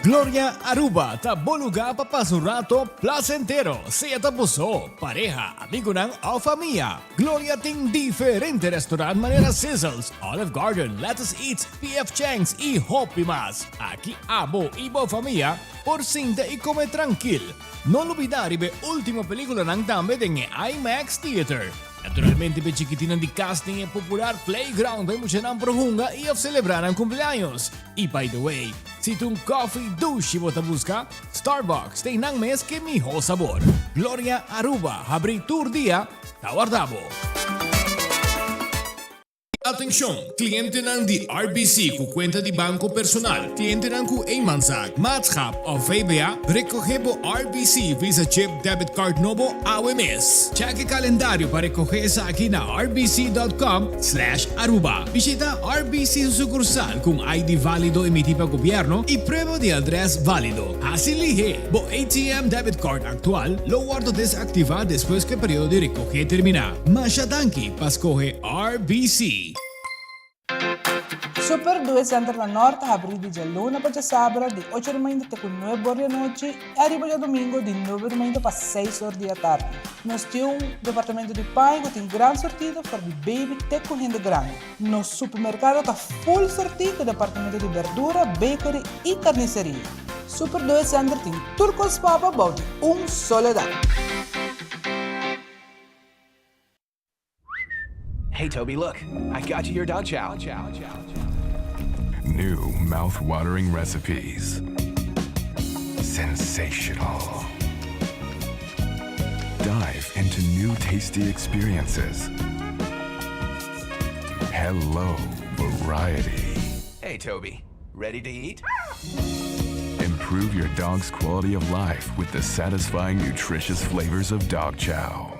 Gloria Aruba ta bo lugar pa pasa un rato placentero, sea ta bo so, pareha, amigonan of famia. Gloria tin diferente restaurant manera Sizzles, Olive Garden, Lettuce Eats, PF Chang's y hopi mas. Aki abo y bo famia por sinta y come trankil. No lubida riba e ultimo peliculanan tambe den e IMAX Theater. Naturalmente p'e chikitinnan di cas tin e popular playground pa e muchanan por hunga y of celebra nan cumpleaños. Y by the way, si ta un coffee dushi bo ta busca, Starbucks ta einan mes ke miho sabor. Gloria Aruba habri tur dia ta warda bo. Atencion! Clientenan di RBC cu cuenta di banco personal, clientenan cu eenmanszaak, maatschap of VBA, recoge bo RBC Visa Chip Debit Card nobo awe mes. Check e calendario pa recoge esaki na rbc.com slash aruba. Bishita RBC su sucursal cu un ID valido emiti pa gobierno y prueba di adres valido. Haci lihe! Bo ATM debit card actual lo wordo desactiva despues cu e periodo di recoge termina. Masha danki pa scoge RBC. Super Due Center na Nort ta habrí di djaluna pa djasabra di ocho di mainta te ku nuebe or di anochi i ariba djadumingu di nuebe di mainta pa seis or di atardi. Nos tin un departamento di paña ku tin gran sortido for di baby te ku hende grandi. Nos supermerkado ta full sortí ku departamento di berdura, bakery i karniseria. Super Due Center tin tur kos pa bo bou di un solo dak. Hey Toby, look, I got you your dog chow. New mouth-watering recipes. Sensational. Dive into new tasty experiences. Hello, variety. Hey Toby, ready to eat? Improve your dog's quality of life with the satisfying, nutritious flavors of dog chow.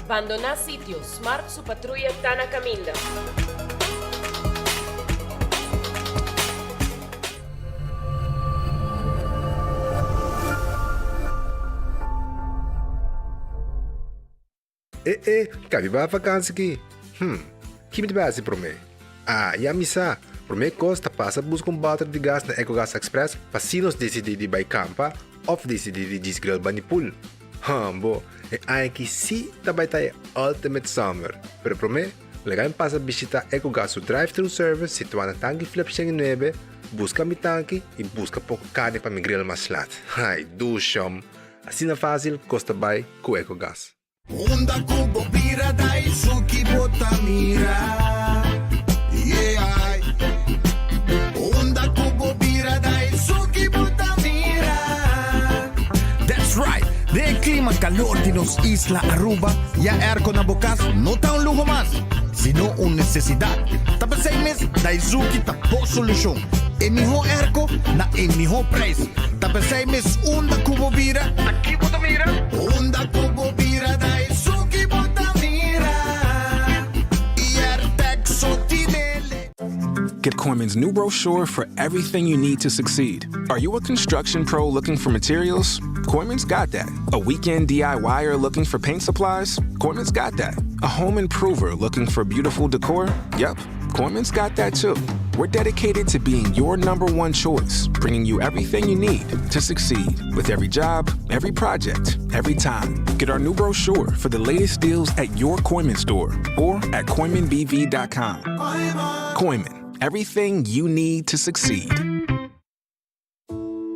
Bandoná sitio, Smart su patruya ta na kaminda. E e, ka mi bai vakansi ki? Hm, ki mi ta bai hasi promé? Ah, ya mi sa! Promé kos ta pasa buska un bòter di gas na Ecogas Express pa si nos disidí di bai kampa òf disidí di djis grill bani pool. Hòmbo, e aña aki sí ta bai ta e ultimate summer! Pero promé, laga mi pasa bishitá Ecogas su drive-thru service situá na Tanki Flip 109, buska mi tanki i buska poko karni pa mi grill mas lat. Ai, dushòm! Asina fásil kos ta bai ku Ecogas. Unda ku bo bira da esun ki bo ta mira Yeah Unda ku bo bira da esun ki bo ta mira That's right! Den e klima kalor di nos isla Aruba, ya airco na bo kas no ta un luho mas, sino un nesesidat. Ta p'esei mes Daizuki ta bo solushon. E mihó airco na e mihó prijs. Ta p'esei mes unda ku bo bira, ta ki bo ta mira? Unda ku bo bira ta esun ki bo ta mira. Airtec so tinele. Get Kooyman's new brochure for everything you need to succeed. Are you a construction pro looking for materials? Kooyman's got that. A weekend DIYer looking for paint supplies? Kooyman's got that. A home improver looking for beautiful decor? Yep, Kooyman's got that too. We're dedicated to being your number one choice, bringing you everything you need to succeed with every job, every project, every time. Get our new brochure for the latest deals at your Kooyman store or at KooymanBV.com. Kooyman, everything you need to succeed.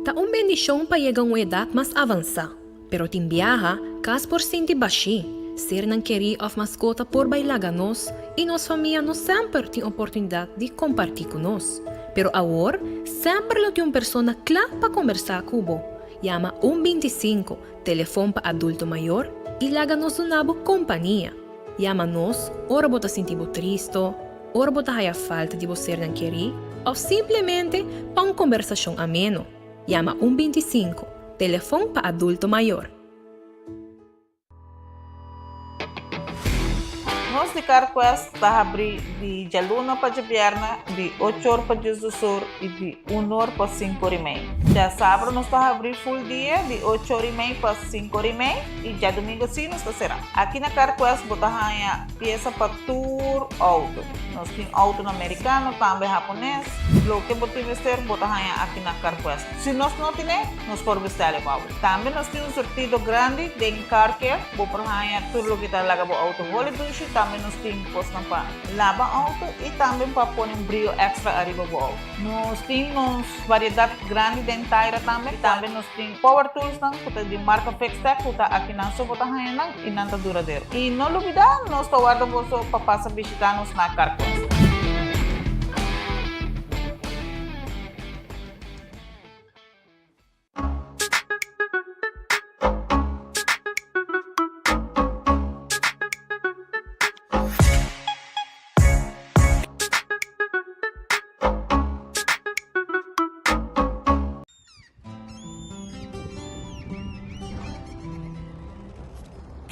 Ta un bendishon pa yega un edat mas avansá, pero tin biaha kas por sinti bashí, sernan kerí òf maskota por bai laga nos i nos famia no semper tin oportunidat di kompartí ku nos. Pero awor semper lo tin un persona kla pa kombersá ku bo. Yama un 25, telefon pa adulto mayor, i laga nos duna bo kompania. Yama nos ora bo ta sinti bo tristo, ora bo ta haya falta di bo sernan kerí òf simplemente pa un kombersashon ameno. Yama un 25, telefon pa adulto mayor. Nos di CarQuest ta habri di djaluna pa djabièrnè di ocho or pa diesdos or i di un or pa sinku or i mei. Djasabra nos ta habri full dia di ocho or i mei pa sinku or i mei i djadumingu si nos ta será. Aki na CarQuest bo ta haña piesa pa tur outo. Nos tin outonan merikano, tambe hapones. Loke bo tin mester bo ta haña aki na CarQuest. Si nos no tine, nos por bestèl e pa bo. Tambe nos tin un surtido grandi den car care. Bo por haña tur loke ta laga bo outo holi dushi. Tambe nos tin kosnan pa laba outo i tambe pa pone un brio èkstra ariba bo outo. Nos tin nos variedat grandi den taira tambe. Tambe nos tin power toolsnan ku ta di marka Fixtech ku ta akinan so bo ta haña nan i nan ta duradero. I no lubidá, nos ta warda boso pa pasa bishitá nos na Carquest.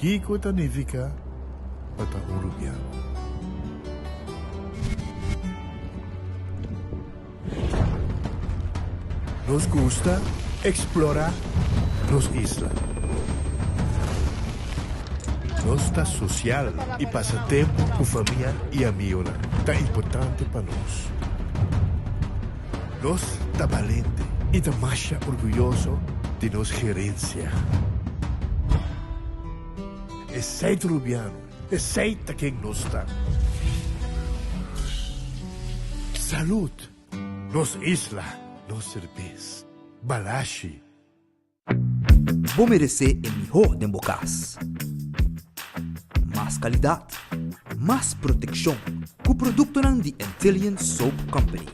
Kiko ta nifiká pa ta un rubiano? Nos gusta explora nos isla. Nos ta social y pasa tempo cu famia y amigonan ta importante pa nos. Nos ta balente y ta masha orguyoso di nos gerencia. Esey ta Rubiano. Esey ta ken nos ta. Salud! Nos isla, nos serbes. Balashi. Bo meresé e mihó den bo kas. Mas kalidat, mas protekshon ku produktonan di Antillian Soap Company.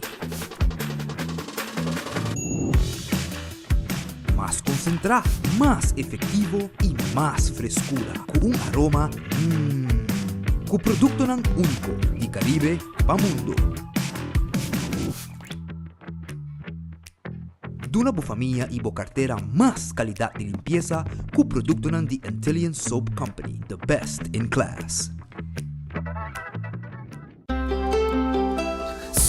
Mas konsentrá, mas efektivo i mas freskura ku un aroma mmm. Ku produktonan úniko di Karibe pa mundu. Duna bo famia i bo kartera mas kalidat di limpiesa ku produktonan di Antillian Soap Company, the best in class.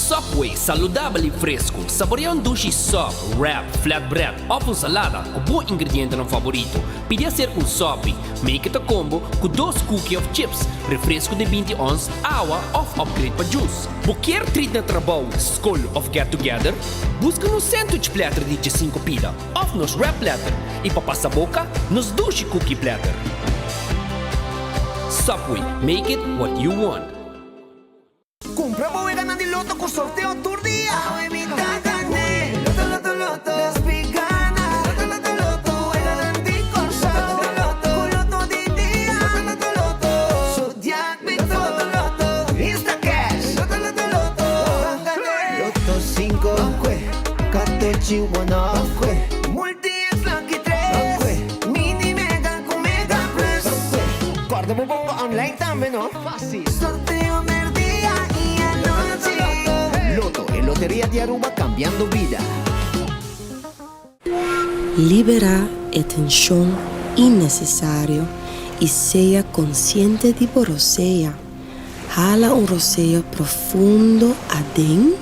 Subway, saludabel i fresku. Saborea un dushi sub, wrap, flatbread òf un salada ku bo ingredientenan favorito. Pidi aser un sopi, make it a combo, ku dos cookie òf chips, refresku di 20 ons, awa òf upgrade pa juice. Bo kier treat na trabou, skol òf get together? Buska nos sandwich platter di 15 pida òf nos wrap platter i pa pasa boka, nos dushi cookie platter. Subway, make it what you want. Cumpra bo weganan di loto cu sorteo tur dia. Awe mi ta gane. Loto, loto, loto. Nos pi gana. Loto, loto, loto. Weganan di Corsou. Loto, loto, Cu loto di dia. Loto, loto, loto. Zodiac Big Four. Loto, loto, Instacash. Loto, loto, loto. Ban gane. Loto cinco. Catochi one off. Multi X Lucky tres. Mini Mega cu Mega Plus. Corda bo bongo online tambe no. Fácil. Sorteo merdia y anochi. Lotto, e loteria di Aruba cambiando bida. Liberá e tenshon innesesario i sea konsiente di bo rosea. Hala un rosea profundo aden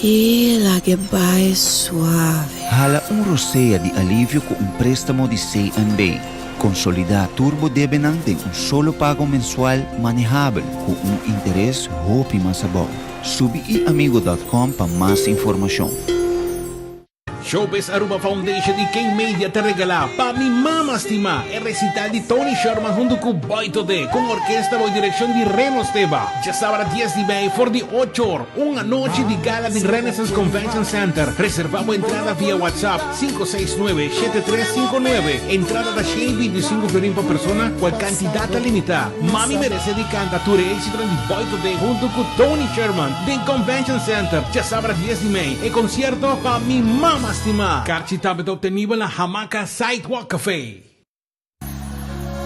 i lag'e bai suave. Hala un rosea di alivio ku un préstamo di CNB. Konsolidá tur bo debenan den un solo pago mensual manehabel ku un interes hopi mas abou. Subi iamigo dòt kòm pa mas informashon. Showbiz Aruba Foundation y King Media ta regala Pa Mi Mama Stima e recital di Tony Sherman hunto cu Boy Todé cu un orkesta bao direccion di Reno Steba. Djasabra dies di mei for di ocho or, un anochi di gala den Renaissance Convention Center. Reserva bo entrada via WhatsApp 569 7359. Entrada ta 125 florin pa persona, cual cantidad ta limita. Mami merece di canta tur e exitonan di Boy Today hunto cu Tony Sherman den Convention Center djasabra 10 di mei. E concierto pa mi mama stima. Carchi tabata obtenibel na Hamaca Sidewalk Cafe.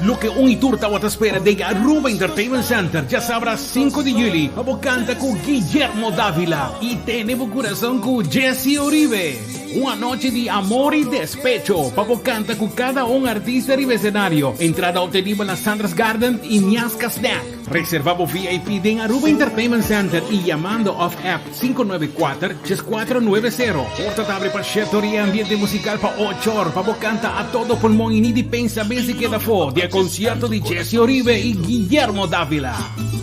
Loke un y tur tawata spera den Aruba Entertainment Center djasabra 5 di juli pa bo canta cu Guillermo Davila y tene bo curason cu Jessy Uribe. Un anochi di amor y despecho pa bo canta cu cada un artista riba escenario. Entrada obtenibel na Sandra's Garden y Miaska Snack. Reserva bo VIP den Aruba Entertainment Center y yamando of app 594 3490. Porta ta abri pa shete or y ambiente musical pa ocho or pa bo canta a todo pulmon y ni di pensa bes di keda afo di e concierto di Jesse Oribe y Guillermo Davila.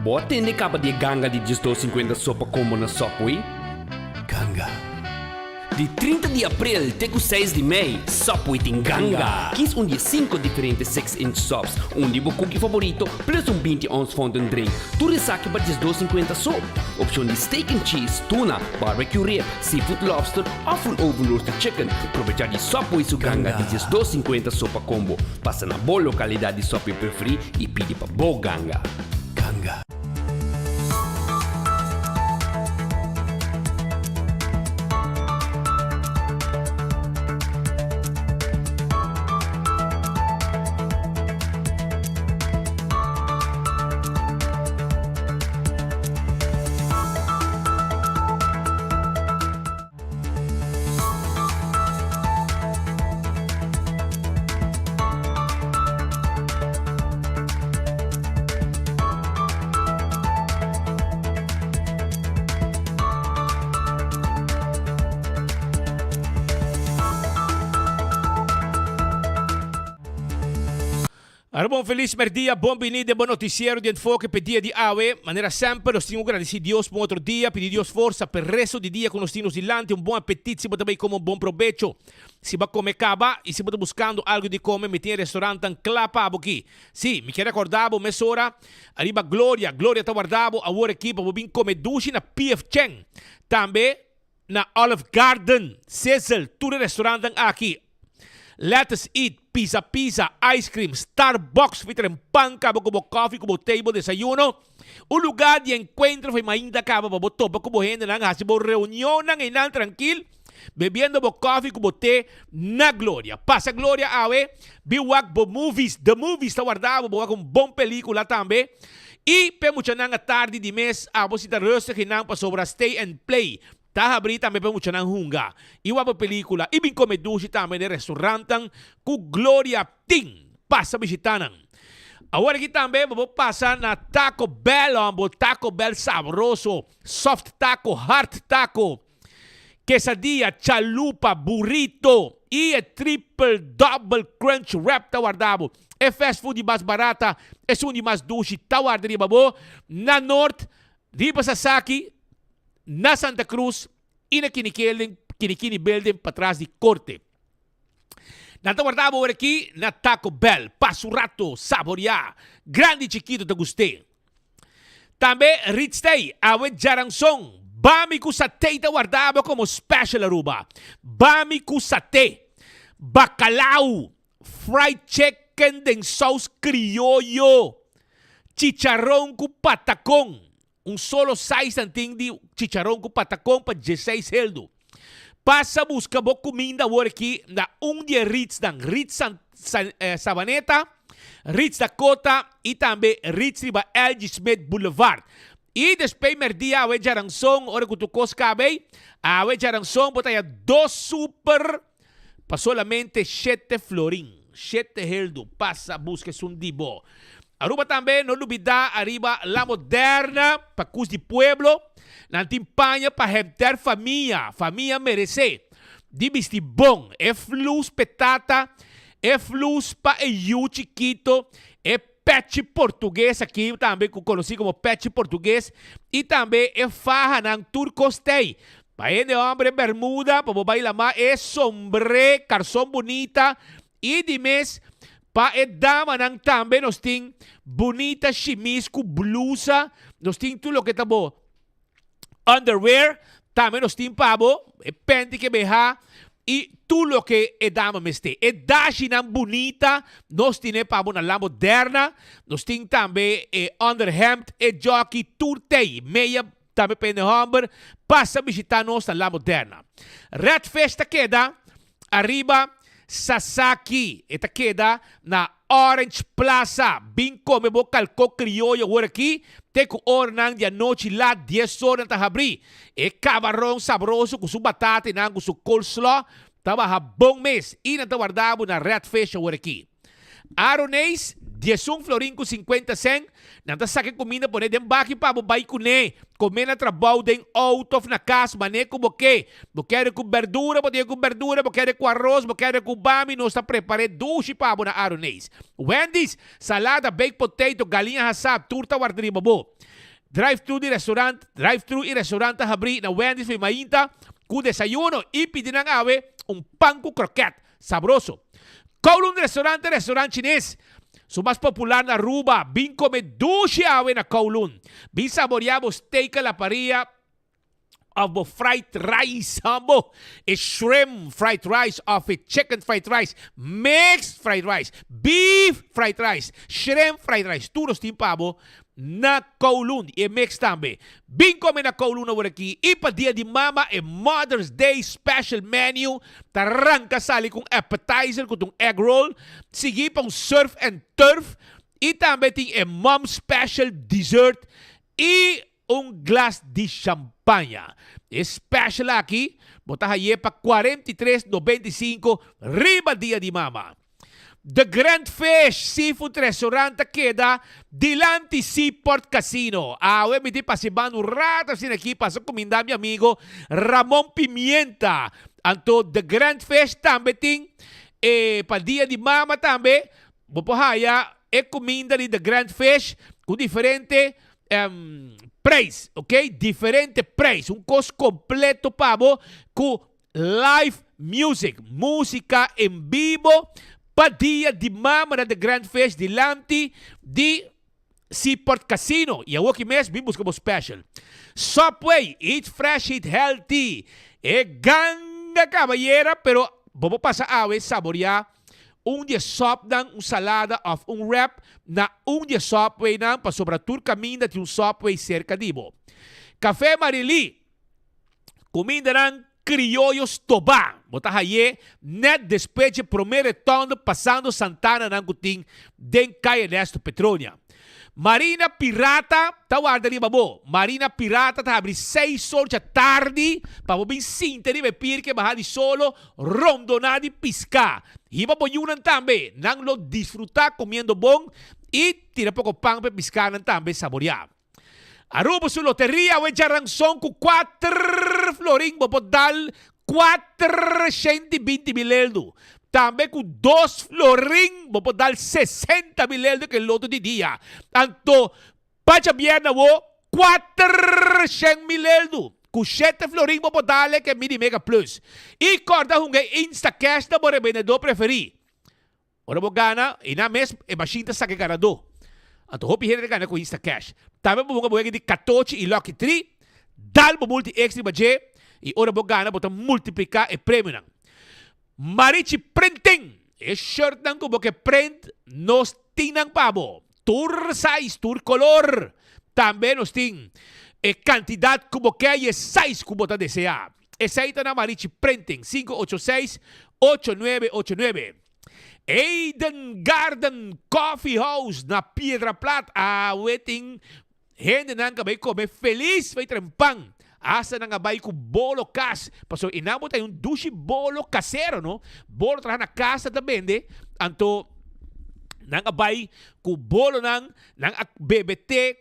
Bo a tende caba di e ganga di diesdos sinkuenta sopa combo na Subway? Ganga. Di 30 di april te cu 6 di mei, Subway tin ganga! Kies un di e cinco diferente 6 inch subs, un di bo cookie favorito, plus un 20 ons fountain drink. Tur esaki pa diesdos sinkuenta so. Opcion di steak and cheese, tuna, barbecue rib, seafood lobster of un oven roasted chicken. Probecha di Subway su ganga di diesdos sinkuenta sopa combo. Pasa na bo localidad di Subway preferi y pidi pa bo ganga. Ganga. Aruba un felis merdia, bon bini den bo noticiero di Enfoke p'e dia di awe. Manera semper nos tin ku gradisi Dios pa un otro dia, pidi Dios forsa p'e resto di dia ku nos tin nos dilanti, un bon apetit si bo ta bay come un bon probecho. Si bo a come caba y si bo ta buscando algo di come mi tin e restaurantnan cla pa bo aki. Si, mi kier recorda bo mesora ariba Gloria, Gloria ta warda bo awor aki pa bo bin come dushi na PF Chang. Tambe na Olive Garden, Sizzle, tur e restaurantnan aki. Let us eat, Pizza Pizza, Ice Cream, Starbucks, fi tren pan caba cu bo coffee, cu bo te y bo desayuno. Un lugar di encuentro fi mainta caba pa bo topa cu bo hendenan, haci bo reunionnan eynan trankil, bebiendo bo coffee cu bo te na Gloria. Pasa Gloria awe, bin wak bo movies, The Movies ta warda bo, bo wak un bon pelicula tambe. Y p'e muchanan atardi di mes, abo si ta rustig eynan pasobra stay and play Ta habrí tambe pa muchanan hunga i wak bo pelíkula i bin kome dushi tambe den restaurantnan ku Gloria tin. Pasa bishitá nan. Awor aki tambe bo por pasa na Taco Bell, bo Taco Bell sabroso, soft taco, hard taco, quesadilla, chalupa, burrito i e triple double crunch wrap ta warda bo. E fast food di mas barata, esun di mas dushi ta warda riba bo na Noord, riba Sasaki. na Santa Cruz y na Kinikeli, Kinikini Building patras di Corte. Nan ta warda bo ora aki na Taco Bell. Pasa un rato, saborea. Grandi y chikito ta gust'é. Tambe Ritstay, awe djaranson, Bami cu satey ta warda bo como special Aruba. Bami cu sate, bacalao, fried chicken den saus crioyo, chicharon cu patacon, Un solo size nan tin di chicharon ku patakon pa dieseis heldu. Pasa buska bo kuminda awor aki na un di e Ritz-nan, Ritz Savaneta, Ritz Dakota i tambe Ritz riba LG. Smith Boulevard. I despei merdia awe djaranson ora ku tur kos kaba ei, awe djaranson bo ta haña dos super pa solamente shete florin, shete heldu. Pasa buska esun di bo. Aruba tambe no lubida ariba La Moderna pa cus di pueblo, nan tin paña pa henter famia, famia merece di bisti bon, e flus p'e tata, e flus pa e yu chikito, e pechi portugues aki tambe cu conoci como pechi portugues y tambe e fahanan tur cos t'ey pa hende homber e bermuda pa bo bay lama e sombre carson bunita Y di mes, pa e damanan tambe nos tin bunita shimis cu blusa, nos tin tur loke ta bo underwear, tambe nos tin pa bo e panty ke beha y tur loke e dama mester. E dashinan bunita nos tine pa bo na La Moderna, nos tin tambe e underhemd, e jockey, tur tey, meya tambe pa hende homber, pasa bishita nos na La Moderna. Redfish ta keda ariba. Sasaki. E ta keda na Orange Plaza. Bin kome bo kalkó krioyo awor aki te ku oranan di anochi lat dies or nan ta habrí. E kamaron sabroso ku su batatanan ku su coleslaw ta baha bon mes i nan ta warda bo na Red Fish awor aki. Aroneis, 11 florin ku 50 sèn, nan ta saka e kuminda pone den baki pa bo bai kuné, komé na trabou, den outo òf na kas, mané ku bo ke. Bo kere ku bèrdura, bo ta ku bèrdura, bo kere ku aros, bo kere ku bami, nos ta prepar'é dushi pa bo na Aroneis. Wendy's, salada, baked potato, galiña hasá, tur ta warda riba bo. Drive-thru di restaurant, Drive-thru i restaurant ta habrí na Wendy's for mainta ku desayuno i pidi nan awe un pan ku krokèt. Sabroso. Kowloon Restaurant ta restaurant chines su mas popular na Aruba. Bin come dushi awe na Kowloon. Bin saborea bo steak a la parrilla of bo fried rice hambo. E shrimp fried rice of e chicken fried rice, mixed fried rice, beef fried rice, shrimp fried rice. Tur nos tin pa bo na Kowloon y e mix tambe. Bin come na Kowloon awor aki y pa dia di mama e Mother's Day special menu ta ranca sali cu un appetizer cu ta un egg roll, sigui pa un surf and turf y tambe tin e mom special dessert y un glas di champaña. E special aki bo ta haye pa 43.95 riba dia di mama. The Grand Fish Seafood Restaurant ta keda dilanti Seaport Casino. Awe mi tin pasa e banda un rato asina aki pasa cuminda mi amigo Ramon Pimienta. Anto The Grand Fish tambe tin e pa dia di mama tambe bo por haya e cuminda di The Grand Fish cu diferente prijs, ok? Diferente prijs. Un cos completo pa bo cu Live music, musica en bibo pa dia di mama na The Grand Fish dilanti di Seaport Casino. Y awoki mes bin busca bo special. Subway, eat fresh, eat healthy. E ganga cabayera pero bo por pasa awe saborea un di e sopnan, un salada of un wrap na un di e Subwaynan pasobra tur caminda tin un Subway cerca di bo. Café Marily. Kumindanan krioyo stobá. Bo ta hay'é nèt despues dje promé retònde pasando Santananan ku tin den Kaya Ernesto Petronia. Marina Pirata ta warda riba bo. Marina Pirata ta habri seis or djatardi pa bo bin sinta riba e pir ke baha di solo rondoná di piská. Hiba bo yunan tambe. Nan lo disfrutá komiendo bon i tira poko pan pa e piskánan tambe saboriá. Aruba su loteria awe djaranson ku kuater florin bo por dal 420 mil eldo. Tambe ku dos florin bo por dal 60 mil eldo ku e loto di dia. Anto pa djabièrnè awo 400 mil eldo. Ku shete florin bo por dal e ku e mini mega plus. I kòrda hunga e Instacash na bo rebendedó preferí. Ora bo gana, i nan mes e mashin ta saka e ganadó. Anto hopi hende ta gana ku Instacash. Tambe bo hunga bo wega di katochi i Lucky Tree, dal bo multi X riba dje i ora bo gana bo ta multipliká e premionan. Marichi Printing! E shirtnan ku bo ke print, nos tin nan pa bo. Tur size, tur kolor. Tambe nos tin e kantidat ku bo ke i e size ku bo ta deseá. Esei ta na Marichi Printing, 586 8989. Eden Garden Coffee House na Piedra Plat awe tin hendenan ka bai kome felis bai traen pan. Hasta nan a bai ku bolo kas. Pasobra einan bo ta hay un dushi bolo kasero no. Bolo traha na kas nan ta bende. Anto nan a bai ku bolonan, nan a bebe te,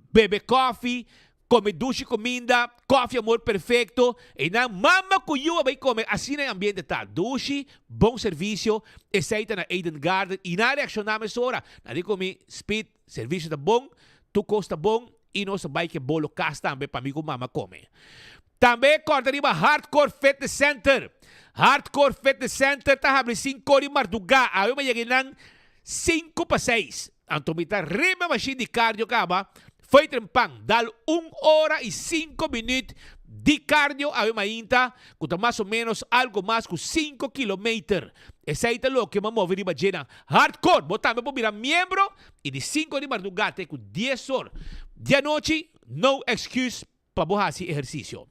bebe kofi. Come dushi cuminda, koffie amor perfecto, einan mama cu yu a bay come, asina e ambiente ta, dushi, bon servicio, esey ta na Eden Garden y nan a reacciona mesora, nan di cu mi, Speed, servicio ta bon, tur cos ta bon y nos a bay ke bolo cas tambe pa mi cu mama come. Tambe corda riba Hardcore Fitness Center, Hardcore Fitness Center ta habri cinco di marduga, awe mi a yega einan cinco pa seis. Anto mi ta riba mashin di cardio caba, fo'i trempan, dal un ora y cinco minuut di cardio awe mainta, cu ta mas o menos algo mas cu cinco kilometer. Esey ta loke m'a move riba dje nan. Hardcore! Bo tambe por bira miembro y di cinco di marduga te cu dies or di anochi, no excuse pa bo haci ehercicio.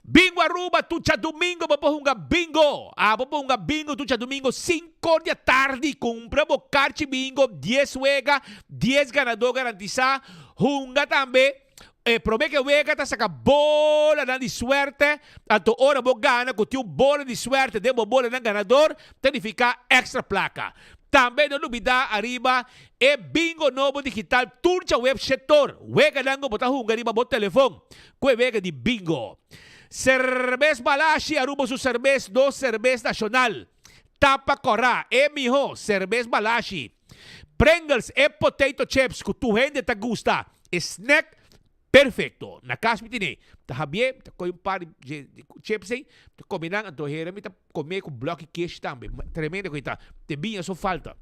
Bingo Aruba tur djadumingo bo por hunga bingo. Abo por hunga bingo tur djadumingo sinkor di atardi. Kumpra bo karchi bingo, dies wega, dies ganadó garantisá. Hunga tambe e promé ke wega ta saka bolanan di suerte. Anto ora bo gana ku tin un bola di suerte den bo bolanan ganador ta nifiká èkstra plaka. Tambe no lubidá ariba e bingo nobo digital tur djaweb shetor. Weganan ku bo ta hunga riba bo telefon ku e wega di bingo. Serbes Balashi Aruba su serbes nos serbes nashonal. Tapa kòrá e mihó serbes Balashi. Pringles e potato chips ku tur hende ta gusta. E snack Perfecto. Na cas mi tine. Ta habié, mi ta coge un par di chips ei, mi ta come nan, anto hera mi ta come cu bloki kesh tambe. Tremendo cu ei ta. Te biña so falta.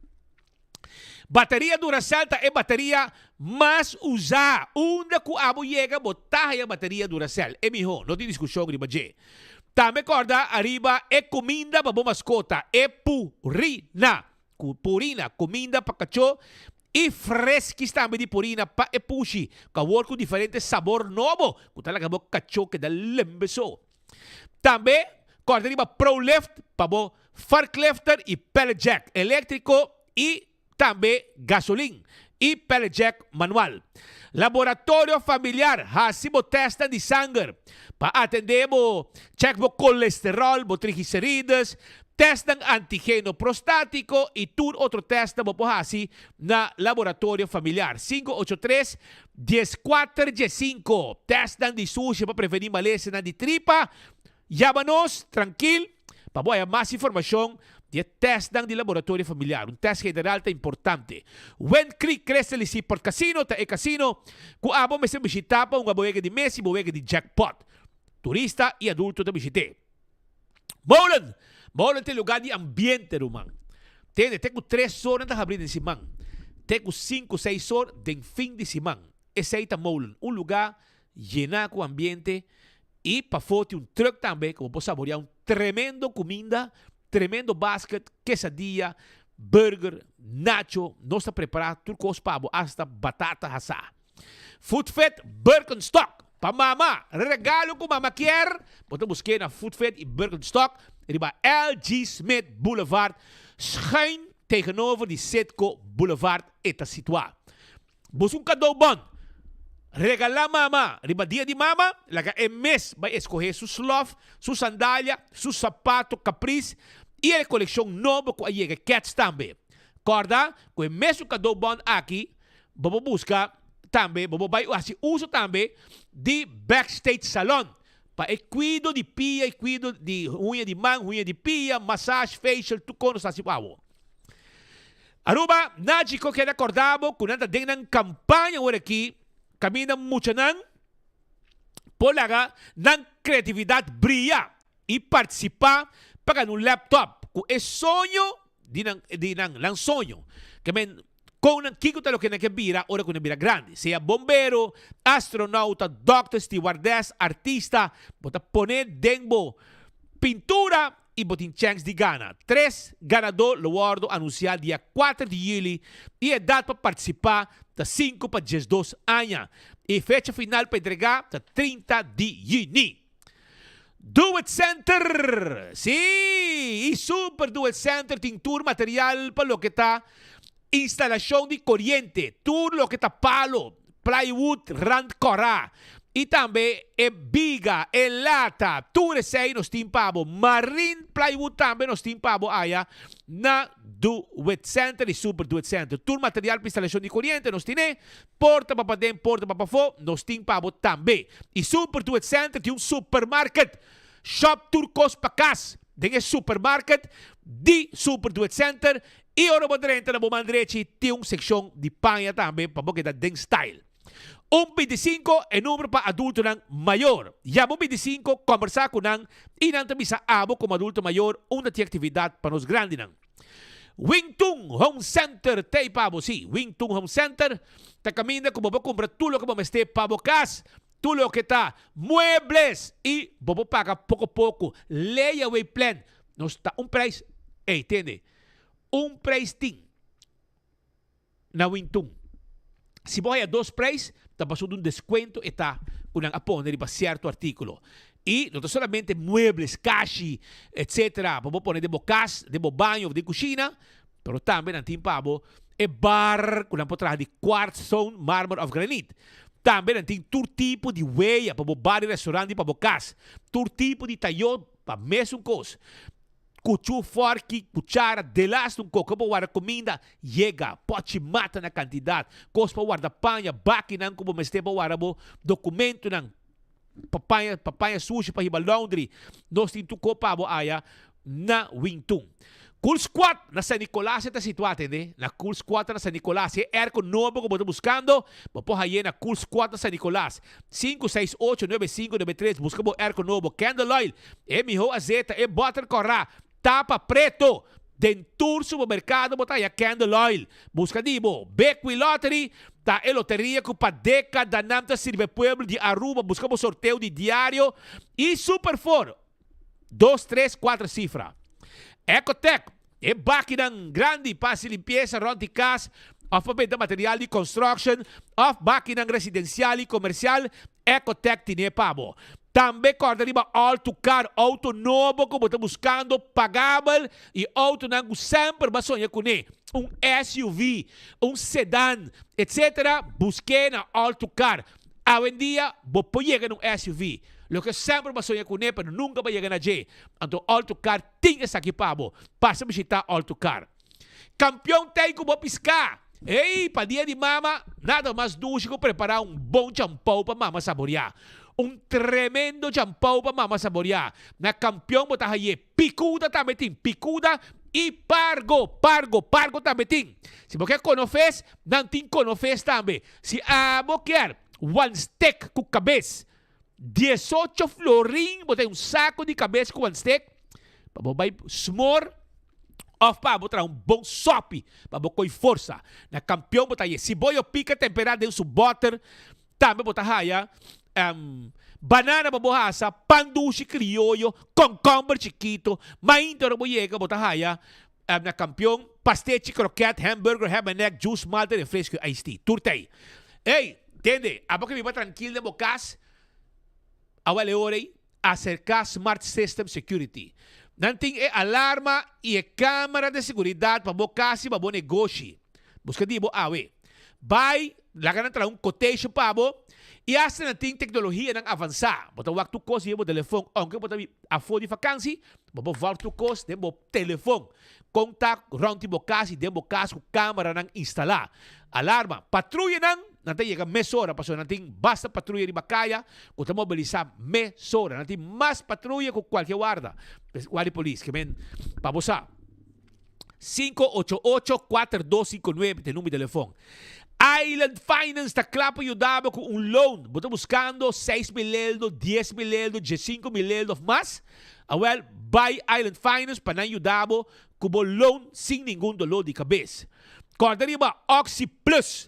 Bateria Duracell ta e bateria mas usa. Unda cu abo yega bo ta haya bateria Duracell. E miho, no tin discusion riba dje. Tambe corda ariba e cuminda pa bo mascota, e Purina. Ku purina, kuminda pa kachó i freskis tambe di purina pa e pushi, ku awor ku diferente sabor nobo ku ta laga bo kachó keda lembe so. Tambe kòrda riba ProLift pa bo forklifter i pallet jack eléktriko i tambe gasolin i pallet jack manual. Laboratorio Familiar hasi bo tèstnan di sanger pa atendé bo, chèk bo kolesteròl, bo triglicerides, Testnan antigeno prostátiko i tur otro testnan bo por hasi na Laboratorio Familiar. 583 14 15. Testnan di sushi pa prevení malesanan di tripa. Yama nos trankil pa bo haya mas informashon di e testnan di Laboratorio Familiar. Un test general ta importante. Wind Creek Crystal y Seaport Casino ta e casino ku abo mester bishitá pa hunga bo wega di mes i bo wega di jackpot. Turista i adulto ta bishit'é. Molen! Molen ta e lugar di ambiente, ruman. Tende, te ku tres or nan ta habri den siman. Te ku sinku, seis or den fin di siman. Esei ta Molen, un lugar yená ku ambiente i pafó tin un truck tambe ku bo por saboreá un tremendo kuminda, tremendo basket, quesadilla, burger, nacho. Nos ta prepará tur kos pa bo, asta batata hasá. Foodfit Birkenstock pa mama, regalo ku mama kier, bo ta busk'é na Foodfit i Birkenstock riba LG. Smith Boulevard, schuin tegenover di Citgo Boulevard e ta situá. Buska un kadó bon, regalá mama riba dia di mama, laga e mes bai eskohé su slof, su sandalia, su sapato kapris i e kolekshon nobo ku a yega Keds tambe. Kòrda ku e mesun kadó bon aki Bo por buska tambe, bo por bai hasi uso tambe di Backstage Salon pa e kuido di pia i kuido di huña di man, huña di pia, massage, facial, tur kon nos ta hasi pa bo. Aruba, Nagico keda korda bo ku nan ta den nan kampaña awor aki kaminda muchanan por laga nan kreatividat bria i partisipá pa gana un laptop ku e soño di nan di nan nan soño. Ke men Kon nan kiko ta loke nan ke bira ora ku nan bira grandi? Sea bombero, astronauta, dòkter, stewardess, artista, bo ta pone den bo pintura i bo tin chèns di gana. Tres ganadó lo wòrdu anunsiá dia kuater di yüli i edat pa partisipá ta sinku pa diesdos aña. E fecha final pa entregá ta 30 di yüni. Do It Center! Sí! I Super Do It Center tin tur material pa loke ta instalashon di koriente, tur loke ta palo, plywood, rand kòrá, i tambe e biga, e lata, tur esei nos tin pa bo. Marine plywood tambe nos tin pa bo aya na Do It Center i Super Do It Center. Tur material pa instalashon di koriente nos tine. Porta pa paden, porta pa pafó, nos tin pa bo tambe. I Super Do It Center tin un supermarket. Shop tur kos pa kas den e supermarket di Super Do It Center i ora bo drenta na bo man drechi tin un sekshon di paña tambe pa bo keda den style. Un 25 e number pa adultonan mayor. Yama un 25, kombersá ku nan i nan ta bisa abo komo adulto mayor unda tin aktividat pa nos grandinan. Wing Tun Home Center t'ei pa bo, sí, Wing Tun Home Center ta kaminda ku bo por kumpra tur loke bo mester pa bo kas, tur loke ta muebles i bo por paga poko poko. Layaway plan nos ta un prijs, ey tende, un prijs tin na Wing Tun. Si bo haya dos prijs ta pasobra un deskuento e ta ku nan a pone riba sierto artíkulo. I no ta solamente muebles, kashi, etcetera pa bo pone den bo kas, den bo baño of den kushina, pero tambe nan tin pa bo e bar ku nan por traha di quartz, stone, marmer of granit. Tambe nan tin tur tipo di weya pa bo bar di restaurant i pa bo kas. Tur tipo di tayó pa mesun kos. Kuchu, fòrki, kuchara, delas un koko pa warda kuminda, yega, pòchi mata na kantidat, kos pa warda paña, bakinan ku bo mester pa warda bo dokumentunan, pa paña, pa paña sushi pa hiba laundry. Nos tin tur kos pa bo aya na Wintun. Cool Squad na San Nicolas e ta situá, tende? Na Cool Squad ta na San Nicolas. Si e airco nobo ku bo ta buskando, bo por haye na Cool Squad na San Nicolas. 5689593 Buska bo airco nobo. Candle oil, e mihó azeta, e bòter kòrá, tapa preto. Den tur supermerkado bo ta haya candle oil. Buska di bo. Bequi Lottery ta e loteria ku pa dékadanan ta sirbi e pueblo di Aruba. Buska bo sorteo di diario i Super Four. Dos, tres, kuater sifra. Ecotec, e bakinan grandi pa hasi limpiesa rònt di kas òf pa benta material di construction òf bakinan residensial i komersial, Ecotec tine pa bo. Tambe kòrda riba All to Car, outo nobo ku bo ta buskando, pagabel i outonan ku semper bo a soña kuné, un SUV, un sedan, etc. Busk'é na All to Car. Awendia bo por yega na un SUV, loke semper bo a soña kuné pero nunka bo a yega na dje. Anto All to Car tin esaki pa bo. Pasa bishita All to Car. Kampion tei ku bo piská! Ey, pa dia di mama, nada mas dushi ku prepará un bon champou pa mama saboriá. Un tremendo champou pa mama saboriá. Na Kampion bo ta haye pikuda tambe tin, pikuda i pargo, pargo, pargo tambe tin. Si bo ke konofes, nan tin konofes tambe. Si abo kier wan stek ku kabes, diesocho florin bo ta un sako di kabes ku wan stek pa bo bai smor of pa bo traha un bon sopi pa bo koi forsa. Na kampion bo ta haye siboyo pika tempera den su boter, tambe bo ta haya banana pa bo hasa, pan dushi krioyo, konkomber chikito, mainta ora bo yega bo ta haya Na kampion, pastechi, kroket, hamburger, ham and egg, juice, malta, refresco y iced tea. Tur ta ei. Ey, tende, abo ke biba trankil den bo kas, awel e ora ei, aserka Smart System Security. Nan tin e alarma y e camera de seguridad pa bo kas y pa bo negoshi. Buska di bo awe. Bai, laga nan traha un quotation pa bo y hasta nan tin tecnologianan avansa. Bo ta wak tur cos via bo telefon, aunke bo ta afo di vakansi, Bo por vòlg tur kos den bo telefon. Kontak rònt di bo kas i den bo kas ku kameranan instalá. Alarma, Patruyanan nan ta yega mesora pasobra nan tin basta patruya riba kaya ku ta mobilisá mesora. Nan tin mas patruya ku kualke warda, warda di polis. Ke men pa bo sa. 588 4259 ta e number di telefon. Island Finance ta kla pa yuda bo ku un loan. Bo ta buskando 6,000 eldo, 10,000 eldo, 15,000 eldo of mas? Awel, bai Island Finance pa nan yuda bo ku bo loan sin ningun doló di kabes. Kòrda riba Oxi Plus.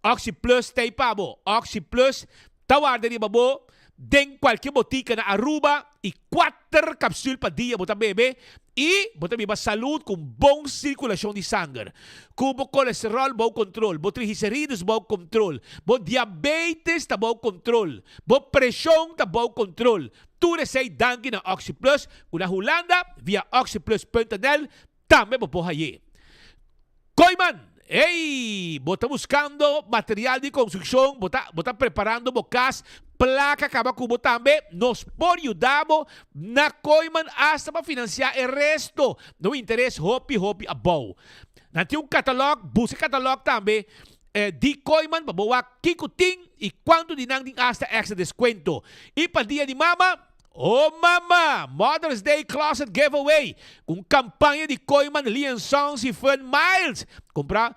Oxi Plus ta ei pa bo. Oxi Plus ta warda riba bo den kualke botika na Aruba i kuater kapsul pa dia bo ta bebe i bo ta biba salud ku un bon sirkulashon di sanger, ku bo kolesterol bou kontrol, bo trigiserides bou kontrol, bo diabetes ta bou kontrol, bo preshon ta bou kontrol. Tur esei danki na Oxi Plus ku na Hulanda via oxiplus.nl Tambe bo por haye. Koiman, Ey! Bo ta buskando material di konstrukshon, bo ta bo ta preparando bo kas, plaka kaba ku bo tambe, nos por yuda bo na Koiman asta pa finansiá e resto na un interes hopi hopi abou. Nan tin un katalòg, buska e katalòg tambe di Koiman pa bo wak kiko tin i kuantu di nan tin asta èkstra deskuento. I pa dia di mama, Oh mama! Mother's Day Closet Giveaway ku un kampaña di Kooiman Lee and Sons i Fun Miles. Kumpra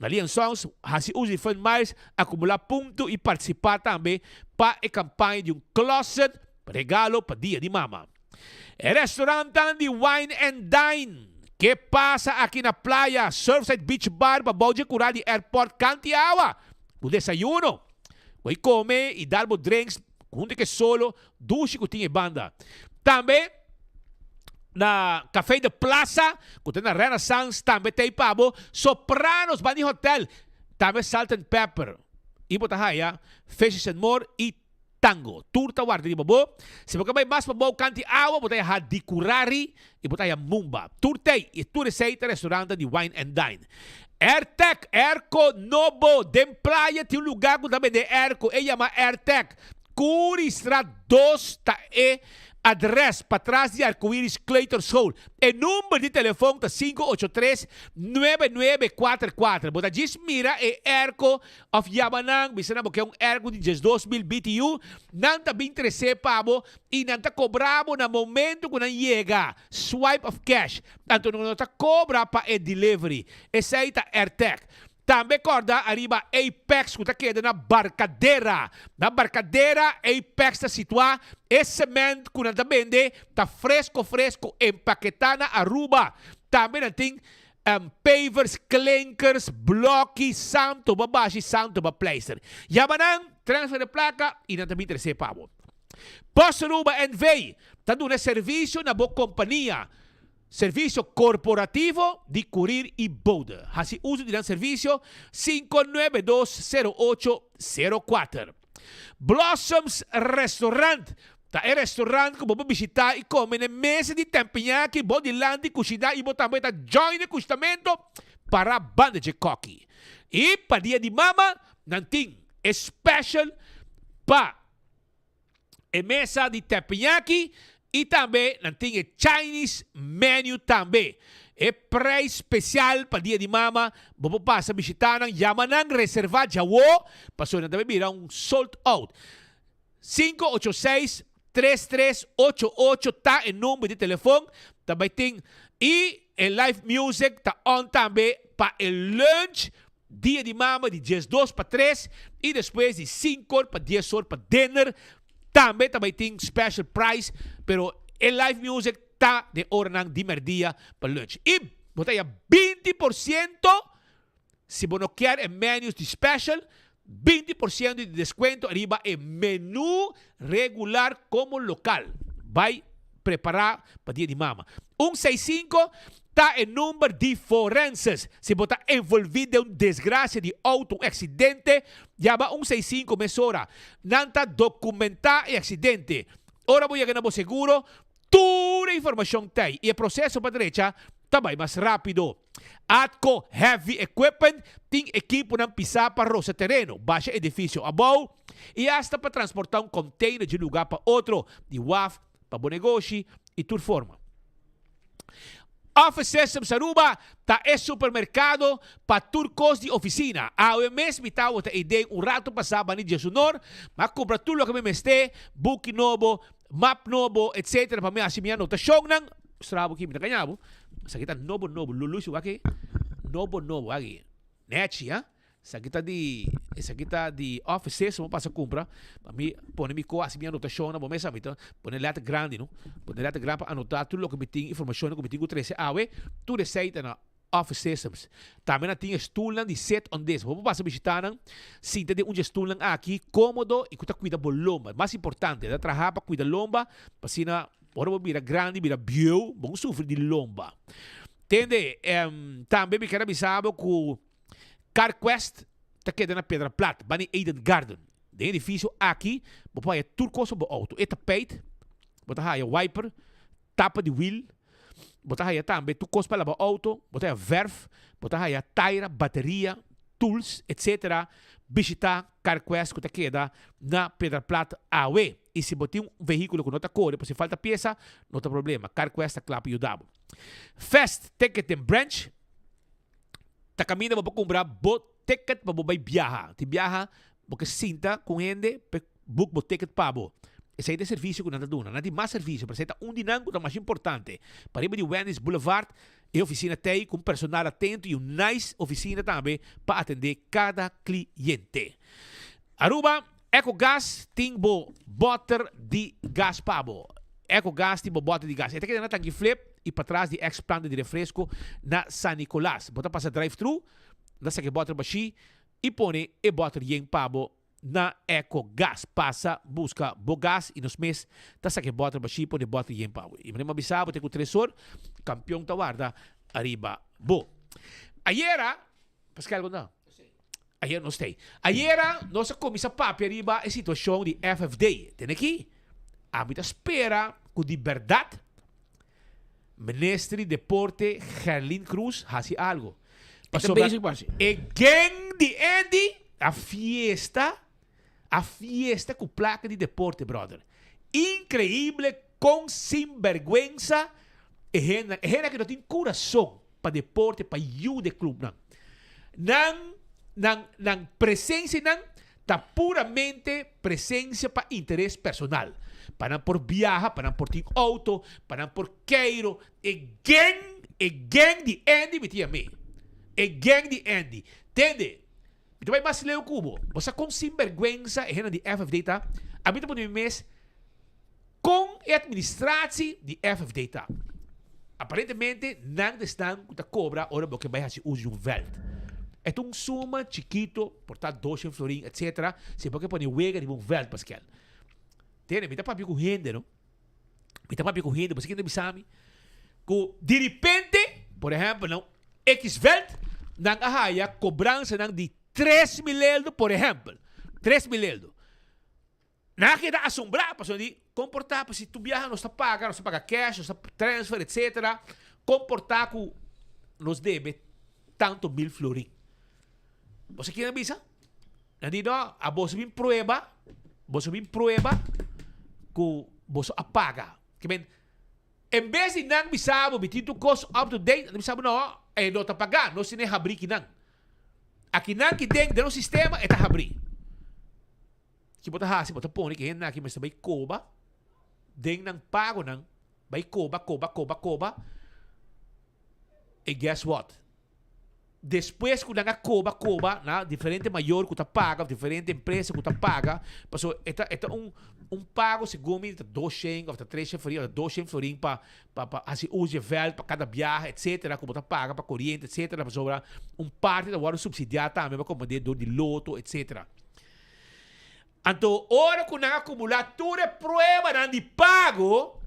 na Lee and Sons, hasi uso di Fun Miles, akumulá punto i partisipá tambe pa e kampaña di un closet regalo pa Dia di Mama. E restaurantan di Wine and Dine ke pasa aki na playa Surfside Beach Bar pa bou dje kurá di airport kanti awa ku desayuno. Bo i kome i dal bo drinks Hunto ke solo dushi ku tin e banda. Tambe na Café de Plaza ku ta na Renaissance tambe ta ei pa bo. Sopranos banda di hotel tambe Salt and Pepper i bo ta haya Fishes and More i. Tango. Tur ta warda riba bo. Si bo ke bai mas pabou kanti awa, bo ta haña Hadicurari i bo ta haña Mumba. Tur t'ei i tur esei ta restaurantnan di Wine and Dine. Airtec, Airco nobo Den playa tin un lugá ku ta bende airco, e yama Airtec. Curistraat dos ta e adres, patras di Arcoiris Kleuterschool. E number di telefon ta 583 9944. Bo ta djis mira e airco of yama nan, bisa nan bo ke un airco di 12000 BTU, nan ta bin trese pa bo y nan ta cobra bo na momento cu nan yega, swipe of cash. Anto nan no ta cobra pa e delivery. Esey ta Airtec. Tambe corda ariba Apex cu ta keda na Barcadera. Na Barcadera Apex ta situa. E cement cu nan ta bende ta fresco fresco empaketa na Aruba. Tambe nan tin pavers, klinkers, bloki, santo ba bashi, santo ba pleister. Yama nan, transfer e placa y nan ta bin trece pa bo. Post Aruba NV ta duna servicio na bo compania. Servisio korporativo di kurir i bode. Hasi uso di nan servisio 592 0804. Blossoms Restaurant ta e restaurant ku bo por bishitá i kome na e mesa di tempiñaki bo dilanti kushiná i bo tambe ta join e kushinamentu para banda dje koki. I pa dia di mama nan tin e special pa e mesa di teppanyaki y tambe nan tin e Chinese menu tambe. E prijs special pa dia di mama, bo por pasa bishita nan, yama nan, reserva djawo, pasobra nan ta bay bira un sold out. 586 3388 ta e number di telefon, ta bay tin y e live music ta on tambe pa e lunch dia di mama di 12 pa 3 y despues di 5 or pa 10 or pa dinner. Tambe ta bay tin special price, pero e live music ta de oranan di merdia pa lunch. Y bo ta haya 20% si bo no kier e menus di special, 20% di descuento riba e menu regular como local. Bay prepara pa dia di mama. 165 ta e number di forenses. Si bo ta envolvi den un desgracia di auto, un accidente, yama 165 mesora. Nan ta documenta e accidente. Ora bo yega na bo seguro, tur e informacion t'ey y e proceso pa drecha ta bay mas rapido. Atco Heavy Equipment tin ekiponan pisa pa rosa tereno, basha edificio abou y hasta pa transporta un container di un lugar pa otro, di waf pa bo negoshi y tur forma. Office Systems Aruba ta e supermercado pa tur cos di oficina. Awe mes mi tawata eyden un rato pasa bani Djesunor, m'a cumpra tur loke mi mester, buki nobo, map nobo, etc. Pa mi haci mi anotacionnan. Mustra bo aki, mi ta gaña bo. Esaki ta nobo nobo, lulushi wak aki, nobo nobo wak aki. Nechi, ha? Esaki ta di, esaki ta di Office Systems, bo pasa cumpra. Pa mi pone mi co haci mi anotacionnan, bo mes sa mi ta pone letter grandi, no? Pone letter grandi pa anota tur loke mi tin, informacionnan cu mi tin cu trece awe, tur esey ta na Office Systems. Tambe nan tin e stoelnan di sit on desk. Bo por pasa bishita nan, sinta den un dje stoelnan aki, comodo y cu ta cuida bo lomba. Mas importante, ta traha pa cuida lomba, pa asina ora bo bira grandi, bira bieu, bo no sufri di lomba. Tende, tambe mi kier a bisa bo cu CarQuest ta keda na Piedra Plat, bani Eden Garden. Den edificio aki, bo por haya tur cos pa bo auto. E tapijt, bo ta haya wiper, tapa di wiel, bo ta haya tambe tur cos pa laba auto, bo ta haya verf, bo ta haya taira, bateria, tools, etc. Bishita CarQuest cu ta keda na Piedra Plat awe. Y si bo tin un vehiculo cu no ta core, por si falta pieza, no ta problema. CarQuest ta cla pa yuda bo. Fast Ticketing Branch ta caminda bo por cumpra bo ticket pa bo bay biaha. Tin biaha bo ke sinta cu hende pa book bo ticket pa bo. Esey ta e servicio cu nan ta duna. Nan tin mas servicio, pero esey ta un di nan cu ta mas importante. Pariba di Wendy's Boulevard e oficina t'ey cu un personal atento y un nice oficina tambe pa atende cada cliente. Aruba, Ecogas tin bo boter di gas pa bo. Ecogas tin bo boter di gas. E ta keda na Tanki Flip y patras di ex planta di refresco na San Nicolas. Bo ta pasa drive thru, na saca e boter bashi y pone e boter yen pa bo na Ecogas. Pasa busca bo gas y nos mes ta saca e boter bashi y pone e boter yen pa bo. Y manera mi a bisa bo te cu tres or, campeon ta warda ariba bo. Ayera, Pascal, con ta? Ayera nos t'ei. Ayera nos a kuminsá papia riba e situashon di FFD. Tene aki, ami ta spera ku di bèrdat Minister di Deporte Gerlin Cruz hasi algo. Pasobra e gang di Andy a fiesta, a fiesta ku plaka di deporte, brother. Inkreible kon sinbergwensa e hendenan, e hendenan aki no tin kurason pa deporte, pa yuda e clubnan. Nan, nan, nan presencianan ta puramente presencia pa interes personal. Pa nan por biaha, pa nan por tin auto, pa nan por keiro. E gang, e gang di Andy mi tin yam'é. E gang di Andy. Tende, mi ta bai mas leu ku bo. Bo sa kon sinberguensa e hendenan di FFD ta? Ami ta pone mi mes. Kon e administratie di FFD ta? Aparentemente nan ta esnan ku ta kobra ora bo ke bai hasi uso di un vèlt. E ta un suma chikito, por ta doshen florin etcetera, si bo ke pone wega riba un vèlt paskel. Tene, mi ta papia ku hende no, mi ta papia ku hende, bo sa kin ta bisa mi? Ku diripente, por ehèmpel na un X vèlt, nan a haya kobransanan di 3000 eldo, por ehèmpel, 3000 eldo. Nan a keda asombrá pasobra di kon por ta si tur biaha nos ta paga, nos ta paga cash, nos ta transfer etcetera, kon por ta ku nos debe tanto mil florin? Bo sa kien a bisa? Nan di no, a boso bin prueba, boso bin prueba ku boso a paga. Ke men, en bes di nan bisa bo mi tin tur kos up to date, nan ta bisa bo no, e no ta paga, nos tene habrí kinan. Akinan ki den den nos sistema e ta habrí. Ki bo ta hasi? Bo ta pone ki hendenan aki mester bai koba den nan pagonan, bai koba, koba, koba, koba. I guess what? Despues ku nan a koba, koba na diferente mayor ku ta paga of diferente empresa ku ta paga, pasobra e ta e ta un un pago segun mi ta doshen of ta treshen florin of ta doshen florin pa pa pa hasi uso di e vèlt pa kada biaha etsetera ku bo ta paga pa koriente etsetera pasobra un parti ta wòrdu supsidiá tambe pa komprendé dor di loto etsetera. Anto ora ku nan a kumulá tur e pruebanan di pago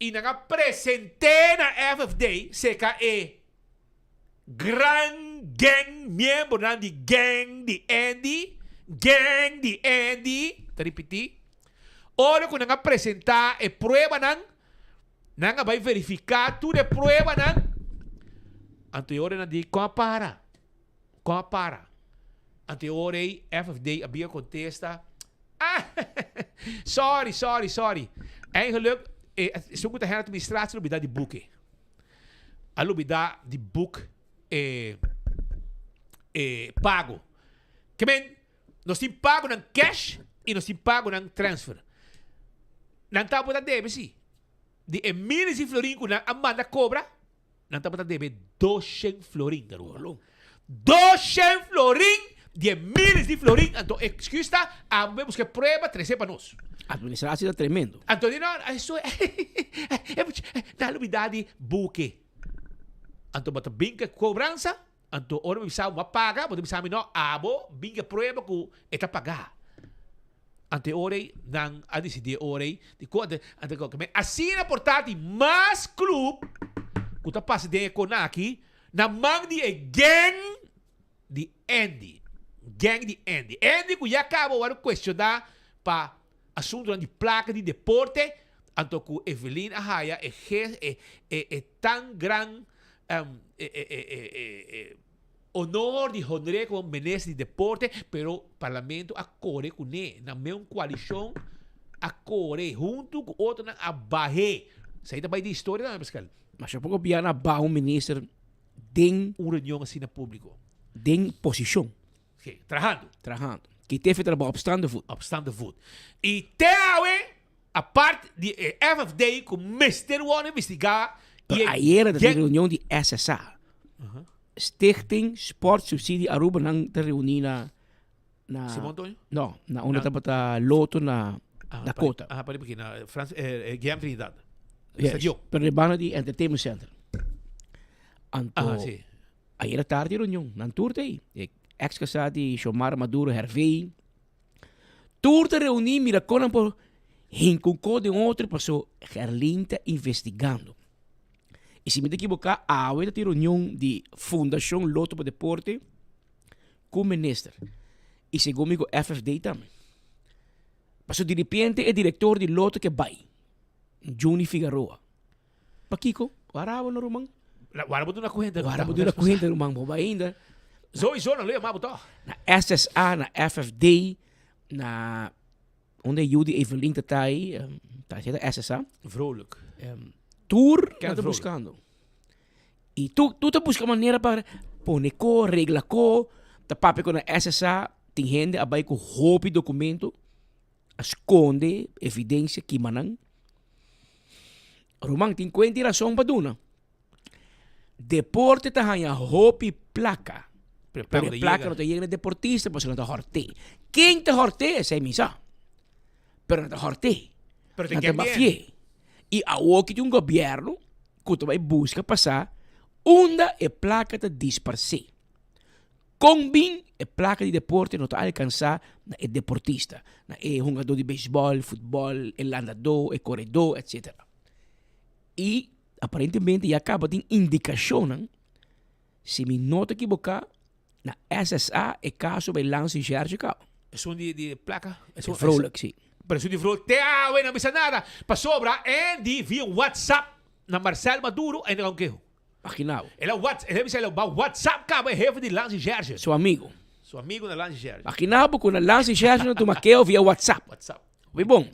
i nan a present'é na FFD seka e gran gang miembronan di gang di Andy, gang di Andy, ta ripití, ora ku nan a presentá e pruebanan, nan a bai verifiká tur e pruebanan, anto e ora nan di kon a para. Kon a para? Anto e ora ei FFD a bia kontesta, Ah, sorry, sorry, sorry. Eigenlijk, e, esun ku ta hèn administratie a lubidá di boek e. A lubidá di boek e, e pago. Ke men, nos tin pagonan cash i nos tin pagonan transfer. Nan tabata debe si, di e miles di florin ku nan a manda kobra, Nan tabata debe doshen florin ta Aruba. Doshen florin di e miles di florin. Anto excuse ta, abo be busca e prueba trece pa nos. Administratie ta tremendo. Anto di no, eso nan lubida di buke. Anto bo ta bin cu e cobransa, anto ora mi bisa bo a paga, bo ta bisa mi no, abo bin cu e prueba cu e ta paga. Anto e ora ei nan a disidí e ora ei di ku anto anto ku men asina por ta di mas club ku ta pasa den e kona aki na man di e gang di Andy. Gang di Andy. Andy ku ya kaba wòrdu kuestioná pa asuntunan di plaka di deporte anto ku Evelyn a haya e ge e e e tan gran e e e e e Honor di honr'é komo minister di deporte, pero parlamento a kore kuné. Nan meun koalishon a kore huntu ku otronan a bah'é. Esei ta bai di historia tambe, Pascal. Masha poko bia nan a baha un minister den. Un reunion asina públiko. Den posishon. Sí, trahando. Trahando. Ki tefe trabou op staande voet. Op staande voet. I te awe, apart di e FFD ku mester wòrdu investigá i e. Ayera ta tin reunion di SSA. Stichting Sport Subsidie Aruba nan ta reuni na na Simon Antonio? No, na unda tabata Loto na Dakota. Aha, pari paki na Frans eh, Guillermo Trinidad. Yes, Stadion. pero de banda di Entertainment Center. Anto, Aha, si. ayera tardi reunion, nan tur ta ei. E ex casá di Xiomara Maduro, Hervé. Tur ta reuni mira kon nan por hinka un kos den otro paso Gerlin ta investigando. Y si mi ta ekiboká awe ta tin reunion di Fundashon Loto pa Deporte. ku minister i segun mi ku FFD tambe. Pasobra diripiente e direktor di Lotto ke bai, Juni Figaroa. Pakiko? Wara bo no ruman? Wara bo duna kuenta. Wara bo duna kuenta ruman bo bai ainda. Sowieso nan lo yama bo toch. Na SSA, na FFD, na unda e yu di Evelyn ta ta ei, ta ta SSA. Vrolijk. Tur nan ta buskando. I tur tur ta buska manera pa pone ko, regla ko, ta papia ku na SSA tin hende a bai ku hopi dokumento. A skonde evidensia kima nan. Ruman tin kuenta i rason pa duna. Deporte ta haña hopi plaka. Pero Pero e plaka no ta yega na deportista pasobra nan ta hòrt'é. Ken ta hòrt'é? Esei mi sa. Pero nan ta hòrt'é. Pero Nan ta mafi'é. I awor ki tin un gobièrnu ku ta bai buska pasá unda e plaka ta disparsé. Kon bin e plaka di deporte no ta alkansá na e deportista, na e hungadó di beisbòl, futbòl, e landadó, e koredó, etsetera. I aparentemente ya kaba tin indikashonnan, si mi no ta kiboká, na SSA e kaso bai lansa i shèrchi kaba. Esun di di plaka? E Vrolijk, si. Pero esun di Vrolijk te awe no bisa nada, pasobra Andy via WhatsApp na Marcel Maduro a entrega un keho. Imagina bo. El a whats, el a bisa el a ba WhatsApp caba e hefe di Lancy Gerge. Su amigo. Su amigo na Lancy Gerge. Imagina bo cu na Lancy Gerge no tuma keo via WhatsApp. WhatsApp. Hopi bon.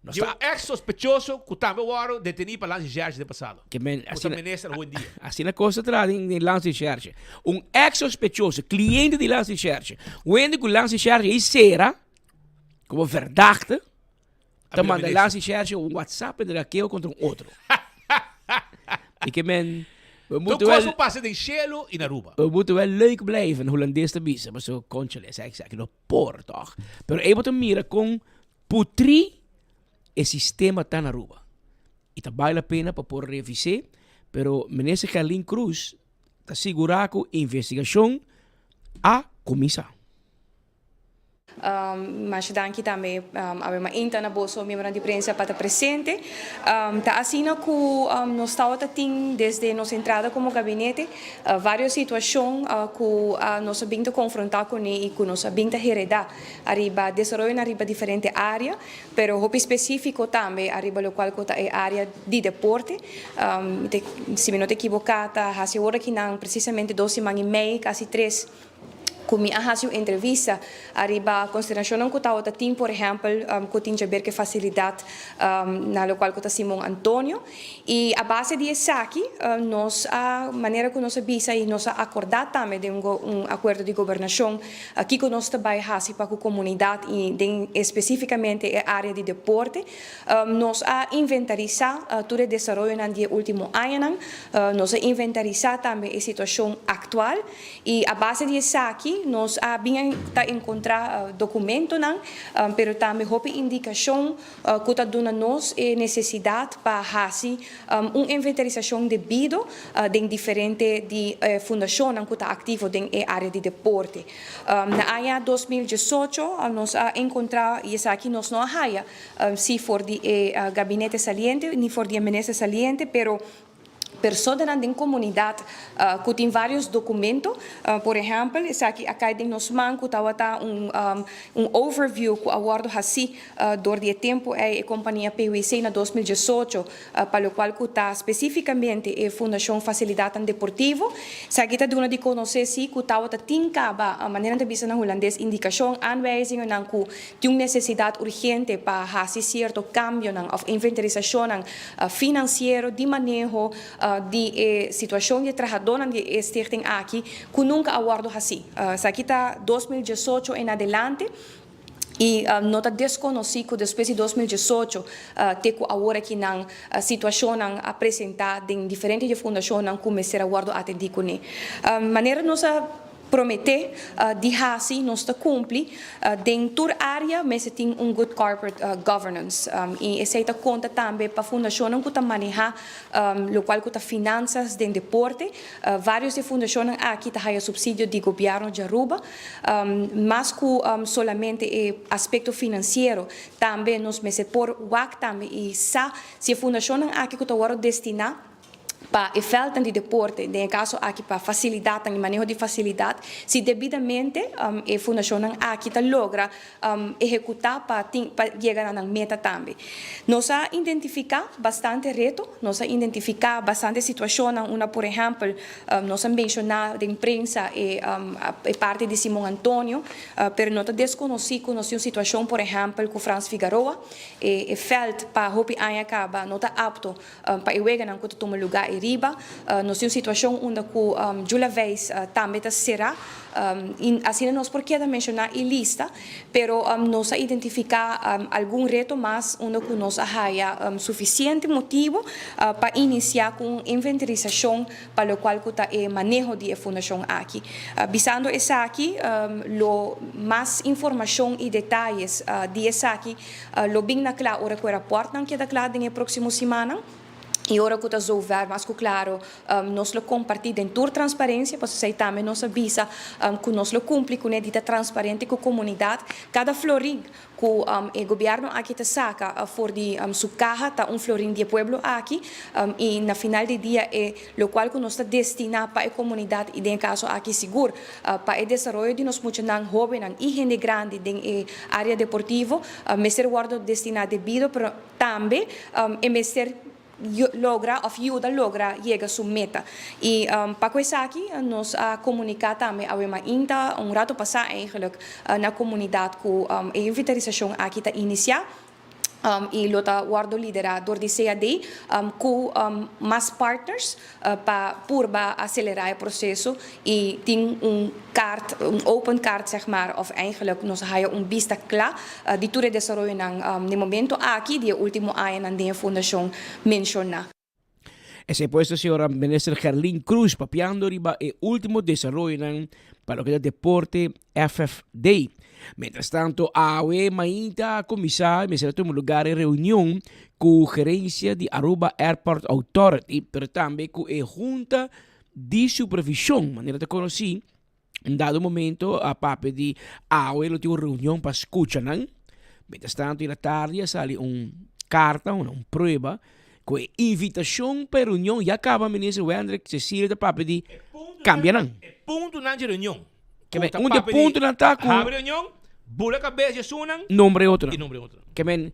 Nos ta. Di un ex sospechoso cu tambe worde deteni pa Lancy Gerge den pasado. Ke men, Cu ta asina, minister hoy en dia. Asina cos ta traha den, den Lancy Gerge. Un ex sospechoso, cliente di Lancy Gerge. Wende cu Lancy Gerge ei cera, como verdachte, Ta manda Lancy Gerge un WhatsApp en dra keo kontra un otro. I ke men, we moeten wel... Tur pasa den cielo in Aruba. We moeten wel leuk blijven, Holandes ta bisa. Paso, conchale, esaki, esaki no por, toch? Pero ey bo ta mira kon putri e sistema ta na Aruba. I ta bale la pena pa por revis'é, pero Minister Gerlin Croes ta sigurá ku investigashon a kuminsá. Masha danki tambe awe mainta na boso miembronan di prensa pa ta presente. Ta asina ku nos tabata tin desde nos entrada komo gabinete varios situashon ku nos a bin ta konfrontá kuné i ku nos a bin ta heredá ariba desaroyonan riba diferente área, pero hopi spesífiko tambe ariba lokual ku ta e área di deporte. Si mi no ta ekiboká ta hasi ora kinan presisamente dos siman i mei, kasi tres. Ku mi a hasi un entrevista ariba konsiderashonnan ku tabata tin, por ehèmpel, ku tin djaber ku e fasilidat na lokual ku ta Simon Antonio. I a base di esaki nos a, manera ku nos a bisa i nos a akordá tambe den un akuerdo di gobernashon kiko nos ta bai hasi pa ku komunidat i den espesífikamente e área di deporte. Nos a inventarisá tur e desaroyonan di e último añanan. Nos a inventarisá tambe e situashon aktual. I a base di esaki nos a bin ta enkontrá dokumentonan, pero tambe hopi indikashon ku ta duna nos e nesesidat pa hasi un inventarisashon debido den diferente di e fundashonnan ku ta aktivo den e área di deporte. Na aña 2018 nos a enkontrá, i esaki nos no a haya si for di e gabinete saliente ni for di e minister saliente, pero Personanan den komunidat ku tin vários dokumento, por ehèmpel esaki a kai den nos man ku tabata un un overview ku a wòrdu hasí dor di e tempu ei e kompania PWC na 2018 pa lokual ku ta spesífikamente e Fundashon Fasilidatnan Deportivo. Esaki ta duna di konosé si ku tabata tin kaba, manera nan ta bisa na hulandes, indikashon, aanwijzingennan ku tin un nesesidat urgente pa hasi sierto kambionan òf inventarisashonnan finansiero di maneho di e situashon di e trahadónan di e stichting aki ku nunka a wòrdu hasí. Esaki ta 2018 en adelante i no ta deskonosí ku despues di 2018 te ku awor aki nan situashonnan a presentá den diferente di e fundashonnan ku mester a wòrdu atendí kuné. Manera nos a Prometé di hasi nos ta kumpli. Den tur área mester tin un good corporate governance i esei ta konta tambe pa fundashonnan ku ta manehá lokual ku ta finansas den deporte. Vários di e fundashonnan aki ta haya supsidio di gobièrnu di Aruba. Mas ku solamente e aspekto finansiero tambe nos mester por wak tambe i sa si e fundashonnan aki ku ta wòrdu destiná. pa e veldnan di deporte, den e kaso aki pa fasilidatnan i maneho di fasilidat, si debidamente e fundashonnan aki ta logra ehekutá pa tin pa yega na nan meta tambe. Nos a identifiká bastante reto, nos a identifiká bastante situashonnan unda por ehèmpel nos a menshoná den prensa e e parti di Simon Antonio, pero no ta deskonosí ku nos tin un situashon por ehèmpel ku Frans Figaroa, e e vèlt pa hopi aña kaba no ta apto Pa e weganan ku ta tuma lugá ei riba, nos tin un situashon unda ku Jula Veis tambe ta será i asina nos por keda menshoná e lista, pero nos a identifiká algun reto mas unda ku nos a haya sufisiente motibu pa inisiá ku un inventarisashon pa lokual ku ta e maneho di e fundashon aki. Bisando esaki, lo mas informashon i detayes di esaki Lo bin na kla ora ku e rapòrtnan keda kla den e próksimo simannan i ora ku ta zover mas ku klaro nos lo kompartí den tur transparensia pasobra esei tambe nos a bisa ku nos lo kumpli kuné di ta transparente ku komunidat. Kada florin ku e gobièrnu aki ta saka for di su kaha ta un florin di e pueblo aki i na final di dia e lokual ku nos ta destiná pa e komunidat i den e kaso aki sigur Pa e desaroyo di nos muchanan, hobennan y hende grandi den e area deportivo mester wordo destina debido pero tambe e mester logra of yuda logra yega su meta. Y pa cu esaki nos a comunica tambe awe mainta un rato pasa eigenlijk na comunidad cu e inventarisacion aki ta inicia. y lo ta wordo lidera door di CAD cu mas partners pa purba acelera e proceso y tin un kaart, un open kaart zeg maar, of eigenlijk nos a haya un bista cla di tur e desaroyonan den momento aki di e ultimo añanan den e fundacion menciona. Esei puesto señora Minister Gerlin Cruz papiando riba e ultimo desaroyonan pa loke ta deporte FFD. Mientras tanto awe mainta a cuminsa y mester a tuma lugar e reunion cu gerencia di Aruba Airport Authority pero tambe cu e junta di supervision manera ta conoci. Un dado momento a papia di awe lo tin un reunion pa scucha nan. Mientras tanto in la tardi a sali un carta, un, un prueba, cu e invitacion pa e reunion ya caba minister Wendrick Cecilia ta papia di cambia nan. E puntonan dje reunion. Ke men, un di e puntonan ta cu. Habri reunion, bula cabes dje esunnan. Nombre e otronan. Y nombre e otronan. Ke men,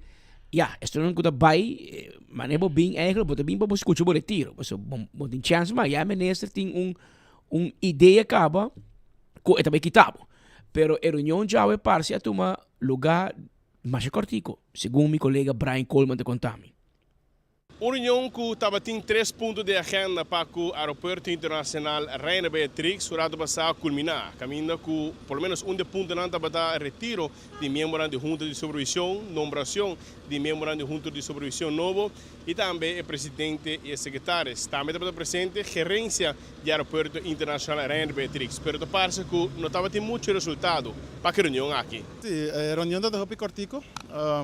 ya, esunnan cu ta bay, mane bo bin eigenlijk, bo ta bin pa bo scucha bo retiro. Pasobra bo, bo tin chance mas. Ya e minister tin un. Un idea kaba ku e ta bai kita bo. Pero e reunion djawe parse a tuma lugá masha kòrtiku, segun mi kolega Brian Coleman ta konta mi. Un reunion ku tabatin tres punto di agenda pa ku Aeropuerto Internacional Reina Beatrix un rato pasá a kulminá, kaminda ku por lo menos un di e puntonan tabata retiro di miembronan di Hunta di Supervision, nombracion di miembronan di Hunta di Supervision nobo y tambe e presidente y e secretaris. Tambe tabata presente gerencia di Aeropuerto Internacional Reina Beatrix, pero ta parce cu no tabatin mucho resultado pa cu e reunion aki. Si, e reunion ta hopi cortico.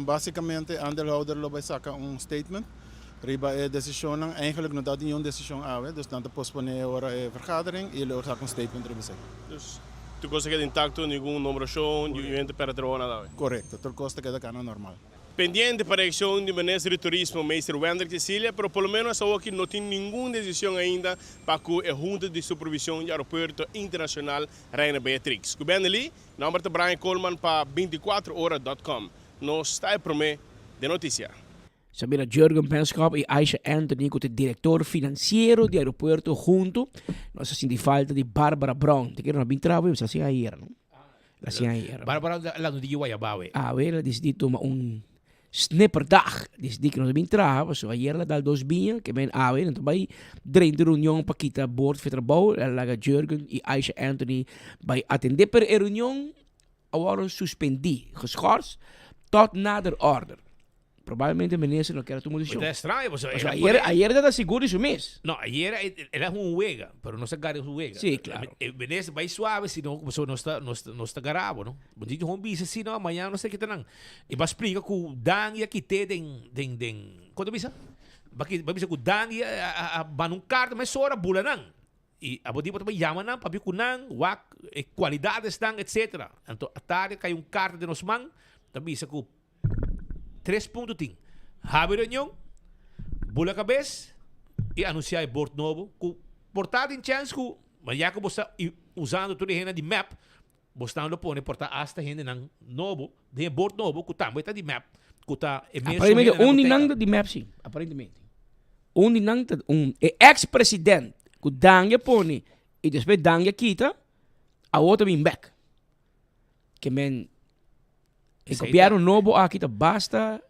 Basicamente aandeelhouder lo bay saca un statement riba e decisionnan. Eigenlijk no tabatin niun decision awe, dus nan ta pospone e ora e vergadering y lo saca un statement riba esey. Dus tur cos ta keda intacto, ningun nombracion, ningun hende perde trabaho, nada awe? Correcto, tur cos ta keda cana normal. Pendiente pa reaccion di Minister di Turismo, Meester Wendrick Cecilia, pero por lo menos awoki no tin ningun decision ainda pa cu e Hunta di Supervision di Aeropuerto Internacional Reina Beatrix. Cu Benny Lee, nomber ta Brian Coleman pa binticuatro ora dot com. Nos ta e prome den noticia. Sabina Jurgen Benschop y Aisha Anthony cu ta director financiero di aeropuerto hunto. Nos a sinti falta di Barbara Brown. Te kere no a bin traha, sa haci ayer, no? La hacía ayer. Barbara la no di Guayabawe. Awe la decidí tuma un snipperdag. Decidí que no ta bin traha, pasobra ayer la dal dos biña, ke men awe nan ta bai drenta reunion pa kita bord for trabou. La laga Jurgen y Aisha Anthony bai atendé, pero e reunion a wòrdu suspendí, geschorst, tot nader order. Probablemente minister no kier a tuma un decision. Ta extraño, pasobra Pasobra ayer, ayer ta sigur di su mes. No, ayer el a hunga un wega, pero no sa gara su wega. Sí, claro. E minister bai suave, si no, pasobra nos ta, nos, nos ta garabo, no? Bo di hon bisa si no, mañana no sa kita nan. E ba splika ku Dangui a kite den, den, den, kon ta bisa? Ba ki, ba bisa ku Dangui a, a, a manda un karta mesora bula nan. I abo di bo ta bai yama nan, papia ku nan, wak e kualidadesnan, etcetera. Anto atardi a kai un karta den nos man, ta bisa ku Tres punto tin. Habri reunion, bula kabes i anunsiá e bord nobo ku por ta tin chèns ku ma ya ku bo sta usando tur e hendenan di mep, bo stan lo pone por ta asta hendenan nobo den e bord nobo ku tambe ta di mep ku ta e mesun Aparentemente hendenan un ku di ta nan ta di mep si, aparentemente. Un di nan ta un e ex president ku Dangui a pone i despues Dangui a kita, awor ta bin bek. Ke men e gobierno nobo aki ta basta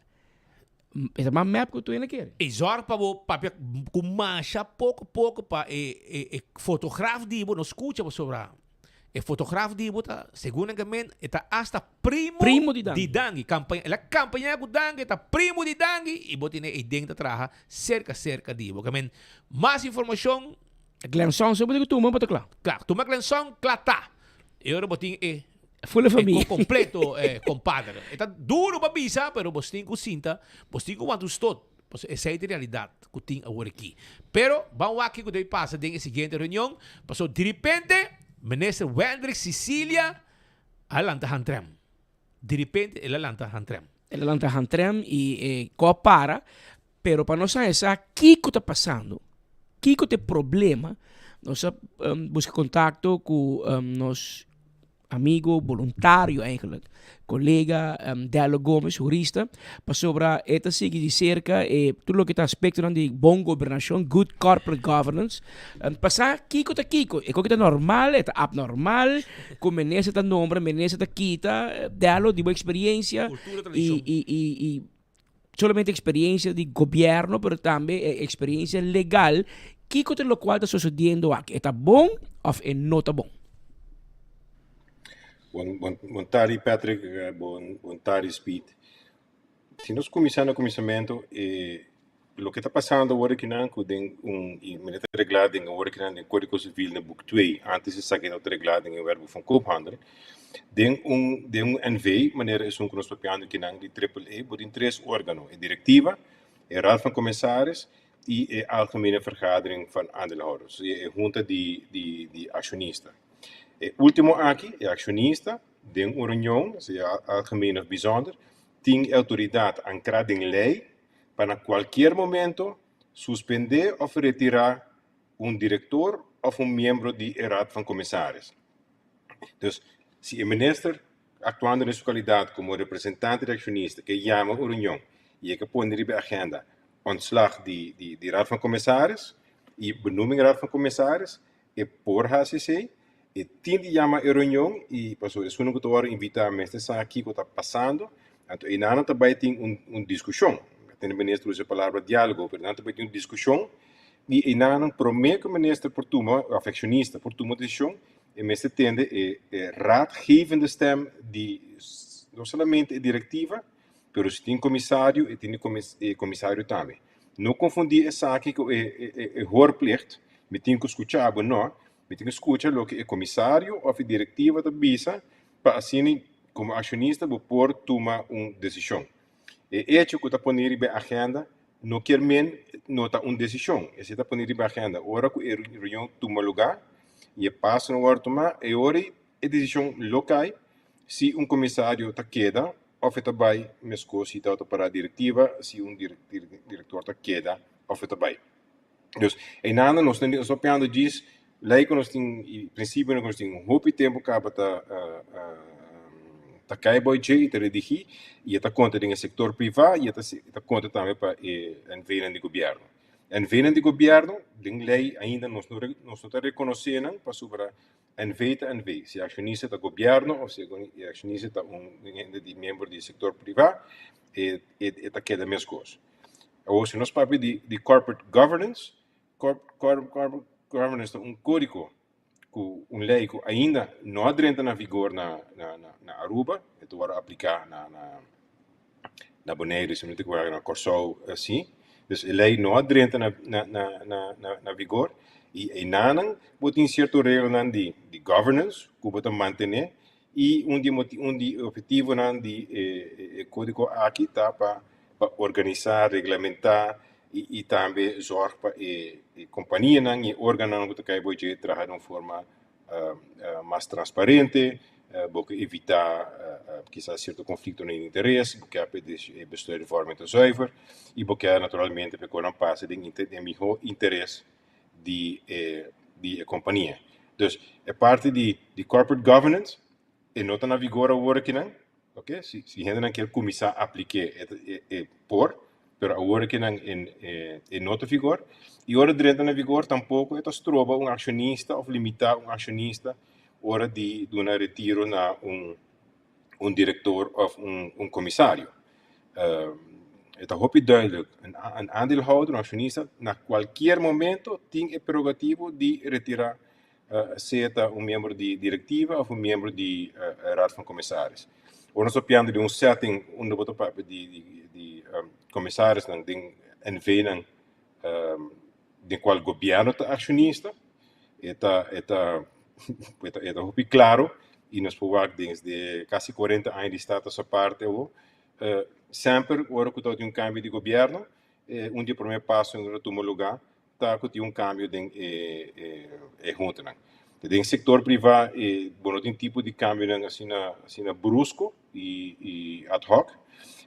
e ta mas mep ku tur hende kere. E zorg pa bo papia ku masha poko poko pa e e e fotograaf di bo no skucha pasobra e fotograaf di bo ta segun nan ke men e ta asta primo Primo di Dangui. di Dangui kampaña el a kampaña ku Dangui e ta primo di Dangui i bo tene ei den ta traha serka serka di bo ke men mas informashon. Glenson so bo tin ku tuma pa ta kla. Kla tuma Glenson kla ta. E ora bo tin e Full familia. E completo eh, compadre. E ta duro pa bisa, pero bos tin cu sinta, bos tin cu wanta un stot. Pasobra esey ta e realidad cu tin awor aki. Pero, ban wak kico debe pasa den e siguiente reunion, pasobra diripente Minister Wendrick Cicilia a lanta handrem. Diripente el a lanta handrem. El a lanta handrem y e ko a para, pero pa nos haña sa kico ta pasando, kico ta e problema, nos a busca contacto cu nos amigo boluntario eigenlijk, colega Dello Gomez, hurista, pasobra e ta sigui di cerca e tur loke ta aspectonan di bon gobernacion, good corporate governance, pa sa kico ta kico, e koki ta normal, e ta abnormal, cu minister ta nombra, minister ta kita, Dello di bo experiencia y y y y solamente experiencia di gobierno, pero tambe e experiencia legal, kico ta locual ta sucediendo aki? E ta bon of e no ta bon? Bon, bon, bon tardi Patrick, eh, bon, bon tardi Speed. Si nos cuminsa na cuminsamento, eh, loke ta pasando awor akinan cu den un, y mester ta regla den awor akinan den Codigo Civil na boek 2, antes esaki no ta regla den e Wetboek van Koophandel, Den un den un NV, manera esun ku nos papiando kinan di Triple A, bo tin tres órgano, e direktiva, e Raad van Commissaris i e Algemene Vergadering van Aandeelhouders, e hunta di di di akshonista. E último aki, e akshonista, den un reunion, sea algemeen òf bijzonder, tin e outoridat ankrá den lei pa na kualkier momento suspendé òf retirá un direktor òf un miembro di e Raad van Commissaris. Dus, si e minister, aktuando den su kalidat komo representante di akshonista, ke yama un reunion i e ke pone riba e agenda ontslag di di di Raad van Commissaris i benoeming Raad van Commissaris, e por hasi esei. E tin di yama e reunion i pasobra esunnan ku ta wòrdu invitá mester sa kiko ta pasando. Anto einan ta bai tin un un diskushon. Tende minister usa e palabra diálogo, pero nan ta bai tin un diskushon i einan promé ku minister por tuma, òf akshonista por tuma desishon, E mester tende e e raadgevende stem di no solamente e directiva, pero si tin comisario e tin e comisario tambe. No confundi esaki cu e e e hoorplicht, mi tin cu scucha bo, no, mi tin cu scucha loke e comisario of e directiva ta bisa pa asina como accionista bo por tuma un decision. E hecho cu ta pone riba e agenda no kier men no ta un decision. Esey ta pone riba agenda. Ora cu e reunion tuma lugar y e pasonan worde tuma, e ora ey e decision lo cay si un comisario ta keda of e ta bay, mescos si ta para directiva, si un director ta keda of e ta bay. Dus eynanda nos ta nos ta papiando djis ley cu nos tin y principionan cu nos tin hopi tempo caba ta ta cay boy dje y ta redigi y e ta conta den e sector priva y e ta conta tambe pa e NVnan di gobierno. NVnan di gobierno den ley ainda nos no nos no ta reconoce nan pasobra NV ta NV. Si e accionista ta gobierno of si e accionista ta un hende di miembro di sector priva e e ta keda mescos. Awor si nos papia di di corporate governance, corp corp corporate governance ta un codigo cu un ley cu ainda no a drenta na vigor na na na Aruba, e ta worde aplica na na na Boneiru si no ta ekivoca na Corsou si, dus e ley no a drenta na na na na na vigor y einanan bo tin cierto reglanan di di governance cu bo ta mantene y un di un di e obhetivonan di e e codigo aki ta pa pa organisa, reglamenta y y tambe zorg pa e e companianan y e organonan cu ta cay bo dje traha den un forma mas transparente. Bo ke evitá kisas sierto konfliktonan di interes, bo ke pa e besluitvorming ta zuiver i bo ke naturalmente pa e konan pasa den e mihó interes di e di e kompania. Dus e parti di di corporate governance e no ta na vigor awor akinan, oke, si si hendenan kier kuminsá aplik'é e e e por, pero awor akinan e e no ta vigor i ora drenta na vigor tampoko e ta stroba un akshonista òf limitá un akshonista ora di duna retiro na un un director of un un comisario. E ta hopi duidelijk, un un aandeelhouder, un accionista, na cualkier momento tin e prerogativo di retira sea ta un miembro di directiva of un miembro di raad van commissaris. Ora nos ta papiando di un setting unda bo ta papia di di di comisarisnan den NV-nan den cual gobierno ta accionista, e ta e ta e ta e ta hopi claro y nos por wak desde casi cuarenta aña di status aparte awo, semper ora cu ta tin un cambio di gobierno un di e prome pasonan cu ta tuma lugar ta cu tin un cambio den e e huntanan. Den sector priva bo no tin tipo di cambionan asina asina brusco y y ad hoc,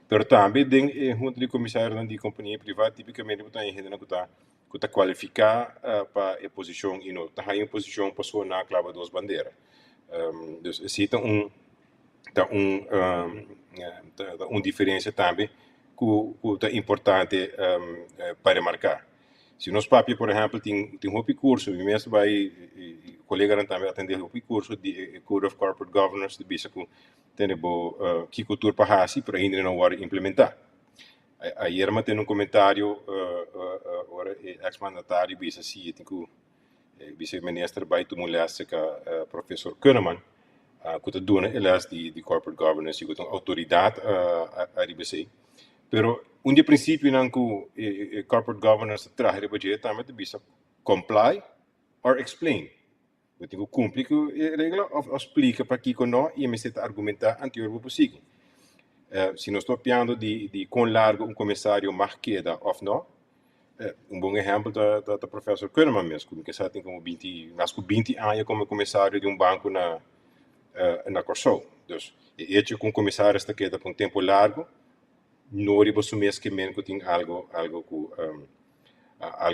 pero tambe den e hunta di comisarionan di compania priva tipicamente bo ta haña hendenan cu ta cu ta cualifica pa e posicion y no ta haña un posicion pasobra nan a claba dos bandera. Dus esey ta un ta un ta un diferencia tambe cu cu ta importante pa remarca. Si nos papia por ehempel tin tin hopi curso, mi mes bai y coleganan tambe atende hopi curso di e Code of Corporate Governance di bisa cu tene bo kico tur pa haci pero ainda no worde implementa. Ayer mi a tene un comentario ora e ex mandatario bisa si e tin cu bisa e minister bai tuma un les cerca profesor Kunneman cu ta duna e les di corporate governance y cu ta un autoridad ariba esey. Pero un di e principionan cu e corporate governance ta traha riba dje tambe ta bisa comply or explain. Bo tin ku kumpli ku e regla òf òf splika pakiko nò i e mester ta argumentá anterior bo por sigui. Si nos ta papiando di di kon largu un komisario mag keda òf nò, un bon ehèmpel ta ta ta profesor Kunneman mes ku mi ke sa tin komo binti mas ku binti aña komo komisario di un banko na na Kòrsou. Dus e echo ku un komisaris ta keda pa un tempu largu no riba su mes ke men ku tin algu algu ku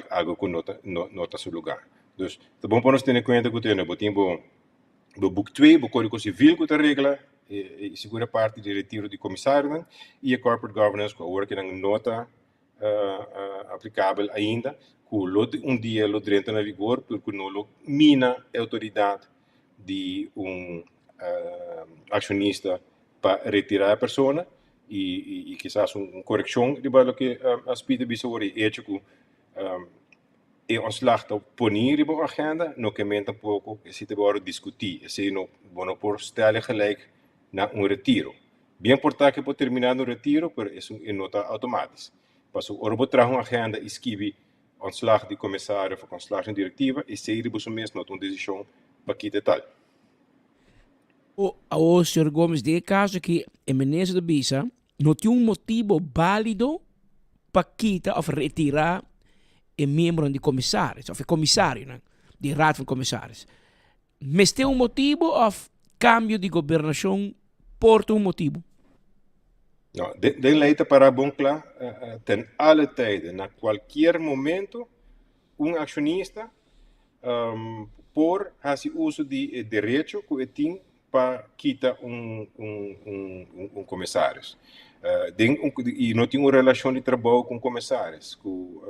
algo ku no ta no ta su lugá. Dus ta bon pa nos tene kuenta ku tene bo tin bo bo boek twee, bo kódigo sivil ku ta regla e sigur e parti di retiro di komisarionan i e corporate governance ku awor kinan no ta aplikabel ainda ku lo un dia lo drenta na vigor pero ku no lo mina e outoridat di un akshonista pa retirá e persona i kisas un korekshon riba loke Speed a bisa ora e echo ku e ontslag ta poní riba un agenda no ke men tampoko esei ta wòrdu diskutí esei no bo no por stèl'e gelijk na un retiro. Bien por ta ke por terminá na un retiro pero esun e no ta outomatis pasobra ora bo traha un agenda i skibi ontslag di komisario òf ontslag di un direktiva esei riba su mes no ta un desishon pa kita e tal. O awor señor Gomez den e caso aki e minister ta bisa no tin un motibo balido pa kita of retira e miembronan di comisaris of e comisarionan di raad van commissaris. Mester un motibo of cambio di gobernacion por ta un motibo? No, den, den ley ta para bon cla, ten alle tijden, na cualkier momento, un accionista por hasi uso di e derecho ku e tin pa kita un un un un komisaris. Den un i no tin un relashon di trabou ku un komisaris, ku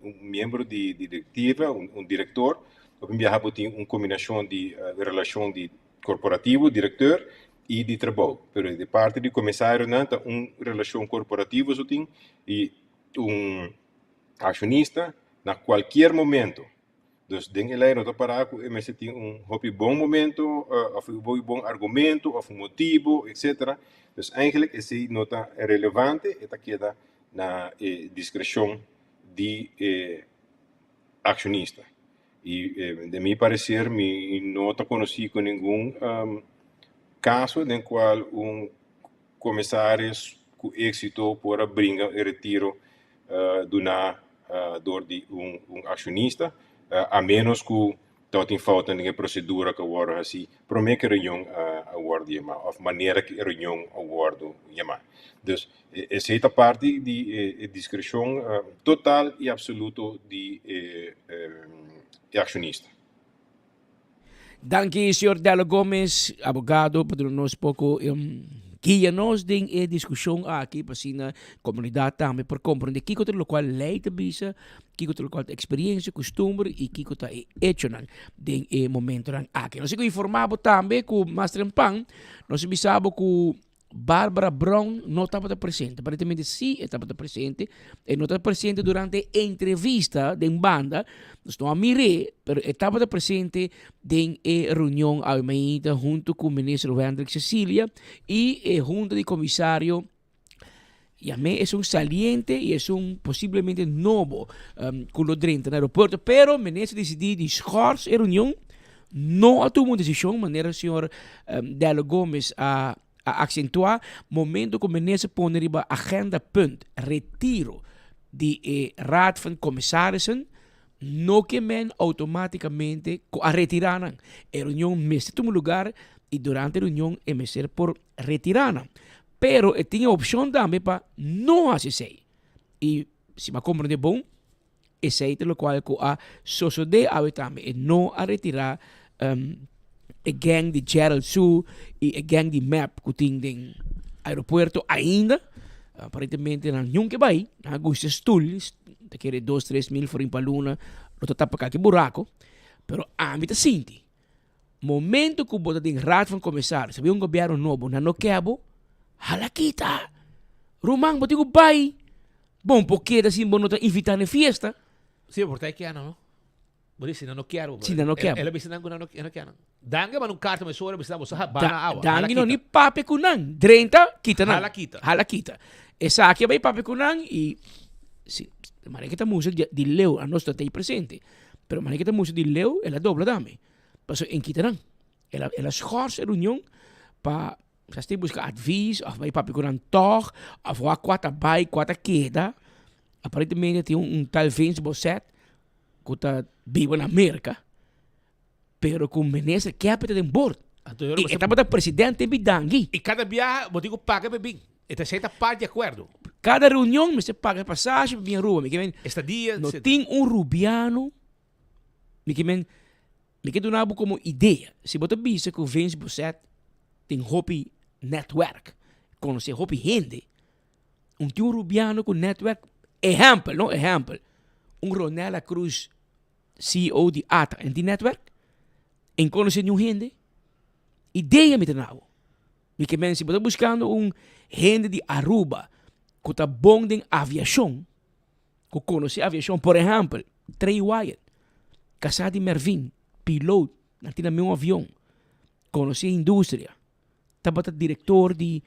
un miembro di direktiva, un un direktor, hopi biaha bo tin un kombinashon di relashon di korporativo, direkteur, i di trabou. Pero di parti di komisarionan ta un relashon korporativo so tin i un Accionista na cualkier momento. Dus den e ley no ta para cu e mester tin un hopi bon momento of un hopi bon argumento of un motibo etcetera. Dus eigenlijk esey no ta relevante, e ta keda na e discrecion di e accionista. Y den mi parecer mi no ta conoci cu ningun caso den cual un Komisaris ku éksito por a bringa e retiro duná dor di un akshonista, a ménos ku Tabatin foutnan den e prosedura ku a wòrdu hasí promé ku e reunion a wòrdu yamá òf manera ku e reunion a wòrdu yamá. Dus esei ta parti di e diskreshon total i apsoluto di e akshonista. Danki señor Dello Gomez, abogado, pa duna nos poco guia nos den e discusion aki pa asina comunidad tambe por comprende kico ta locual ley ta bisa, kico ta locual ta experiencia, costumber y kico ta e hechonan den e momentonan aki. Nos a informa bo tambe cu mas trempan nos a bisa bo cu Barbara Brown no tabata presente. Aparentemente sí e tabata presente. E no tabata presente durante e entrevista den banda. Nos no a mir'é, pero e tabata presente den e reunion awe mainta hunto cu minister Wendrick Cecilia y e hunta di comisario Yamé esun saliente y esun posiblemente nobo cu lo drenta na aeropuerto. Pero minister dicidi di schors e reunion. No a tuma un decision manera señor Dello Gomez a accentua. Momento cu minister pone riba agenda punt retiro di e Raad van Commissarissen no ke men automaticamente cu a retira nan. E reunion mester tuma lugar y durante e reunion e mester por retira nan. Pero e tin e opcion tambe pa no haci esey. Y si mi a comprende bon, esey ta locual cu a sosode awe tambe. E no a retira e gang di Gerald Su y e gang di mep cu tin den aeropuerto ainda. Aparentemente nan niun ke bay, nan a gusta e stoel, ta kere dos tres mil florin pa luna, lo ta tapa kaki buraco. Pero ami ta sinti. Momento ku bo ta den Raad van Commissaris, habia un gobierno nobo, nan no ke bo, hala kita. Ruman, bo tin ku bai. Bon por keda sin bo no ta invita na e fiesta. Sí, por ta e kier no. Bo di si nan no kier bo. Si nan no kier bo. El a bisa nan ku nan no kier nan. Dangi a manda un karta mesora bisa nan bo sa ba na awa. Dangi no ni papia ku nan. Drenta, kita nan. Hala kita. Hala kita. Esaki a bai papia ku nan i si, manera ke ta mustra di leu, anos ta tei presente. Pero manera ke ta mustra di leu, el a dobla tambe. Pasobra en kita nan. El a, el a schors e reunion pa sa stier busca advies of bai papia cu nan tog of wak cua ta bai, cua ta keda. Aparentemente tin un, un tal Vince Bosset cu ta biba na Merca, pero cu minister Kepler ta den board. Anto yo Y e tabata presidente bidangui. Y cada biaha bo tin cu paga pa e bin. E ta esey ta part di acuerdo. Cada reunion mester paga e pasashi pa bin Aruba. Mi ke men, Estadia, no tin un Rubiano Mi ke men, mi ke duna bo komo idea, si bo ta bisa ku Vince Bosset tin hopi netwerk, konosé hopi hende, un tin un rubiano ku netwerk, ehèmpel no, ehèmpel, un Ronella Cruz, CEO di ata, en tin netwerk? En konosé niun hende? Idea mi ta duna bo. Mi ke men, si bo ta buskando un hende di Aruba ku ta bon den aviashon, ku konosé aviashon. Por ehèmpel, Trey Wyatt, kasá di Mervin, piloot, nan tin nan mes un avion, konosé industria, tabata direktor di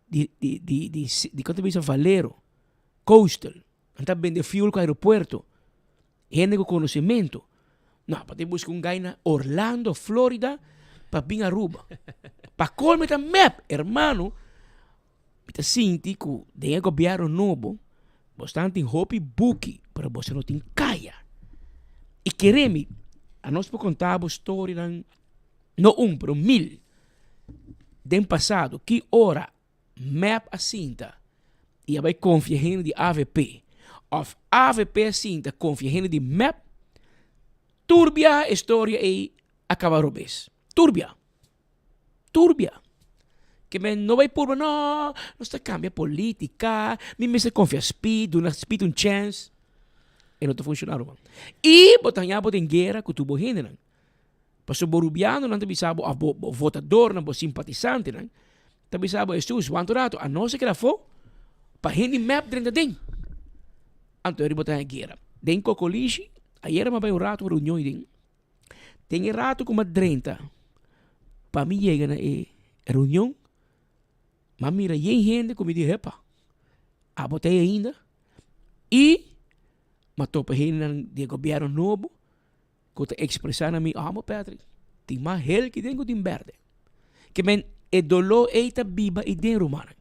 di di di di di kon ta bisa Valero, Coastal, nan ta bende fuel ku aeropuerto, hende ku konosementu. No, bo ta buska un guy na Orlando, Florida, pa bin Aruba. Pa kolme ta mep, hermano. Mi ta sinti ku den e gobièrnu nobo bosnan tin hopi buki pero boso no tin kaya. I kere mi, anos por konta bo storianan, no un pero mil, den pasado ki ora mep a sinta i a bai konfia hende di avp òf avp a sinta konfia hende di mep, tur biaha e storia ei a kaba robes. Tur biaha. Turbia. Ke men no bai purba, no, nos ta kambia politika, mi mester konfia Speed, duna Speed un chèns. E no ta funshoná, ruman. I bo ta haña bo den guera ku tur bo hendenan. Pasobra bo rubianonan ta bisa bo, òf bo bo votadornan, bo simpatisantenan, ta bisa bo, Hesus, wanta un ratu, anos a keda afó pa hende mep drenta den. Anto eri bo ta haña guera. Den Kokolishi, ayera mi a bai un ratu un reunion ei den. Den e rato ku mi a drenta pa mi yega na e reunion, mi a mira yen hende ku mi di, Hepa, abo ta ei ainda? I mi a topa hendenan di e gobièrnu nobo ku ta ekspresá na mi, Amo Patrick, tin mas hel ki den ku tin bèrdè. Ke men e doló ei ta biba ei den, rumannan.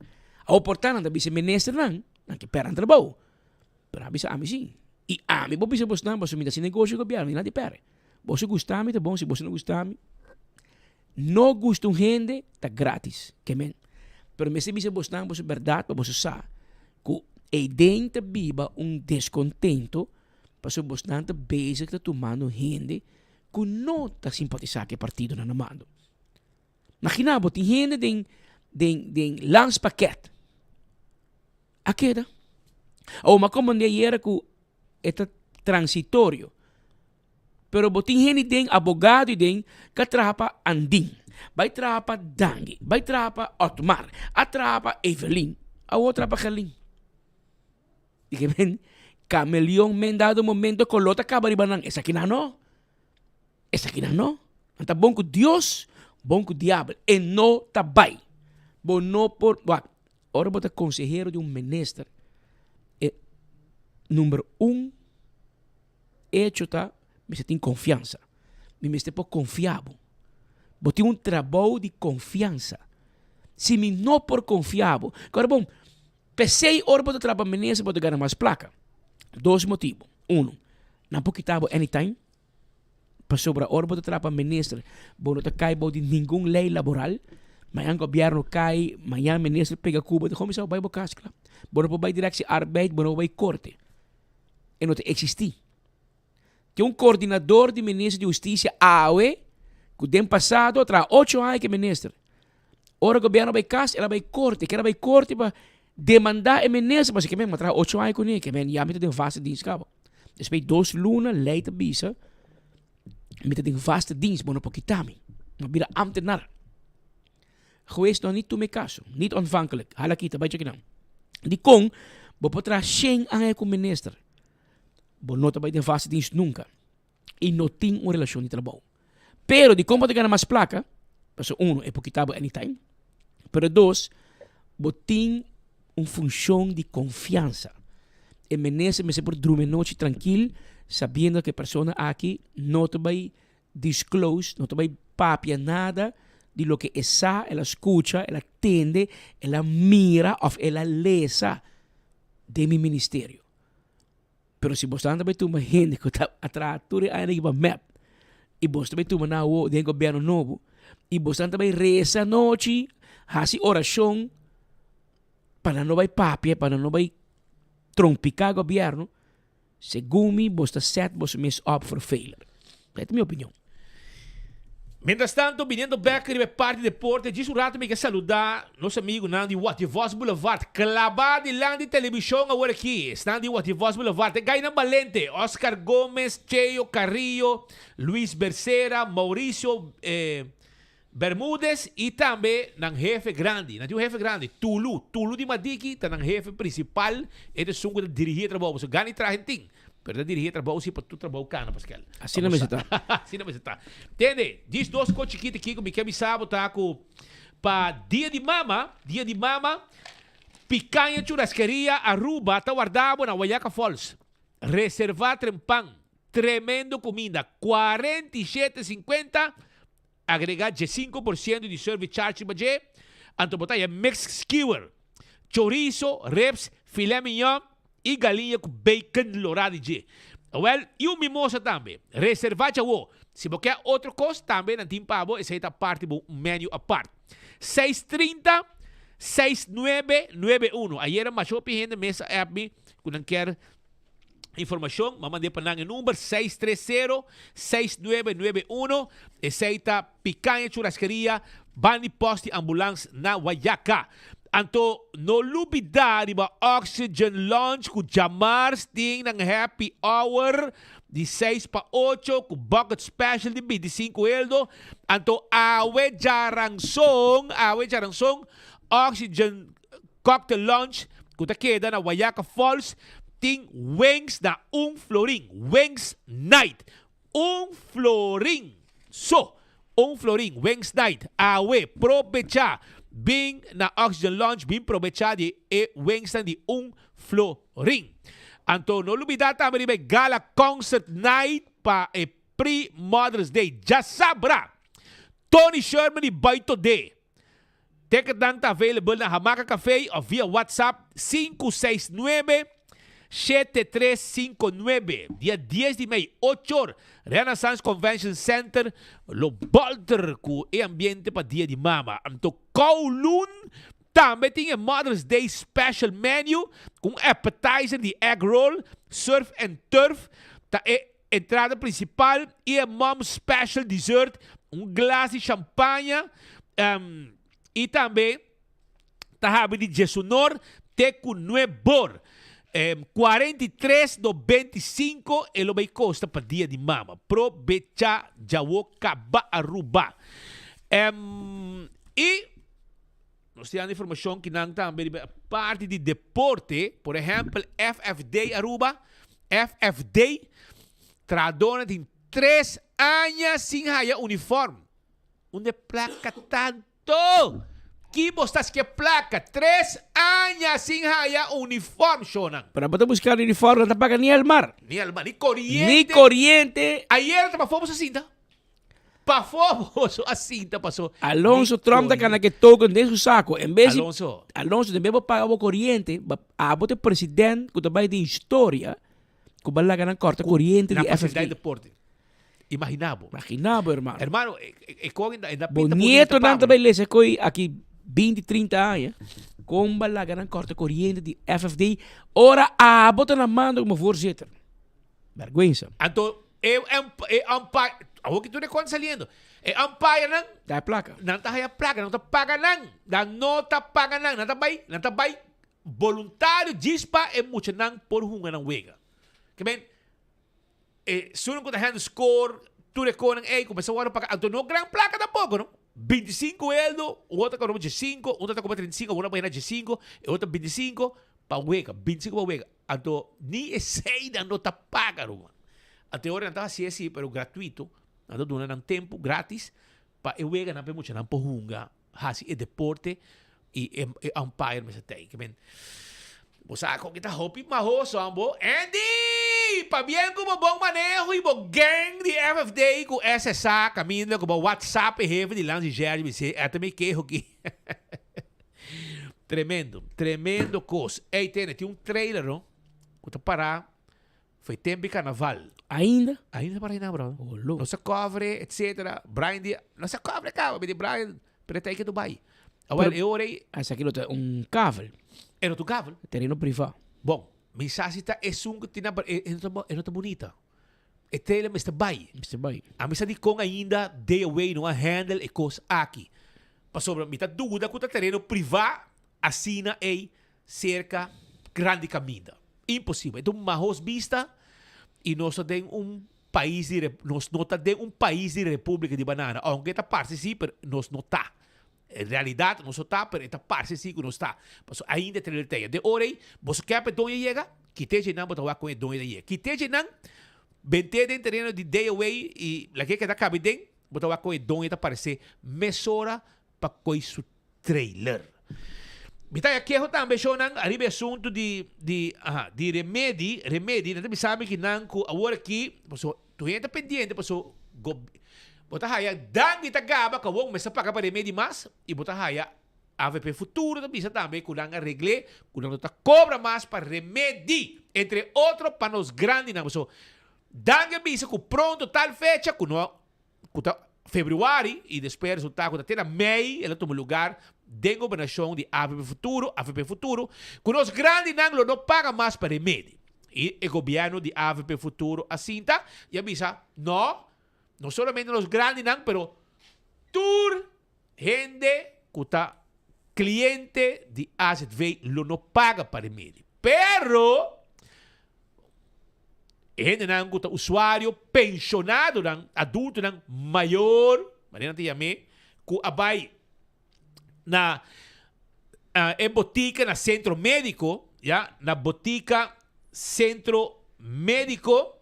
Awor por ta nan ta bisa e ministernan, nan ke pèrdè nan trabou. Pero a bisa ami si. I ami por bisa bosnan pasobra mi ta hasi negoshi ku gobièrnu, mi na di pèrdè. Boso gusta mi ta bon, si boso no gusta mi, no gusta un hende ta gratis. Ke men. Pero mester bisa bosnan boso bèrdat pa boso sa ku eiden ta biba un deskontento pasobra bosnan ta bezig ta tumando hende ku no ta simpatisá ku e partidonan na mando. Magina bo tin hende den den den landspakket a keda. Awor mi a komprende ayera ku e ta transitorio. Pero bo tin hende den abogado i den ku a traha pa Andin, bai traha pa Dangui, bai traha pa Otmar, a traha pa Evelyn, awor traha pa Gerlin. Di ke men kameleon men dado momento koló ta kaba riba nan, esakinan no. Esakinan no. Nan ta bon ku Dios, bon ku diabel. E no ta bai. Bo no por, wak, ora bo ta konsehero di un minister, e number un echo ta mester tin konfiansa. Mi mester por konfia bo. Bo tin un trabou di konfiansa. Si mi no por konfia bo, kòrda bon, p'esei ora bo ta traha pa minister bo ta gana mas plaka. Dos motibu. Uno, nan por kita bo anytime. Pasobra ora bo ta traha pa minister, bo no ta kai bou di ningun lei laboral. Mañan gobièrnu kai, mañan minister pega ku bo, ta kuminsá bo bai bo kas kla. Bo no por bai direktie arbeid, bo no por bai korte. E no ta eksistí. Tin un koordinador di minister di hustisia awe ku den pasado a traha ocho aña ku e minister. Ora gobièrnu bai kas, el a bai korte, ker a bai korte pa demandá e minister, pasobra ke men a traha ocho aña kuné, ke men ya mi ta den vaste dienst kaba. Despues di dos luna lei ta bisa, mi ta den vaste dienst, bo no por kita mi. Mi a bira ambtenaar. Hues no a ni tuma e kaso, niet ontvankelijk, hala kita, bai cheki nan. Dikon bo por traha shen aña ku minister, bo no ta bai den vaste dienst nunka. i no tin un relashon di trabou. Pero dikon bo ta gana mas plaka? Pasobra uno, e por kita bo anytime. Pero dos, bo tin un funshon di konfiansa. E minister mester por drumi anochi trankil sabiendo ku e persona aki no ta bai disclose, no ta bai papia nada di loke e sa, el a skucha, el a tende, el a mira òf el a lesa den mi ministerio. Pero si bosnan ta bai tuma hende ku ta a traha tur e aña riba mep i bos ta bai tuma nan awo den gobièrnu nobo i bosnan ta bai resa anochi, hasi orashon pa nan no bai papia, pa nan no bai trompiká gobièrnu, segun mi bos ta sèt bos mes op for failure. Esei ta mi opinion. Mientras tanto, biniendo bek riba e parti deporte, djis un rato mi ke saluda nos amigunan di Wativos Boulevard, klabá dilanti televishon awor aki. Esnan di Wativos Boulevard, e gainan balente, Oscar Gomez, Cheo Carrillo, Luis Bercera, Mauricio Bermudez y tambe nan hefe grandi. Nan tin un hefe grandi, Tulu. Tulu di Madiki ta nan hefe principal, e ta esun ku ta dirigi e trabou. Pasobra gana di traha tin. Pero ta dirigi e trabou si pa tur trabou kana, Pascal. Asina mester ta. Asina mester ta. Tende, djis dos kos chikito aki ku mi ke bisa bo ta ku pa Dia di Mama, Dia di Mama, Picaña Churrascaria Aruba ta warda bo na Wayaca Falls. Reserva trempan. Tremendo kuminda. 47,50, agrega 15% di service charge riba dje. Anto bo ta haya mixed skewer, chorizo, ribs, filet mignon y galiña cu bacon lora di dje. Awel, y un mimosa tambe. Reserva djawo. Si bo kier otro cos, tambe nan tin pa bo, esey ta parti bo menu apart. Seis trinta, seis nuebe, nuebe uno. Ayera masha hopi hende mes a app mi cu nan kier Informacion, m'a mand'é pa nan e number 630 6991. Esei ta Picaña Churrascaria, banda di post di ambulans na Wayaca. Anto no lubida riba Oxygen Lounge cu djamars tin nan happy hour di seis pa ocho cu bucket special di binticinco eldo. Anto awe djaranson, awe djaranson Oxygen Cocktail Lounge ku ta keda na Wayaca Falls tin wings na un florin, Wings Night. Un florin so! Un florin, Wings Night. Awe, probecha! Bin na Oxygen Lounge bin probecha di e wingsnan di un florin. Anto no lubida tambe riba e Gala Concert Night pa e Pre-Mother's Day djasabra! Tony Sherman di Baito De. Ticketnan ta available na Hamaca Café of via WhatsApp 569. 7359. Dia dies di mei, ochor, Renaissance Convention Center lo bolter ku e ambiente pa Dia di Mama. Anto Kowloon tambe tin e Mother's Day Special Menu ku un appetizer di egg roll, surf and turf ta e entrada principal i e Mom's Special Dessert, un glas di champaña i tambe ta habi di djesunor te ku nuebor. 43 do 25 e lo bay kosta pa Dia di Mama. Probecha djawo kaba Aruba. I nos tin anda informashon ki nan tambe riba parti di deporte, por ehempel FFD Aruba, FFD, trahadornan tin tres aña sin haya uniform. Unda e plaka tanto? To! Ki bo sta ske plaka? Tres aña sin haya uniform, shonan. Pero bo ta buska un uniform, no ta paga ni Elmar. Ni Elmar, ni coriente. Ni coriente. Ayer ta pafó boso a sinta. Pafó boso a sinta paso. Alonso Trump ta gana ke token den su saco. En bes di Alonso. Alonso, en bes bo paga bo coriente, abo ta e president cu ta bay den historia cu bo a laga nan corta coriente di Na facilidad FFD. deporte. Imagina bo. Imagina bo, hermano. Hermano, e, e, e con e da Bo pinta nieto bonita nan ta pa bay lesa koy aki 20, 30 aña. Kon ba laga nan korta koriente di FFD ora abo ta na mando komo voorzitter. Bergwensa. Anto, e, e umpire, awor ki tur e kon saliendo. E umpire nan, Ta plaka. Nan ta haya plaka, nan ta paga nan. Nan no ta paga nan, nan ta bay, nan ta bay voluntario djis pa e muchanan por hunga nan wega. Ke men, E sunan ku ta hende score tur e konan ey kumesa wòrdu paga anto no gran plaka tampoko no 25 eldo un otro ta kobra 15 un ta kobra 35 un ta pone na 15 e otro 25 pa wega 25 pa wega anto ni eseinan no ta paga ruman anto e ora nan ta hasi asi pero gratuito nan ta duna nan tempu gratis pa e weganan pa e muchanan por hunga hasi e deporte y e e umpire mester ta ey. Kimen bo sa con ki ta hopi mahoso an bo Andy! Pabien cu bo bon maneho y bo gang di FFD cu SSA caminda cu bo WhatsApp e hefe di Lanzi Jerry bis'é eta mi keho ki. Tremendo, tremendo cos. Ey tene tin un trailer no cu ta para Foi tempo di carnaval. Ainda? Ainda ta para einan, bro. Oh, lo. Nos a cover, etcetera. Brian di, nos a cover caba. Mi di, Brian, pero ta ei ke Dubai. Awel, e ora ei. Esaki lo ta un kavel. E no ta un kavel. Tereno priva. Bon, mi sa si ta esun ku tin na, e no ta, e no ta bunita. E trailer mester bai. Mester bai. A mi sa dikon ainda Day Away no a handle e kos aki. Pasobra mi ta duda ku ta tereno priva asina ei Cerca grandi caminda. Imposibel. E ta un mahos bista y nos ta den un pais di nos no ta den un pais di republica di banana. Aunke ta parce si, pero nos no ta. En realidad nos no ta, pero e ta parce si cu nos ta. Pasobra ainda e trailer ta eya. Den ora ey, boso kier pa e doño yega? Kite dje nan bo ta wak con e doño ta yega. Kite dje nan, bente den tereno di day away y lake keda cabe den, bo ta wak con e doño ta parece mesora pa coy su trailer. Mi ta haya keho tambe shownan ariba e asuntu di di aha di remedi remedi nan ta bisa mi ki nan ku awor aki paso tur hende ta pendiente paso gob bo ta haya danki ta gaba ku awor mester paga pa remedi mas i bo ta haya avp futuro ta bisa tambe ku nan a regle ku nan no ta kobra mas pa remedi entre otro pa nos grandinan paso danki a bisa ku pronto tal fecha ku no ku ta februari i despues resultá ku ta te na mei el a tuma lugar den gobernashon di avp Futuro, avp Futuro, ku nos grandinan lo no paga mas pa remedi. I e gobièrnu di avp Futuro a sinta i a bisa, No, no solamente nos grandinan pero tur hende ku ta kliente di azv lo no paga pa remedi. Pero E hendenan ku ta usuario, penshonadonan, adultonan mayor, manera nan ta yam'é, ku a bai na e botika na sentro médiko, ya, na botika sentro médiko,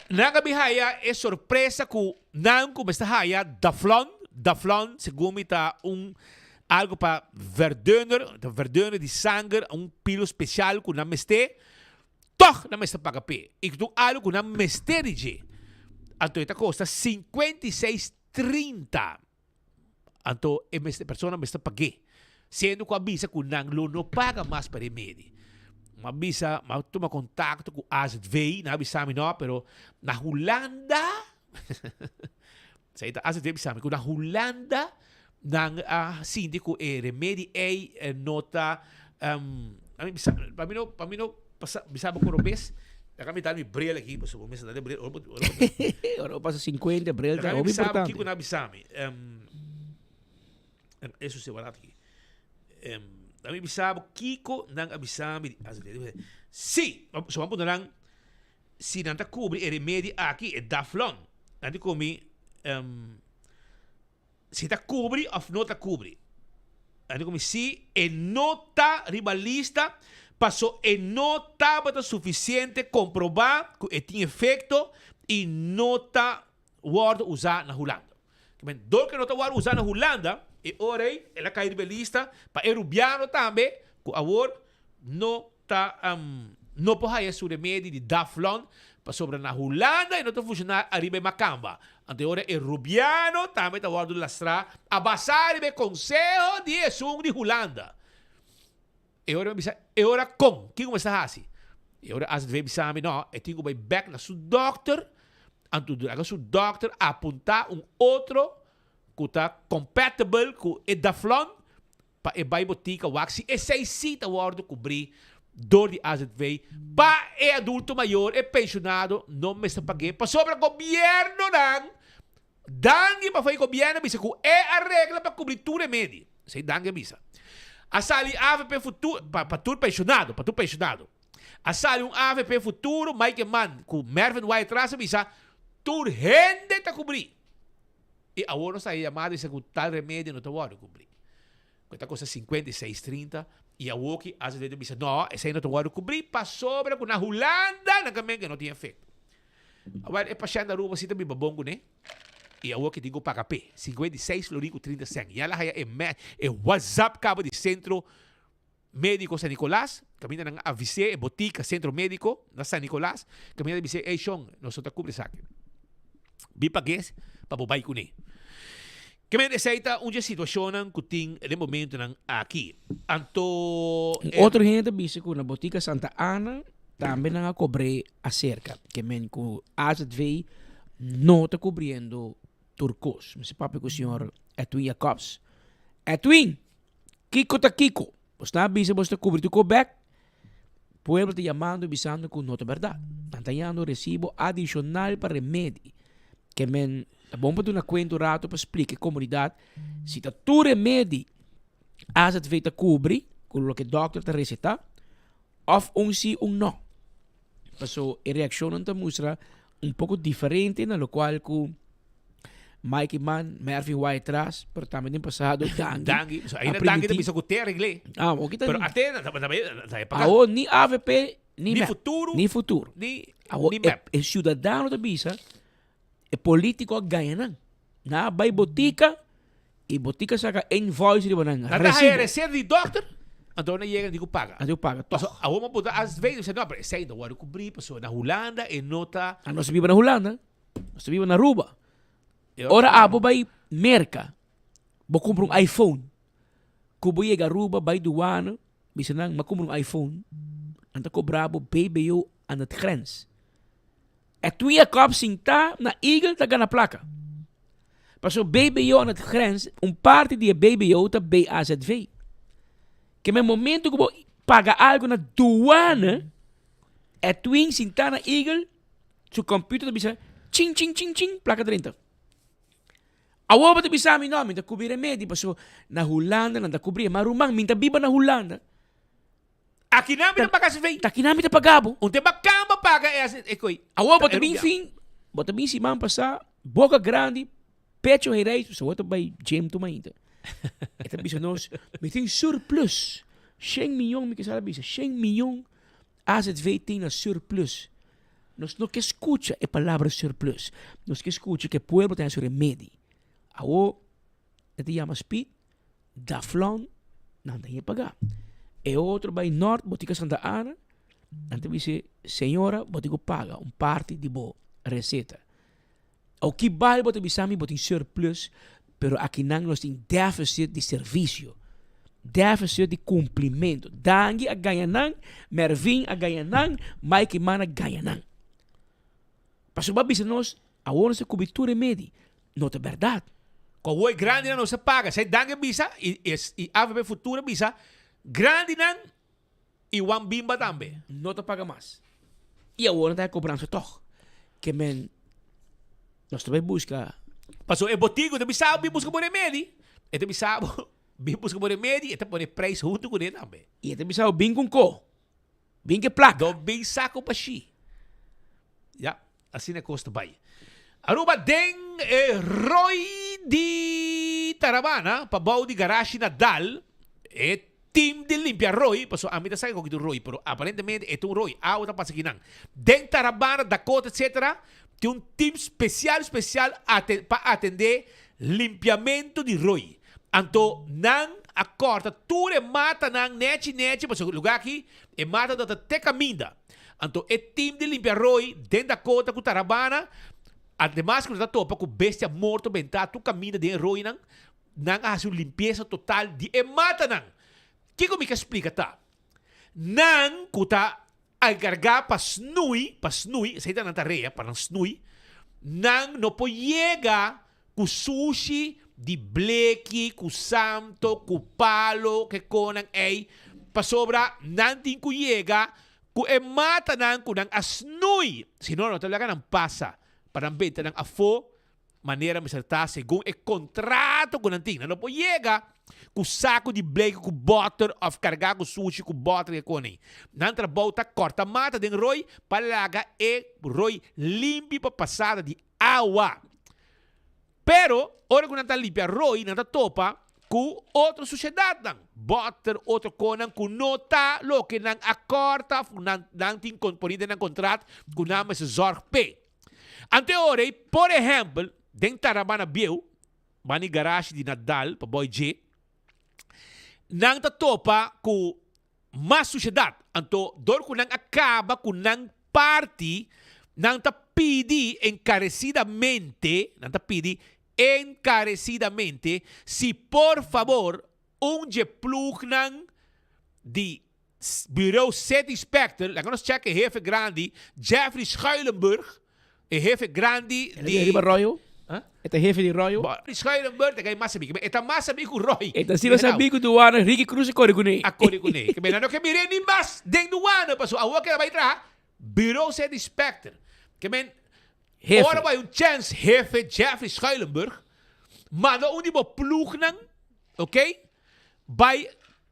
nan a bin haya e sorpresa ku nan ku mester haya Daflon, Daflon segun mi ta un algu pa verdunner, ta verdunner di sanger, un pilo spesial ku nan mester. Tòg nan mester paga p'e. I ku ta un algu ku nan mester di dje. Anto e ta kosta 56 trinta. Anto e mester, persona mester pag'é. Siendo ku a bisa ku nan lo no paga mas pa remedi. M'a bisa, m'a tuma contacto cu AZV, nan a bisa mi no, pero na Hulanda, esei ta AZV bisa mi, cu na Hulanda nan a sinti cu e remedi ei no ta, a mi bisa, pa mi no, pa mi no pasa, bisa bo cu robes, laga mi dal mi bril aki, pasobra bo mester dal e bril, ora bo, ora bo, Ora bo pasa 50, bril ta laga mi hopi bisa bo importante. kico nan a bisa mi. Eso se barato aki. A mi bisa bo kiko nan a bisa mi. Si, so ban punta nan si nan ta kubri e remedi aki, e Daflon. Nan di ku mi si ta kubri of no ta kubri. Nan di ku mi si e no ta riba lista paso e no tabata sufisiente komproba ku e tin efekto i no ta wòrdu usá na Hulanda. Men, dor ku e no ta wòrdu usá na Hulanda, e ora ei el a kai riba e lista pa e rubiano tambe ku awor no ta no por haya su remedi di Daflon pasobra na Hulanda e no ta funshoná ariba e makamba. Anto e ora e rubiano tambe ta wòrdu lastrá a basá riba e konseho di esun di Hulanda. E ora mi bisa, e ora kon? Kiko mi sta hasi? E ora AZV bisa mi, no, e tin ku bai bek na su dòkter, anto laga su dòkter apuntá un otro ku ta compatible ku e Daflon pa e bai botika wak si esei si ta wòrdu kubrí dor di AZV pa e adulto mayor, e penshonado no mester pag'é pasobra gobièrnunan Danki pa fo'i gobièrnu a bisa ku e a regla pa kubri tur remedi. Esei Danki a bisa. A sali avp futuro pa pa tur penshonado, pa tur penshonado. A sali un avp futuro Mike Eman ku Mervin Wyatt Ras a bisa tur hende ta kubri. I awor nos ta haña yamada bisa ku tal remedi no ta wòrdu kubri. Ku ta kosta 56 30 i awor ki azv ta bisa no esei no ta wòrdu kubri pasobra ku na Hulanda nan kamen ke no tin efekto. Awor e pashènt Aruba si ta biba bon kuné i awor ke tin ku paga p'e, 56 florin ku 30 sènt. Ya el a haya e me e whatsapp kaba di Sentro Médiko San Nicolas, kaminda nan a avis'é e botika Sentro Médiko na San Nicolas, kaminda ta bis'é, Ey shon, nos no ta kubri esaki. Bin pag'é pa bo bai kuné. Ke men esei ta un dje situashonnan ku tin den momentunan aki. Anto Un otro hende ta bisa ku na botika Santa Ana Tambe nan a kobr'é aserka ke men ku azv no ta kubriendo tur kos. Mi sa papia ku señor Edwin Jacobs. Edwin, kiko ta kiko? Bo sta a bisa bo ta kubri tur kos bèk? Pueblo ta yamando i bisando ku no ta bèrdat. Nan ta yando resibo adishonal pa remedi. Ke men ta bon pa duna kuenta un rato pa splika e komunidat si ta tur remedi azv ta kubri ku loke dòkter ta resetá. Of un si un no. Paso e reaccionnan ta mustra un poco diferente na locual cu Mike Eman, Mervin Wyatt Ras, pero tambe den pasado Dangui. Dangui, so ainda Dangui ta bisa cu te arreglé. Ah, oki ta. Pero ate na ta ta e paga. Awo ni avp ni Ni mep. futuro. Ni futuro. Ni Awo ni e mep. e ciudadano ta bisa e politico a gaña nan. Nan a bay botica y botica saca invoice riba nan. Nan ta haya receta di dokter, anto nan yega nan di cu paga. Nan di cu paga toch. Paso awor bo por as ve, no, pero esey no worde cubri pasobra na Hulanda e no ta. A nos ta biba na Hulanda, nos ta biba na Aruba. Ora abo bay Merca, bo cumpra un iPhone, cu bo yega Aruba bay douane, bisa nan mi a cumpra un iPhone, nan ta cobra bo BBO aan het grens. E tuia kòp sintá na Eagle ta gana plaka. Pasobra BBO aan het grens, un parti di e BBO ta BAZV. Ke men momento ku bo paga algu na douane, e tuin sintá na Eagle, su computer ta bisa chin chin chin chin, plaka drenta. Awor bo ta bisa mi, no, mi ta kubri remedi pasobra na Hulanda nan ta kubri. Ma ruman, mi ta biba na Hulanda. Aki nan mi ta paga CV. Ta aki nan mi ta paga bo. Un te bakan bo paga e e koi. Awor bo ta bin fin, bo ta bin siman pasá, boka grandi, pecho hereis, so bo ta bai gym tur mainta. E ta bisa nos, mi tin surplus, shen miyon mi kisal a bisa, shen miyon AZV tin na surplus. Nos no ke skucha e palabra surplus, nos ke skucha ke pueblo ta haña su remedi. Awor e ta yama Speed. Daflon, nan ta paga. E otro bai nort, botica Santa Ana, nan ta bisa, señora, bo tin ku paga un parti di bo receta. O ki bal bo ta bisa mi bo tin surplus, pero aki nan nos tin deficit di servicio. Deficit di cumplimento. Dangui a gaña nan, Mervin a gaña nan, Mike Eman a gaña nan. Pasobra bo a bisa nos, awor nos a cubi tur remedi. No ta berdad. Cu awor e grandinan nos a paga. Esey Dangui a bisa y y avp Futuro a bisa, grandinan y Juan Bimba tambe. No ta paga mas. Y awor nan ta cobransa tog. Ke men nos ta bay busca. Pasobra e botico ta bisa bo bin busca bo remedi. E ta bisa bo bin busca bo remedi, e ta pone prijs hunto cune tambe. Y e ta bisa bo bin con co. Bin ke plaka. No bin saco bashi. Ya, asina e cos ta bay. Aruba den e rooi di Tarabana pa bou di garashi na Dal, e team di limpia rooi, pasobra ami ta sa ke ta un rooi, pero aparentemente e ta un rooi, awa ta pasa kinan. Den Tarabana, Dakota etcetera, tin un team special special pa atende limpiamento di rooi. Anto nan a kòrta tur e matanan nechi nechi, pasobra lugá aki e mata ta te kaminda. Anto e tim di limpia roi den Dakota ku Tarabana, ademas ku nan ta topa ku bestia morto bentá tur kaminda den e roinan, nan a hasi un limpiesa total di e matanan. Kiko mi ke splika ta, nan ku ta enkargá pa snui, pa snui, esei ta nan tarea, pa nan snui, nan no por yega ku sushi di bleki, ku santo, ku palo, ke konan ei, pasobra nan tin ku yega ku e matanan ku nan a snui, si no no ta laga nan pasa pa nan benta nan afó manera mester ta segun e kontrato ku nan tin. Nan no por yega ku saku di bleki ku bòter òf kargá ku sushi ku bòter ke kos ei. Nan trabou ta kòrta mata den roi pa laga e roi limpi pa pasada di awa. Pero ora ku nan ta limpia roi nan ta topa ku otro sushedatnan, bòter, otro kosnan ku no ta loke nan a kòrta òf ku nan nan tin poni den nan kontrat ku nan mester zòrg p'e. Anto e ora ei, por ehèmpel, den Tarabana Bieu, banda di garashi di Nadal pa Boy Dje, nan ta topa ku mas sushedat. Anto dor ku nan a kaba ku nan parti, nan ta pidi enkaresidamente, nan ta pidi enkaresidamente si por fabor un dje plugnan di Bureau City Inspector, laga nos check e hefe grandi, Jeffrey Schuilenburg, e hefe grandi di... E riba Royo? E ta hefe di Royo? Schuilenburg ta kai mas sabí, e ta mas sabí ku Roy. E ta asina sabí ku duana Ricky Cruz a kore kuné. A kore kuné. Ke men nan no ke mir'é ni mas den duana, pasobra awor ke ta bai traha Bureau City Inspector. Ke men, ora bo hay un chèns, hefe Jeffrey Schuilenburg, manda un di bo plugnan, ok, bai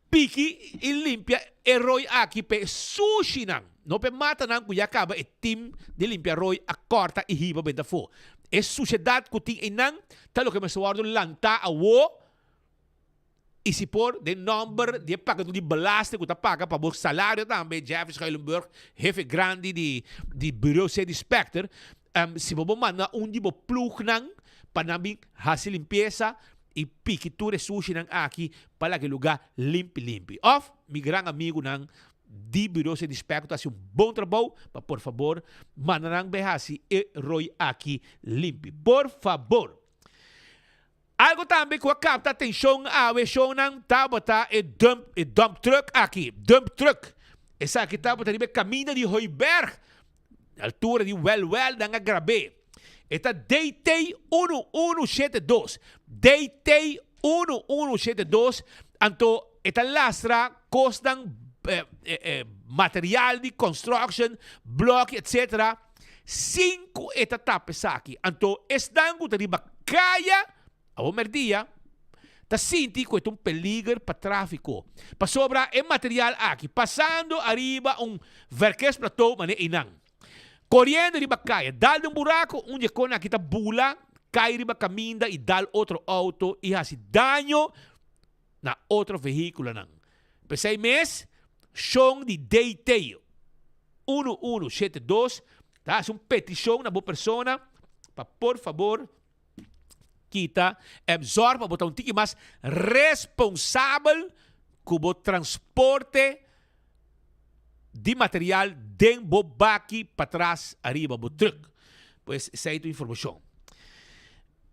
Piki i limpia e roi aki p'e sushinan, no p'e matanan ku ya kaba e tim di limpia roi a kòrta i hiba benta afó. E sushedat ku tin einan ta loke mester wòrdu lantá awó i si por den nòmber di e pagadó di belasting ku ta paga pa bo salario tambe, Jeffrey Schuilenburg, hefe grandi di di Bureau City Inspector, si bo por manda un di bo plugnan pa nan bin hasi limpiesa i piki tur e sushinan aki pa laga e lugá limpi limpi. Òf mi gran amigunan di Bureau City Inspector ta hasi un bon trabou, pa por fabor manda nan bai hasi e roi aki limpi. Por fabor! Algo tambe ku a kapta atenshon awe shownan tabata e dump e dump truck aki, dump truck. Esaki tabata riba e kaminda di Hooiberg, altura di Wel Wel nan a grab'é. E ta DT 1172. DT 1172, anto e ta lastra kosnan, material di construction, bloki etc. Sin ku e ta tapa esaki. Anto esnan ku ta riba kaya awor merdia ta sinti ku e ta un peliger pa trafiko. Pasobra e material aki pasando ariba un verkeersplateau manera einan. Koriendo riba kaya, dal den un buraku, un di e konan aki ta bula, kai riba kaminda i dal otro outo i hasi daño na otro vehíkulonan. P'esei mes, shon di DT 1172 ta hasi un petishon na bo persona pa por fabor kita e zòrg pa bo ta un tiki mas responsabel ku bo transporte di material den bo baki patras ariba bo truck. Pues esei ta un informacion.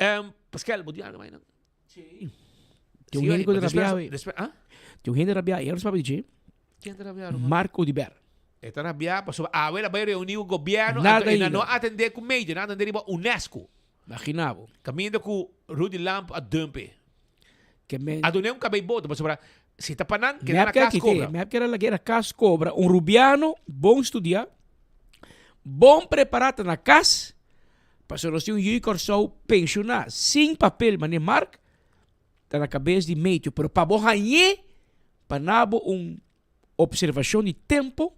Um, Pascal, bo tin algo mai nan? Sí. Tin un hende ku ta rabia we. Despues, ah? Tin un hende rabia, e nos papia di dje. Ken ta rabia, ruman? Marco Oduber. E ta rabia pasobra awe la bai reuni ku gobièrnu, Nada anto e nan ainda. no atendé ku medio, nan atendé riba UNESCO. Imagina bo. Kaminda ku Rudy Lamp a dump e. Ke men. A dun'é un kabei boto pasobra si ta pa nan, keda Mep na ke a kas kite, kobra. mep ke era na kas kobra. Un rubiano bon studia, bon prepará ta na kas, pasobra nos tin un yu di Kòrsou penshoná sin papel manera Mark, ta na kabes di meteo, pero pa bo hañ'é pa na bo un observacion di tempo,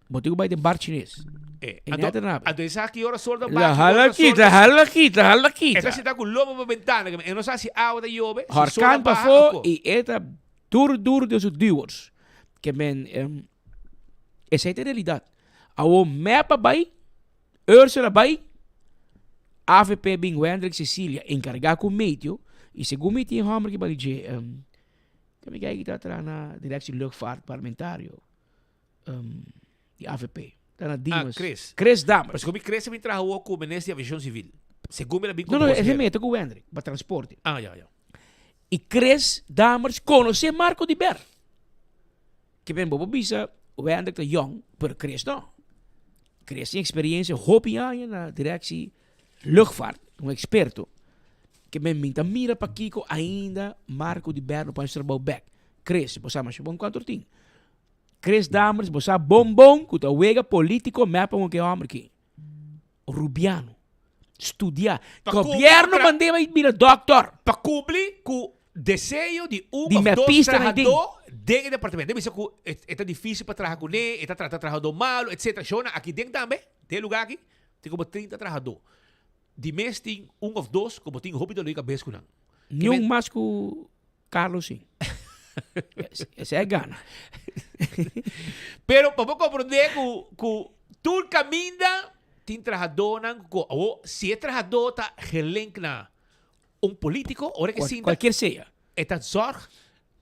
bo tin ku bai den bar chines. Eh, E anto, neta na. anto esaki ora sol ta La baki, hala ora sol kita, ta- hala kita, hala E kita. ta sinta ku lobo pa bentana, e no sa si awa ta yobe, si sol a Horkan baha pafó o ko. i e ta duru duru den su duwers. Ke men, em, esei ta e realidat. Awor mep a bai, Ursula bai, avp bin Wendrick Cecilia enkargá ku meteo i segun mi tin e hòmber ki bali dje, em, Ke mi kei ki ta traha na Directie Luchtvaart Parlamentario di avp. Ta na Ah, Dimas. Chris. Chris Dammers. Pero segun mi Chris a bin traha awor ku Minister di Aviacion Civil. Segun mi el a bin No, komo no, ese consehero. mete ku Wendrick pa transporte. Ah, ya, ya. I Chris Dammers konosé Marco di Ber. Ke men bo por bisa Wendrick ta yong, pero Chris no. Chris tin experiencia hopi aña na Directie Luchtvaart, un experto. Ke men mi ta mira pakiko ainda Marco di Ber no por haci su trabou bek. Chris, bo sa masha bon cuanto tin. Chris Dammers, bo sa bon bon cu ta wega politico mep pa un ke homber aki. Rubiano. Studia. Pa cumpli Gobierno tra- mand'e bai bira doctor. Pa cumpli cu deseo di un Di of dos mepistanan den. trahadó den e departamento. Den bisa cu e e ta dificil pa traha cune, e ta trata trahadó malo, etcetera. Shona, aki den tambe, den e lugar aki, tin como 30 trahadó. Di mes tin un of dos ku bo tin hopi dolor di kabes ku nan. Niun mas ku Carlos sin. Esei a gana. Pero pa bo komprondé ku ku tur kaminda tin trahadónan ku awor si e trahadó ta gelenk na un polítiko ora ke sinta Cualkier sea. E ta zorg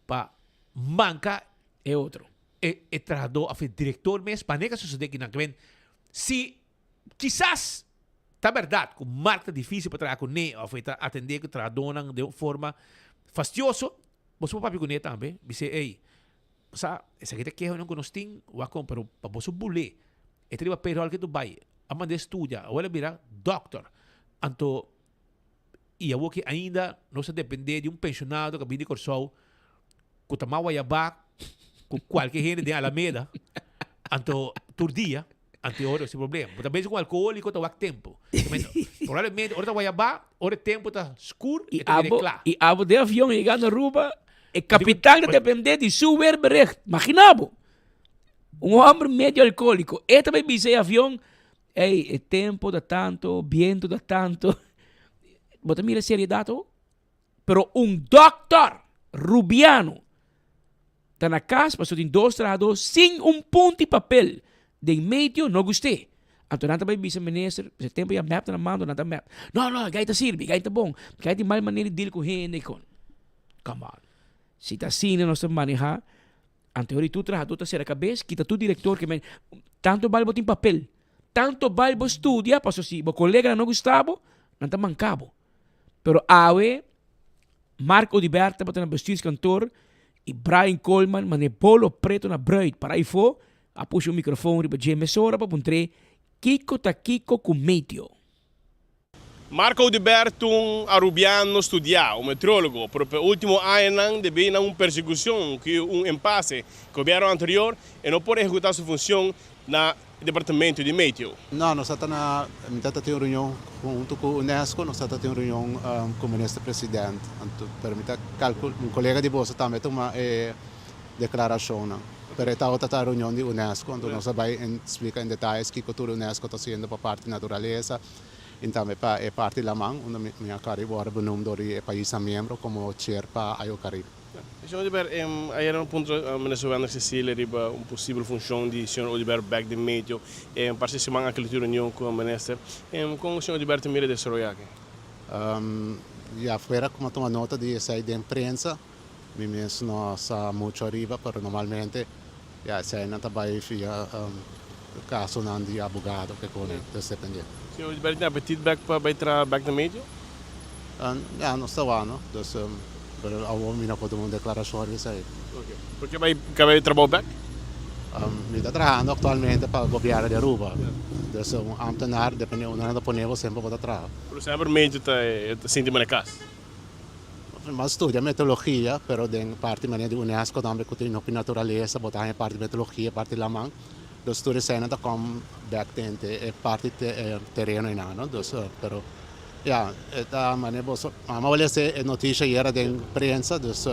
pa manka e otro. E e trahadó of e direktor mes pa neka sosodé kinan. Ke men si Kisas ta bèrdat ku Mark ta difísil pa traha kuné òf e ta atendé ku trahadónan den un forma fastioso. Boso por papia kuné tambe, bis'é, Ey, bo sa, esaki ta kehonan ku nos tin, wak kon, pero pa boso bul'é. E ta riba payroll ke tu bai. A mand'é studia, awor el a bira dòkter. Anto, i awor ki ainda nos ta dependé di un penshonado ku a bini di Kòrsou ku ta mas wayabá ku kualke hende den Alameda, anto tur dia. Anto e ora sin problema. Bo ta bezig ku alkoholiko ta wak tempu. Probablemente ora ta wayabá, ora e tempu ta skur, I e ta bira abo, kla. i abo den avion yega na Aruba, e kapitan ta depende di su weerbericht. Magina bo! Un homber medio alkoholiko, e ta bai bisa e avion, ey, e tempo ta tanto, biento ta tanto. Bo ta mira e seriedad ho? Pero un dokter Rubiano ta na cas pasobra tin dos trahador sin un punti papel den medio no gust'é. Anto nan ta bay bisa minister, e tempo ya mep ta na mando nan ta mep. No, no, gai ta sirbi, gai ta bon, gai tin mal manera di deal cu hende con. Come on. Si ta asina nos ta maneha, anto e ora tur trahador ta cera cabes, kita tur director ke men, tanto bal bo tin papel, tanto bal bo studia, pasobra si bo coleganan no gusta bo, nan ta manca bo. Pero awe Mark Oduber tabata na bestuurskantoor y Brian Koolman mane bolo preto na bruid para ayfo a pusha un microfoon riba dje mesora pa puntr'é kico ta kico cu meteo. Mark Oduber ta un Arubiano studiá, un meteorólogo, pero p'e último añanan debí na un persekushon ku un empase ku gobièrnu anterior e no por ehekutá su funshon na departamento di meteo. No, nos ta na, mi ta tin un reunion hunto cu UNESCO, nos ta tin un reunion cu Minister President, anto, pero mi ta calcula, un colega di boso tambe tuma e declaracionnan, pero e tabata ta reunion di UNESCO, anto nos a bay en splica en detayes kico tur UNESCO ta haciendo pa parti naturaleza y tambe pa e parti laman, unda mi mi a Caribe ora benoemd door di e paisnan miembro como chair pa Ayo Caribe. Señor Oduber, ayer a puntra Minister Wender Cecilia riba un posibel funcion di señor Oduber bek den meteo. Parse siman aki lo tin reunion cu Minister. Con señor Oduber ta mira e desaroyo aki? Ya fuera cu mi a tuma nota di esey den prensa, mi mes no sa mucho ariba, pero normalmente ya eseynan ta bay via casonan di abogado ke cone, dus depende. Señor Oduber tin apetit bek pa bay traha bek den meteo? Ya, nos ta wak no, dus. Pero awor mi no por duna un deklarashon riba esei. Por ke bai kaba e trabou bek? Mi ta trahando aktualmente pa gobièrnu di Aruba. Dus un ambtenaar, depende unda nan ta pone bo, semper bo ta traha. Pero semper medio ta sinti manera kas? Mi a studia meteorologia, pero den parti manera di UNESCO tambe ku tin hopi naturalesa, bo ta haña parti meteorologia, parti laman. Dus tur eseinan ta kom bek den e parti tereno einan, no? Dus, pero ya, e ta manera boso, mama a lesa e noticia ayera den prensa, dus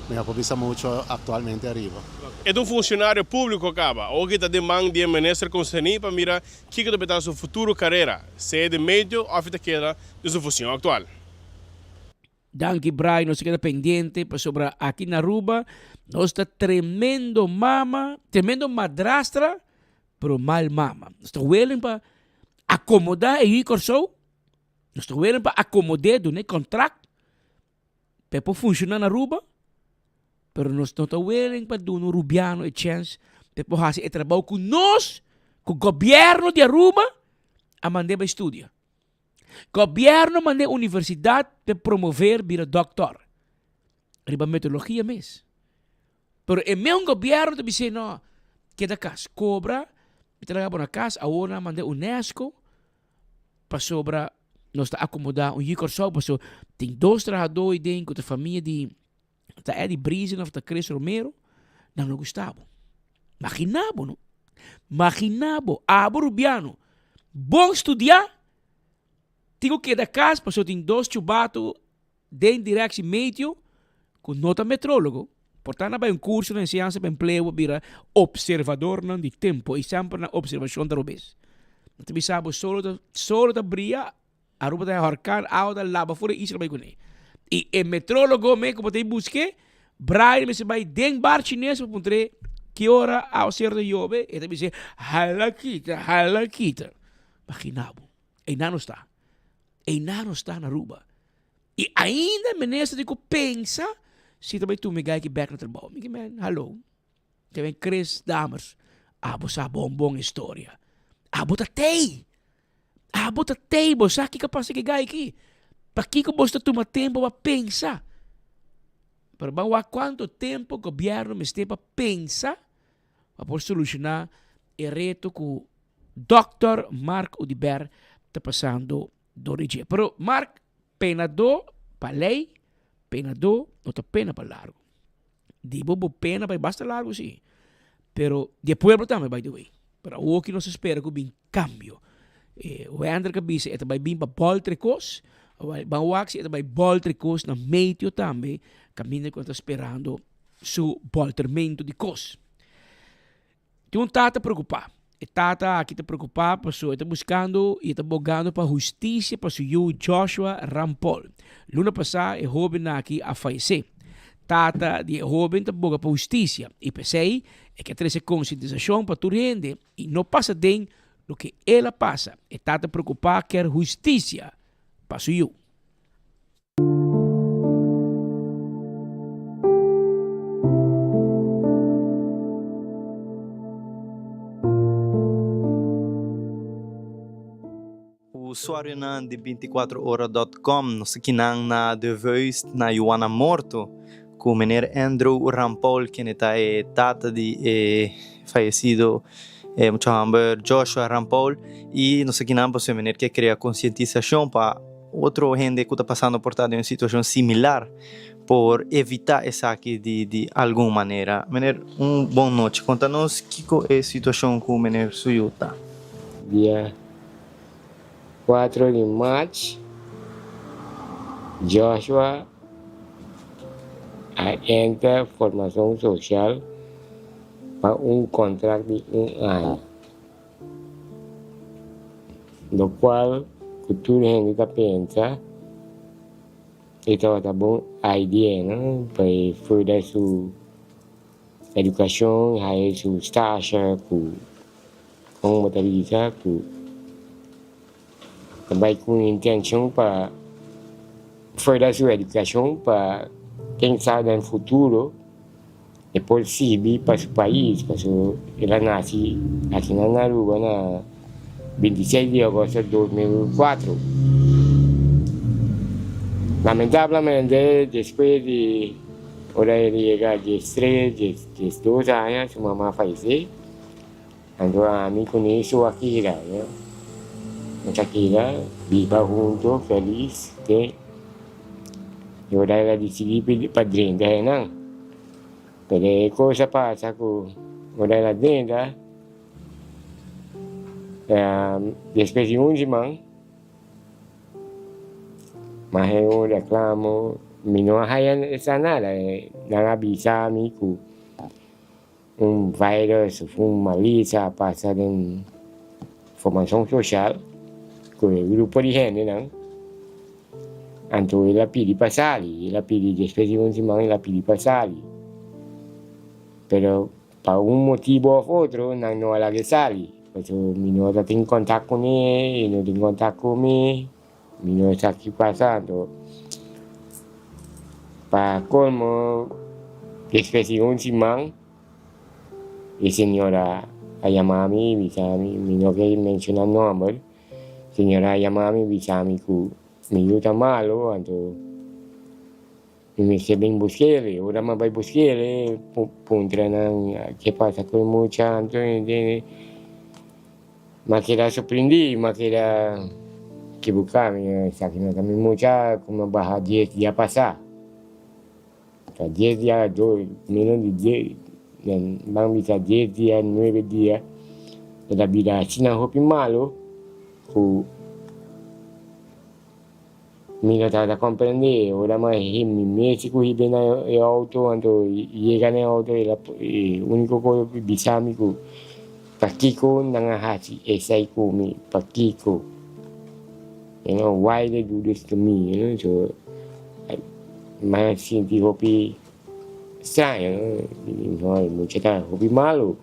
mi no por bisa mucho actualmente ariba. E ta un funcionario publico caba, awor ta den man di e minister concerni pa mira kico ta beta su futuro carera, sea den medio of e ta keda den su funcion actual. Danki Brian, nos ta keda pendiente pasobra aki na Aruba nos ta tremendo mama, tremendo madrastra, pero mal mama. Nos ta willing pa acomoda e yu Kòrsou, nos ta willing pa acomod'é, dun'é contract pa e por funciona na Aruba, pero nos no ta willing pa duna un Rubiano e chance pa e por haci e trabou cu nos, cu gobierno di Aruba a mand'é bai studia. Gobierno mand'é universidad p'e promover bira doctor riba meteorologia mes. Pero e meun gobierno ta bis'é no, keda cas, cobra, mi ta laga bo na cas, awor nan a mand'é UNESCO pasobra nos ta acomoda un yu Corsou pasobra tin dos trahador aden cu ta famia di ta Eddie Briesen of ta Chris Romero, nan lo gusta bo. Magina bo no. Magina bo, abo Rubiano, bon studia, tin ku keda kas pasobra tin dos chubato den directie meteo ku no ta metrologo, por ta nan bai un curso na enseñansa pa empleo pa bira observadornan di tempo y semper nan observacion ta robes. Nan ta bisa bo solo ta solo ta bria Aruba ta horkan, awa ta laba for e isla bai kuné. I e metrologo me ku bo ta busk'é, Brian mester bai den bar chines pa puntr'é ki ora awaseru ta yobe, e ta bis'é hala kita, hala kita. Magina bo, einan nos ta. Einan nos ta na Aruba. I ainda minister tin ku pensa si ta bai tuma e guy aki bek na trabou. Mi ki men, hallo. Te ben Chris Dammers, abo sa bon bon historia. Abo ta tei. Abo ta tei, bo sa kiko a pasa ku e gai aki. Pakiko bo ta tuma tempu pa pensa? Pero ban wak kuantu tempu gobièrnu mester pa pensa pa por solushoná e reto ku Dòkter Mark Oduber ta pasando dor di dje. Pero Mark, penadó pa lei, penadó no ta pena pa largu. Di bo bo pena bai basta largu si, pero di e pueblo tambe by the way. Pero awoki nos ta spera ku bin Cambio. E Wendrick a bisa e ta bai bin pa bolter e cos. Ban wak si e ta bai bolter e cos na meteo tambe, caminda cu nan ta sperando su boltermento di cos. Tin un tata preocupa. E tata aki ta preocupa pasobra e ta buscando y e ta bogando pa husticia pa su yu Joshua Rampol. Luna pasa e hoben aki a fayece. Tata di e hoben ta boga pa husticia y p'esey e ke trece concientisacion pa tur hende I no pasa den loke el a pasa. E tata preokupá ker hustisia pa su yu. Usuarionan di binticuatro ora dot com nos ta kinan na De Vuist na Juana Morto cu meneer Andrew Rampaul kende ta e tata di e fayecido e mucha homber Joshua Rampaul y nos ta kinan pasobra meneer ke crea concientisacion pa otro hende cu ta pasando por ta den un situacion similar por evita esaki di di algun manera. Meneer un bon nochi conta nos kico e situacion cu meneer su yu ta. Dia 4 di maart, Joshua a entra formacion social pa un contract di un aña, locual cu tur hende ta pensa e tabata bon idea, no? Pa e further su Educacion hae su stasha cu con bo ta bisa cu ta bay cu un intencion pa further su educacion pa ken sa den futuro e por sirbi pa su pais pasobra el a naci aki na Aruba na 26 di agosto 2004. Lamentablemente despues di ora el yega diestres, diesdos aña su mama a fayesé. Anto ami ku ne su a keda, nos a keda biba hunto felis te i ora el a disidí pa drenta hennan. Pero e kos a pasa ku ora el a drenta, despues di un siman, Mas e un reclamo, mi no a haya sa nada, nan a bisa mi cu un virus of un malisa a pasa den formacion social cu e grupo di hendenan, anto el a pidi pa sali, el a pidi despues di un siman el a pidi pa sali, pero Pa un motibo of otro nan no a laga e sali, pasobra mi no ta tin kontak kuné, e no tin kontak ku mi, mi no sa ki pasa. Anto pa kolmo despues di un siman e señora a yama mi i bisa mi, mi no ke menshona nomber, señora a yama mi i bisa mi ku mi yu ta malo anto. Mi mester bin busk'el, ora mi a bai busk'el, puntra nan ke pasa ku e mucha, anto mi a keda sorprendí, mi a keda kibuká, mi esaki no ta mi mucha ku mi a baha dies dia pasá, ta dies dia, menos di dies, ban bisa dies dia, nuebe dia, e ta bira asina hopi malu ku. Mi no tabata comprende, ora mi a him mi mesi cu hibe na e auto, anto yega na e auto el a e unico cosa cu bisa mi cu pakico nan a haci esey cu mi, pakico, you know, why they do this to me, you know, so mi a sinti hopi straño, no, e mucha ta hopi malo,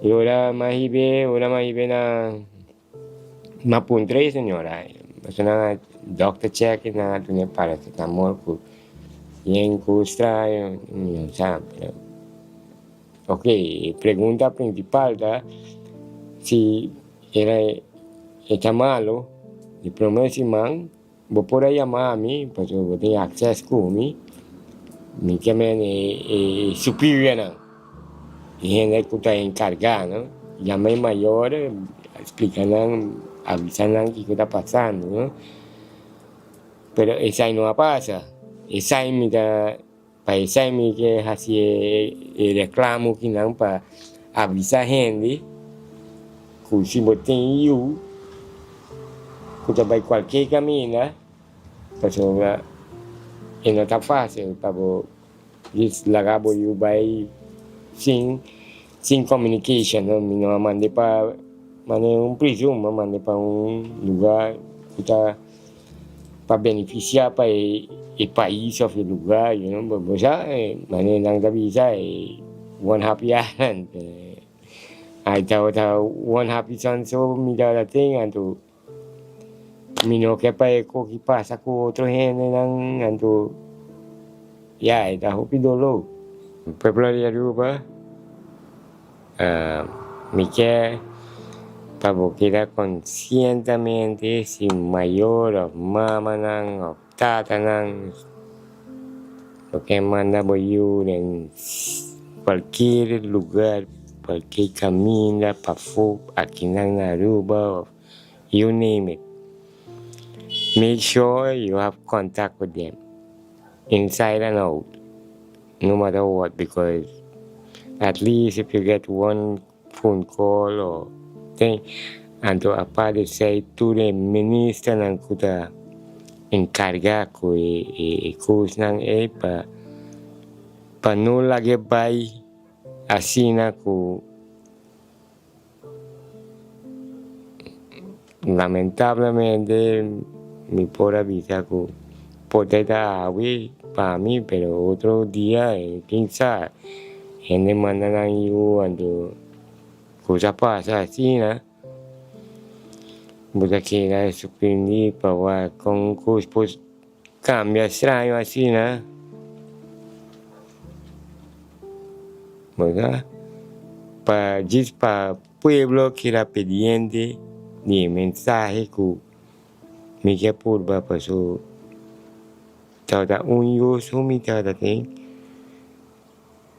y ora mi a hibe, ora mi a hibe na. Mi a puntra e señora, pasobra nan a dokter check nan a tene paracetamol cu yen cu straño, mi no sa, pero ok e pregunta principal ta si era e ta malo di prome siman bo por a yama mi pasobra bo tin acces cu mi, mi ke men e superiornan. E hende ku ta enkargá no, yama e mayor, splika nan, avisa nan kiko ta pasando no. Pero esei no a pasa. Esei mi ta, pa esei mi ke hasi e reklamo kinan pa avisa hende ku si bo tin yu ku ta bai kualke kaminda pasobra e no ta fásil pa bo. Dis laga bo yu bai sin sin communication no mi no a mande pa mane un prison mi a mande pa un lugar ku ta pa beneficia pa e e pais of e lugar you know bo sa mane nan ta bisa e one happy island ai tabata one happy son so mi tabata tin anto. Mi no ke pa e koki pasa ku otro hendenan, anto ya e ta hopi doló. Pueblo di Aruba, mi ke pa bo keda konsientemente si mayor òf mamanan òf tatanan bo ke manda bo yu den kualkier lugar, kualkier kaminda pafó akinan na Aruba òf. You name it. Make sure you have contact with them inside and out no matter what because at least if you get one phone call or thing anto apart di esei tur e ministernan ku ta enkargá ku e kosnan ei pa pa no lag'e bai asina ku Lamentablemente mi por a bisa cu por ta ta awe pa mi pero otro dia ken sa hende manda nan yu anto cosa pasa asina bo ta keda sorprendi pa wak con cos por cambia straño asina. Bo sa pa djis pa pueblo keda pendiente di e mensahe ku mi ke purba paso. Tabata un yu su mi tabata tin.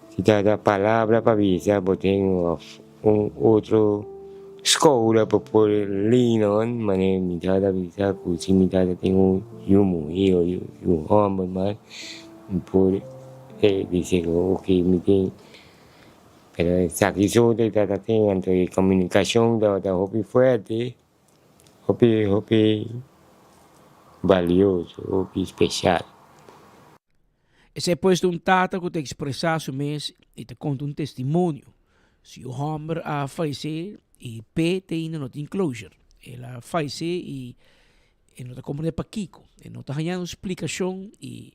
Si tabata palabra pa bisa bo tin of un otro skouder pa por lean on, manera mi tabata bisa ku si mi tabata tin un yu muhé o yu hòmber mas mi por bisa ku ok mi tin. Pero esaki so tabata tin anto e komunikashon tabata hopi fuerte. Hopi hopi balioso, hopi special. Esei pues ta un tata ku ta ekspresá su mes i ta konta un testimonio. Su yu hòmber a falesé i p'e te ainda no tin closure. El a falesé i e no ta komprendé pakiko. E no ta haña un splikashon i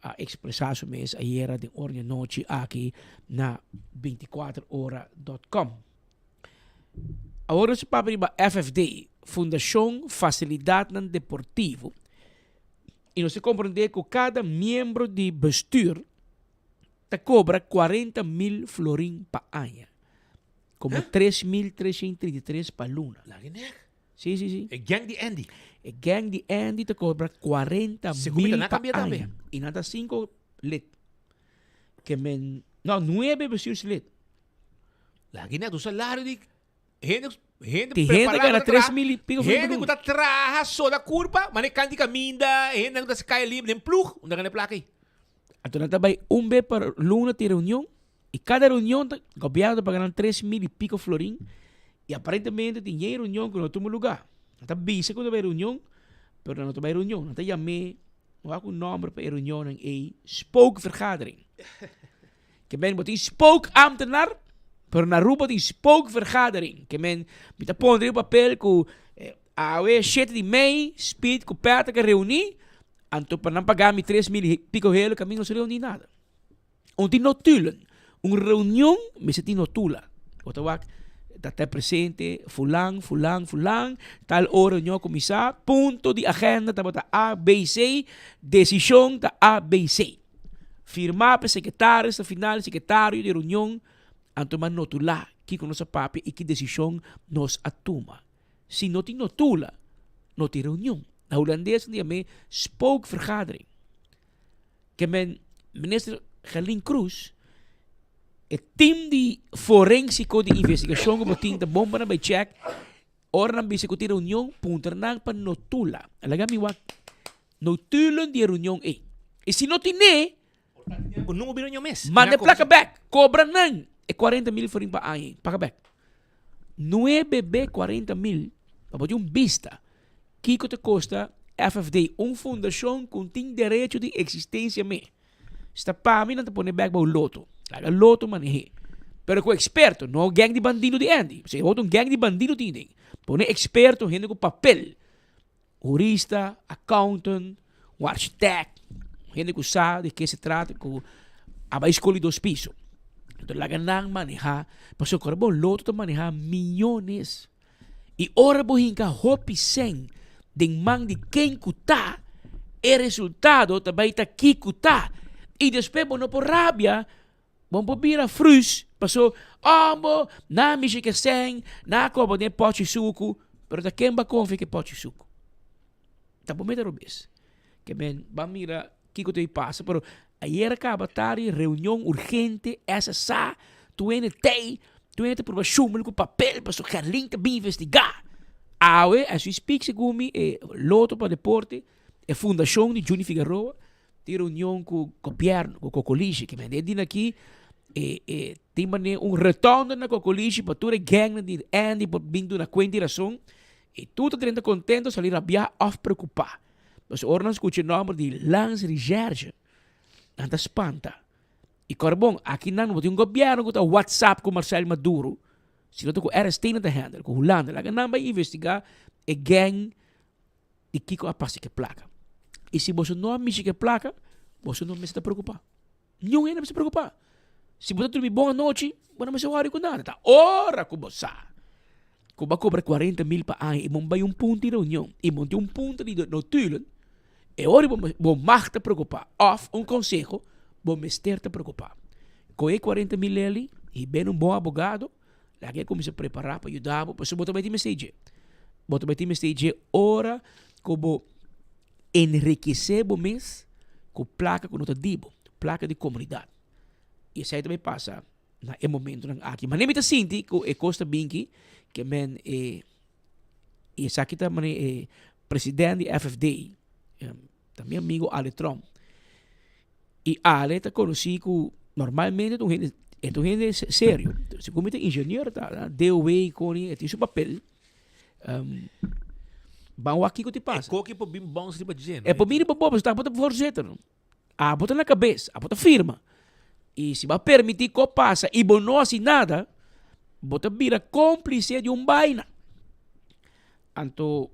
a ekspresá su mes ayera den ora di anochi aki na 24 ora dot com. Awor nos ta papia riba FFD, Fundashon Fasilidatnan Deportivo, i nos ta komprendé ku kada miembro di bestür ta kobra 40.000 florin pa aña, komo 3.333 pa luna. Laga nek. Sí, sí, sí. E gang di Andy. E gang di Andy ta kobra 40 Segun mi mil ta nan pa kambia tambe. aña. I nan ta 5 lid. Ke men, no, 9 bestuurslid. Laga net un salario di hende hende Di hende prepará gana ku ta traha, 3.000 y pico florin hende pa ku luna. ta traha sola kurpa, mane kanti kaminda, hende ku ta kaya limpio den plug, unda gana e plaka ei? Anto nan ta bai un be pa luna tin reunion y cada reunion ta gobierno ta paga nan 3.000 y pico florin y aparentemente tin yen reunion ku no tuma lugar. Nan ta bisa ku ta bai reunion pero nan no ta bai reunion. Nan ta yam'é, no wak un nomber pa e reunionnan ei, spookvergadering. Ke men bo tin spookambtenaar, pero na Aruba tin spookvergadering. Ke men mi ta pone riba papel ku awe shete di mei Speed ku Patrick a reuni, anto pa nan paga mi 3000 y pico helo kaminda no se reuni nada. Un tin notulen, un reunion mester tin notula. Bo ta wak ta ta presente fulan, fulan, fulan, tal ora reunion a kuminsá, punto di agenda tabata A, B, C, desishon ta A, B, C. Firmá pa e sekretaris na final, sekretario di reunion a tuma notulá kiko nos a papia i ki desishon nos a tuma. Si no tin notula, no tin reunion. Na hulandes nan ta yam'é spookvergadering. Ke men minister Gerlin Cruz, e team di forénsiko di investigashon ku bo tin ta bon pa nan bai chèk, ora nan bisa ku tin reunion, puntra nan pa notula. Laga mi wak Notulen di e reunion ei. I si no tin'é, Ku nunca bira reunion mes. manda e plaka bek. Kobra nan e 40.000 florin pa aña ei. Paga bek. Nuebe be 40.000 pa bo tin un bista kiko ta kosta FFD, un fundashon ku tin derecho di eksistensia me. Si ta pa mi nan ta pone bek bou loto. Laga loto maneh'é. Pero ku eksperto, no gang di bandido di Andy. Pasobra e otro un gang di bandido tin den. Pone eksperto, hende ku papel. Hurista, accountant, un architect, un hende cu sa di ke se trata cu a bay scol di dos piso. Enton laga nan maneha, pasobra ora bo loto ta maneha miyones y ora bo hinca hopi cen den man di ken cu ta, e resultado ta bay ta kico ta y despues bo no por rabia Bo por bira frus paso ombo na mishi ke sèn na koba den pochi suku pero ta ken ba konfia ke pochi suku ta bo meta robes ke men ba mira kiko ta pasa pero ayer a kaba tardi reunion urgente SSA tur hende tei tur hende ta purba shumel ku papel paso Gerlin ta bin investiga awe as we speak segun mi e loto pa deporte e fundashon di Juni Figaroa Tin reunion ku gobièrnu, ku Kokolishi, ke mende di aki e e tin manera un rotonde na Kokolishi pa tur e gangnan di Andy por bin duna kuenta i rason i tur ta drenta kontento sali rabiá òf preokupá. Pasobra ora nan skucha e nòmber di Lans Recherche nan ta spanta. I kòrda bon, aki nan no tin un gobièrnu ku ta whatsapp ku Marcel Maduro, sino ta ku RST nan ta handle, ku Hulanda. Laga nan bai investigá e gang di kiko a pasa ku e plaka. I si boso no a mishi ku e plaka, boso no mester ta preokupá. Niun hende mester preokupá. Si bo ta drumi bon anochi, bo no mester wòri ku nada. Ta ora ku bo sa ku bo a kobra kuarenta mil pa aña i bo bai un punto di reunion i bo tin un punto di notulen, e ora bo bo mag ta preokupá. Òf un konseho, bo mester ta preokupá. Kohe e kuarenta mil eli i bende un bon abogado. Laga e kuminsá prepará pa yuda bo, pasobra bo ta bai tin mester dje. Bo ta bai tin mester dje ora ku bo enrikesé bo mes ku plaka ku no ta di bo, plaka di komunidat. I esei ta bai pasa na e momentonan aki. Manera mi ta sinti ku e kos ta binki ke men e i esaki ta manera e president di FFD, ta mi amigo Ale Tromp. I Ale ta konosí ku normalmente ta un hende, e ta un hende serio. Segun mi ta ingenieur ta, DOW koni, e tin su papel. Ban wak kiko ti pasa. E koki por bin bons riba dje, no? E por bin riba bo, pasobra abo ta voorzitter. Abo ta na kabes, abo ta firma. I si bo a permití ku pasa i bo no hasi nada, bo ta bira kómplise di un baina. Anto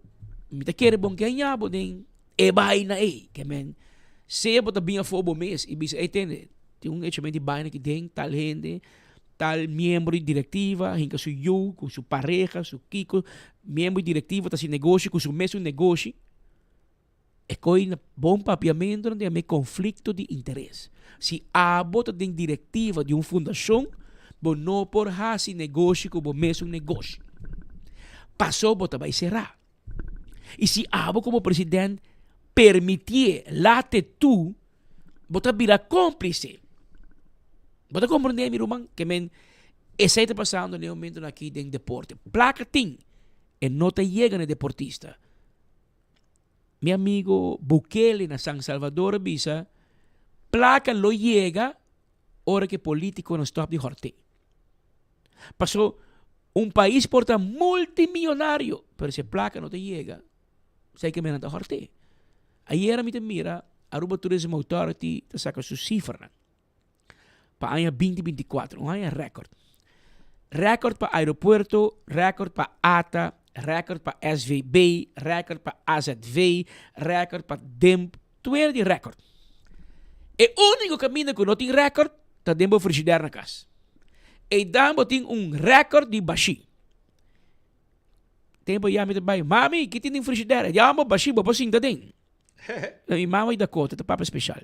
mi ta kere bon ke haña bo den e baina ei. Ke men, sea bo ta bin afó bo mes i bisa, ey tende, tin un hechamente di baina aki den, tal hende, tal miembro di direktiva hinka su yu ku su pareha, su kiko, miembro di direktiva ta hasi negoshi ku su mesun negoshi. E koi na bon papiamentu nan ta yama e konflikto di interes. Si abo ta den direktiva di un fundashon, bo no por hasi negoshi ku bo mesun negoshi. Paso bo ta bai será. I si abo komo president permitié, late tu, bo ta bira kómplise. Bo ta komprendé mi ruman? Ke men esei ta pasando na e momentonan aki den deporte. Plaka tin, e no ta yega na e deportista. Mi amigo Bukele na San Salvador a bisa, Placa lo yega ora cu e politiconan stop di horte. Paso un pais por ta multimillonario, pero si e placa no ta yega, esey ke men nan ta horte. Ayera mi ta mira Aruba Tourism Authority ta saca su cifranan. pa aña binti binti kuater, un aña rèkòrt. Rèkòrt pa aeropuerto, rèkòrt pa ata, rèkòrt pa SVB, rèkòrt pa AZV, rèkòrt pa DIMP, tur di rèkòrt. E úniko kaminda ku no tin rèkòrt ta den bo frishider na kas. Eidan bo tin un rèkòrt di bashí. Tempu ya mi ta bai, Mami, ki tin den frishider? Ya bo bashí, bo por sinta den. Mi mama di Dakota ta papia special.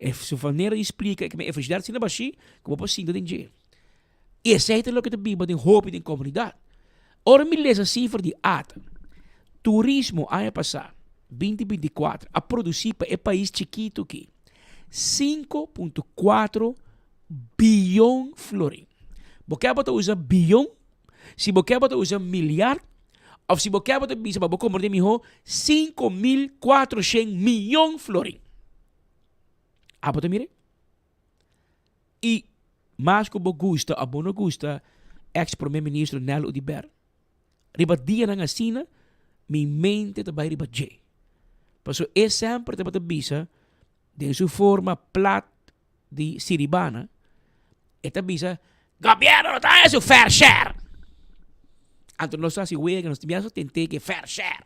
E su manera di splica e e felicidad asina bashi cu bo por sinta den dje. Y esey ta loke ta biba den hopi den comunidad. Ora mi lesa cifra di ata, turismo aña pasa, binti 24, a produci pa e pais chikito aki 5.4 biyon florin. Bo ke bo ta usa biyon? Si bo ke bo ta usa milyard? Of si bo ke bo ta bisa pa bo komprende mihó, 5400 miyon florin. Abo ta mira? I mas ku bo gusta of bo no gusta ex prome ministro Nel Oduber, riba dianan asina mi mente ta bai riba dje. Pasobra e semper tabata bisa den su forma plat di Siribana, e ta bisa, Gobierno no ta haña su fair share. Anto nos ta hasi wega, nos ta tent'é ke fair share.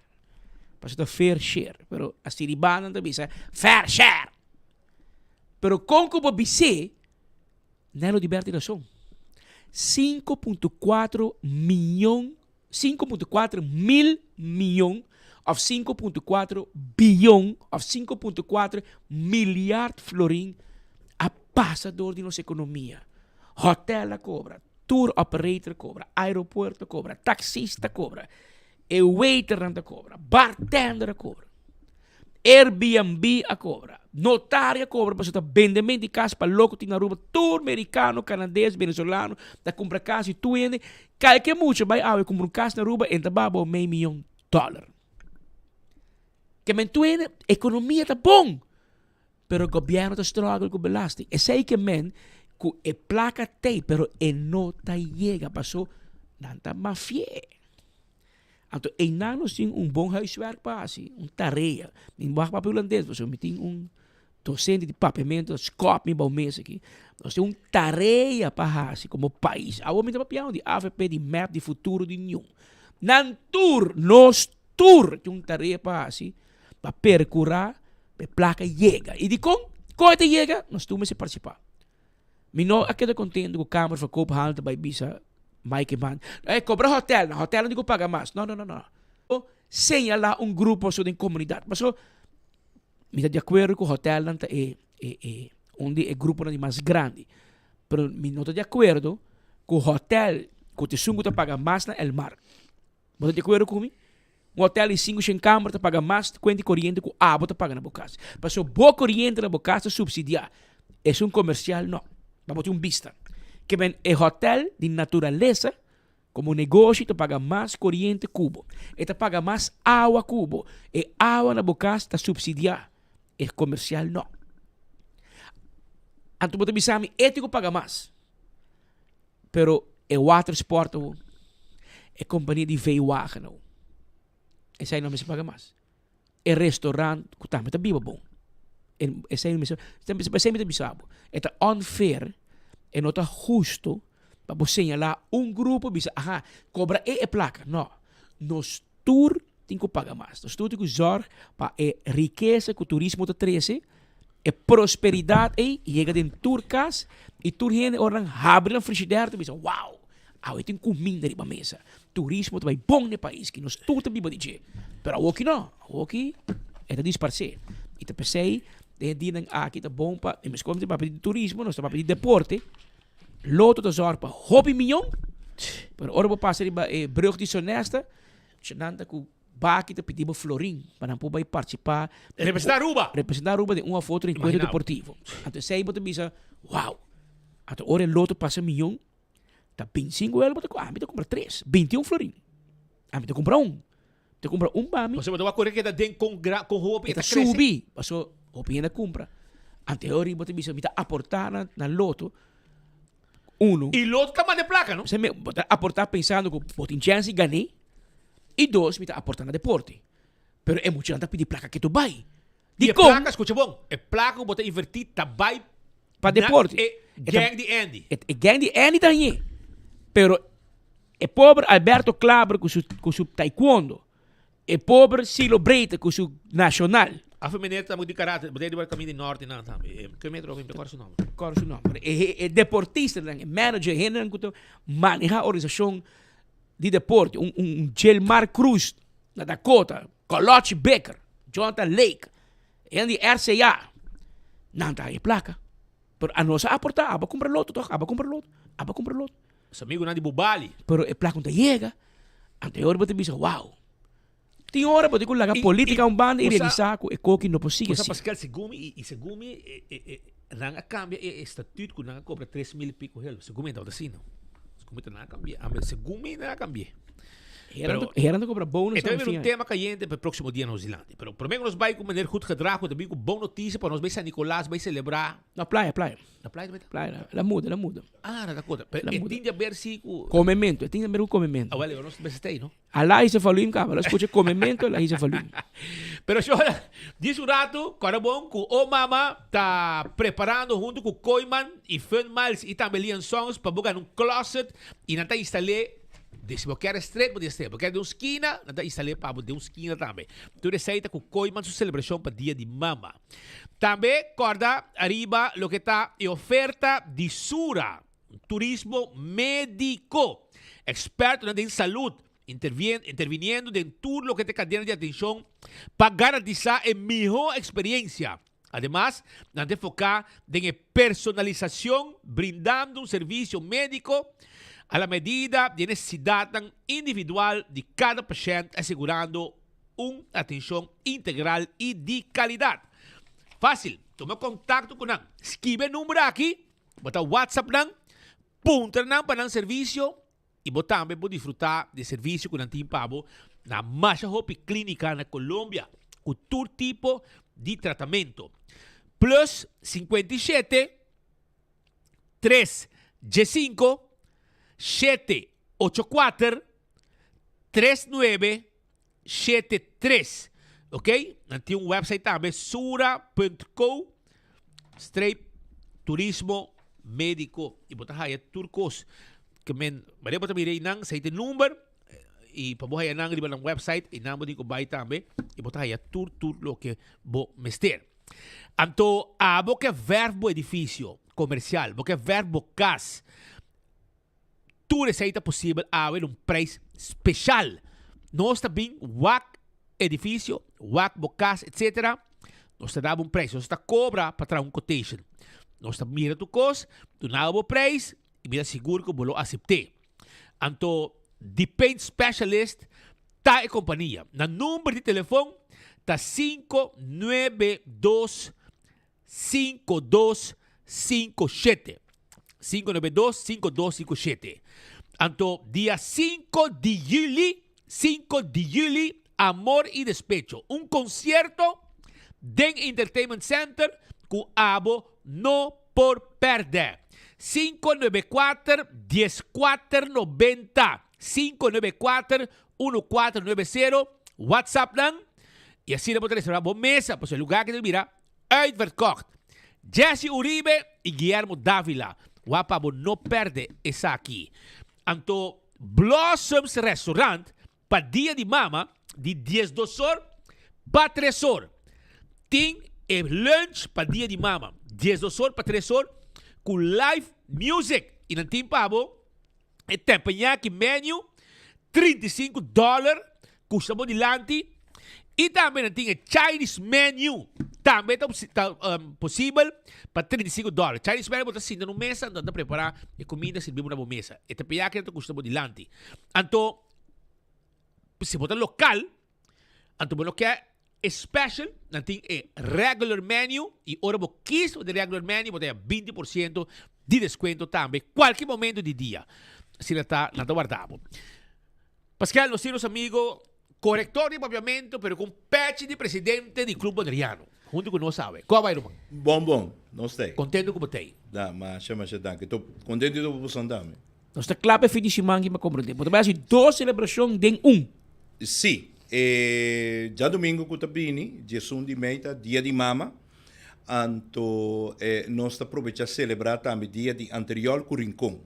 Pasobra ta fair share, pero a Siribana ta bisa fair share. Pero kon ku bo bis'é, Nelo di Berti rason. 5.4 miyon 5.4 mil miyon of 5.4 biyon of 5.4 milyard florin a pasa door di nos ekonomia. Hotel a kobra, tour operator a kobra, aeropuerto a kobra, taxista a kobra, e waiternan ta kobra, bartender a kobra, Airbnb a kobra, notario a kobra pasobra ta bendement di kas pa loko tin na Aruba, tur merikano, kanades, venezolano ta kumpra kas i tur hende Kalke mucha bai awe kumpra un kas na Aruba en ta baba un mei miyon dòler. Ke men tur hende ekonomia ta bon, pero gobièrnu ta struggle ku belasting. Esei ke men ku e plaka t'ei pero e no ta yega paso nan ta mafi'é. Anto einan nos tin un bon huiswerk pa hasi, un tarea. Mi wak papia hulandes pasobra mi tin un docente di papiamento ta skòp mi bou mes aki. Nos tin un tarea pa hasi komo pais. Awor mi ta papiando di avp, di mep, di futuro, di niun. Nan tur, nos tur tin un tarea pa hasi pa perkurá pa e plaka yega. I dikon? Kon e ta yega? Nos tur mester partisipá. Mi no a keda contento cu Kamer van Koophandel ta bay bisa Mike Eman, eh, cobra hotel, na hotel no tin cu paga mas. No, no, no, no. Señala un grupo aso den comunidad. Paso, mi ta di acuerdo cu hotelnan ta e, e, e, un di e gruponan di mas grandi. Pero mi no ta di acuerdo cu hotel cu ta esun cu ta paga mas na El Mar. Bo ta di acuerdo cu mi? Un hotel di sinku shen kamber ta paga mas kuenta di koriente ku abo ta paga na bo kas. Pasobra bo koriente na bo kas ta supsidiá. Esun komersial no. Pa bo tin un bista. Ke men e hotel di naturalesa komo negoshi ta paga mas koriente ku bo. E ta paga mas awa ku bo. E awa na bo kas ta supsidiá. E komersial no. Anto bo ta bisa mi e tin ku paga mas. Pero e watersport awo, e kompania di veewagen awo, esei no mester paga mas. E restaurant ku tambe ta biba bon, esei no mester, esei mi ta bisa bo, e ta unfair, e no ta husto pa bo señala un grupo bisa aha, kobra e e plaka. No, nos tur tin ku paga mas, nos tur tin ku zorg pa e rikesa ku turismo ta trese, E prosperidat ei yega den tur kas i tur hende ora nan habri nan frishider ta bisa, Wow! Awe tin kuminda riba mesa. Turismo ta bai bon na e pais ki nos tur ta biba di dje. Pero awoki no, awoki e ta disparsé. I ta p'esei den e dianan aki ta bon pa, i meskos mi ta papia di turismo, nos ta papia di deporte, loto ta zòrg pa hopi miyon, pero ora bo pasa riba e brug di Sonesta, nan ta ku Baki ta pidi bo florin pa nan por bai participá. Representá Aruba! Representá Aruba den un of otro encuentro deportivo. Anto esei bo ta bisa, wow! Anto ora e loto pasa miyon, ta bintisinco euro bo ta cumpra, ami ta cumpra tres, bintiun florin. Ami ta cumpra un. Ta cumpra un pa mi. Pasobra bo ta wak ora keda den con gra, con hopi e ta crece. E ta subi, paso hopi hende a cumpra. Anto e ora bo ta bisa, mi ta aporta na, na loto uno. Y loto ta manda e placa, no? Bo ta aporta pensando cu bo tin chance di gané. I dos, mi ta aporta na deporte. Pero e muchanan ta pidi plaka ketu bai. I e plaka, skucha bon, e plaka ku bo ta invertí ta bai pa deporte. E gang di Andy. E gang di Andy ta hañ'é. Pero e pober Alberto Klaber ku su ku su taekwondo, e pober Silo Breite ku su nacional. Afe meneer ta di karate, bo ta riba kaminda di norte nan tambe. Ke meneer mi ta kòrda su nòmber. Kòrda su nòmber. E deportistanan, e manager, hendenan ku ta manehá organisashon di deporte, un un Gilmar Cruz na Dakota, Colochi Baker, Jonathan Lake, hende di RCA, nan ta haña plaka. Pero anos a aportá, abo a kumpra loto tòg, abo a kumpra loto, abo a kumpra loto. Nos amigunan di Bubali. Pero e plaka no ta yega. Anto e ora bo ta bisa, wow. Tin ora bo tin ku laga polítika un banda i realisá ku e koki no por sigui Bo sa asina. Pascal, segun mi, i segun mi nan a kambia e estatuut ku nan a kobra 3000 i piko hel. Segun mi tabata asina. Segun mi ta nan a kambia. Ame segun mi nan a kambi'é. Pero Hera ta kobra bonus e ta tambe bira un fin aña. tema kayente pa e próksimo dia na New Zealand. Pero promé ku nos bai ku meneer Goed Gedrag ku ta bin ku bon notisia pa nos bai San Nicolas bai selebrá. Na playa, playa. Na playa tambe ta? Playa, el a muda, el a muda. Ah, na Dakota. Pero El a e muda. tin di haber si ku. Komemento, e tin di haber ku komemento. Awel, nos mester stay, no? Ala hisa volume caba, ala scucha comemento, ala hisa volume. Pero shora, dies un rato, kòrda bon ku O Mama ta preparando huntu ku Kooyman i Fun Miles i tambe Lian Songs pa bo gana un closet i nan ta instal'é de si bo kier stret bo tin stret, bo kier den un skina nan ta instal'é pa bo den un skina tambe. Tur esei ta ku Kooyman su selebrashon pa Dia di Mama. Tambe kòrda ariba loke ta e oferta di Sura. Turismo médiko. Ekspertonan den salud interviniendo den tur loke ta e kadena di atenshon pa garantisá e mihó eksperiensia. Ademas, nan ta enfoká den e personalisashon, brindando un servisio médiko a la medida di e nesesidatnan individual di kada pashènt, asegurando un atenshon integral i di kalidat. Fásil, tuma kontakto ku nan. Skibi e number aki. Bo ta WhatsApp nan, puntra nan pa nan servisio i bo tambe por disfrutá di e servisio ku nan tin pa bo na masha hopi klínika na Colombia ku tur tipo di tratamentu. Plus 57 3 djesinko shete ocho kuater tres nuebe shete tres. Ok, nan tin un website tambe sura punt co streep turismo medico y bo ta haya tur cos ke men manera bo ta mira einan esei ta e number y pa bo haya nan riba nan website einan bo tin ku bai tambe y bo ta haya tur tur loke bo mester. Anto abo ke verf bo edificio comercial, bo ke verf bo cas. Tur esei ta posibel awe na un prijs special. Nos ta bin wak edificio, wak bo cas etc. Nos ta dabo un prijs. Nos ta cobra pa traha un quotation. Nos ta mira tur cos, duna bo prijs y mi ta sigur cu bo lo acepte. Anto di Paint Specialist. ta e kompania. Nan number di telefon ta 592 5257. 592 5257. Anto dia 5 di juli, 5 di juli, Amor y Despecho, un concierto den Entertainment Center cu abo no por perde. 594 1490, 594 1490, WhatsApp nan y asina bo ta reserva bo mesa pasobra e lugar aki ta bira uitverkocht. Jessy Uribe y Guillermo Davila, wak pa bo no perde esaki. Anto Blossoms Restaurant pa Dia di Mama di diesdos or pa tres or. Tin e lunch pa Dia di Mama diesdos or pa tres or cu live music y nan tin pa bo e teppanyaki menu 35 dollar custa bo dilanti y tambe nan tin e Chinese menu tambe ta ta posibel pa 35 dollar. Chinese menu bo ta sinta na un mesa anto nan ta prepara e cuminda sirbi bo na bo mesa. E teppanyaki nan ta custa bo dilanti. Anto si bo ta local anto bo no ke e special, nan tin e regular menu y ora bo kies pa di regular menu bo ta haya binti por ciento di descuento tambe cualkier momento di dia. Asina ta nan ta warda bo. Pascal nos tin nos amigo corector di papiamento pero cu un pechi di presidente di Club Boneriano hunto cu nos awe. Cu a bay ruman? Bon bon, nos t'ey. Contento cu bo t'ey. Da, masha masha danki. To contento di bo por santa mi. Nos ta kla pa e fin di siman ki mi a komprondé. Bo ta bai hasi dos selebrashon den un. Sí. E djadumingu ku ta bini, diesun di mei, ta Dia di Mama. Anto nos ta probechá selebrá tambe Dia di Antriòl ku Rincon.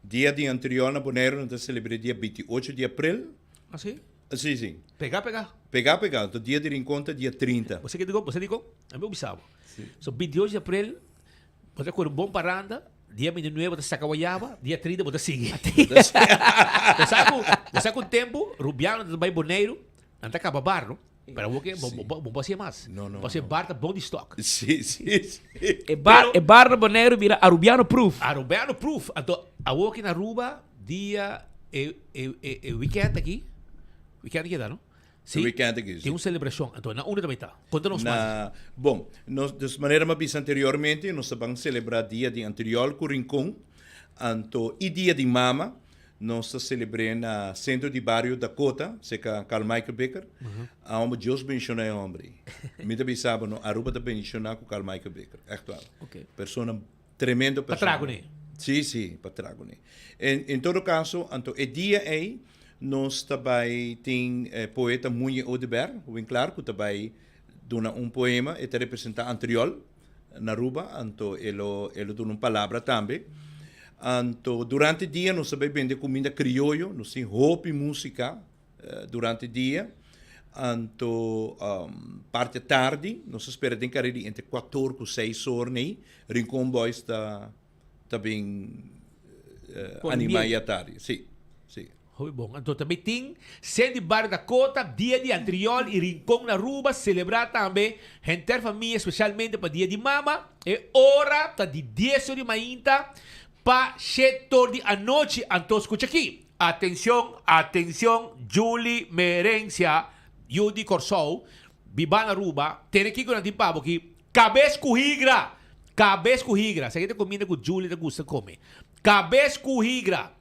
Dia di Antriòl na Boneiru nan ta selebr'é dia binti ocho di aprel. Ah, sí? Sí, sí. Pegá, pegá. Pegá, pegá. Anto Dia di Rincon ta dia 30. Bo sa ke dikon? Bo sa dikon? Ami bo bisa bo. So binti ocho di aprel Bo ta kore un bon paranda, dia 29 bo ta saka wayaba, dia 30 bo ta sigui. Bo sa ku, bo sa ku un tempu Rubiano ta bai Boneiru, nan ta kaba bar no, pero awor ke bo bo bo hasié mas. No, no, Bo hasié no. bar ta bon di stock. Sí, sí, sí. E bar, e bar na Boneiru bira Arubiano proof. Arubiano proof. Anto awor ki na Aruba dia e e e e weekend aki, weekend aki ta no? Sí. Weekend aki, sí. Tin un celebracion. Anto, na unda ta bay ta? Conta nos mas. Na, bon, nos, dus manera mi a bisa anteriormente, nos ta ban celebra Dia di Antriol cu Rincon, anto y Dia di Mama, nos ta celebre na Centro di Bario Dakota, cerca Carl Michael Bikker. A homber, Dios bendiciona e homber ey. Mi ta bisa bo, no, Aruba ta bendiciona cu Carl Michael Bikker, echt waar. Persona, tremendo Pa persona. trago ne. Sí, sí, pa trago ne. En, en todo caso, anto e dia ey, nos ta bai tin e poeta Munye Oduber, Winklaar, cu ta bai duna un poema, e ta representa Antriol na Aruba, anto e lo, e lo duna un palabra tambe. Anto durante dia nos ta bai bende cuminda crioyo, nos tin hopi musica durante dia. Anto parti atardi nos ta spera den kare di entre kuator ku seis or nei Rincon Boys ta ta bin anima e atardi. Si, si. Hopi bon. Anto tambe tin Sen di Barrio Dakota, Dia di Antriol y Rincon na Aruba celebra tambe henter famia specialmente pa Dia di Mama. E ora ta di dies or di mainta pa shete or di anochi. Anto scucha aki. Atencion, atencion, Julie Merencia, yu di Corsou, biba na Aruba, tene kico nan tin pa bo ki, cabes cu higra! Cabes cu higra, esaki ta comida cu Julie ta gusta come. Cabes cu higra,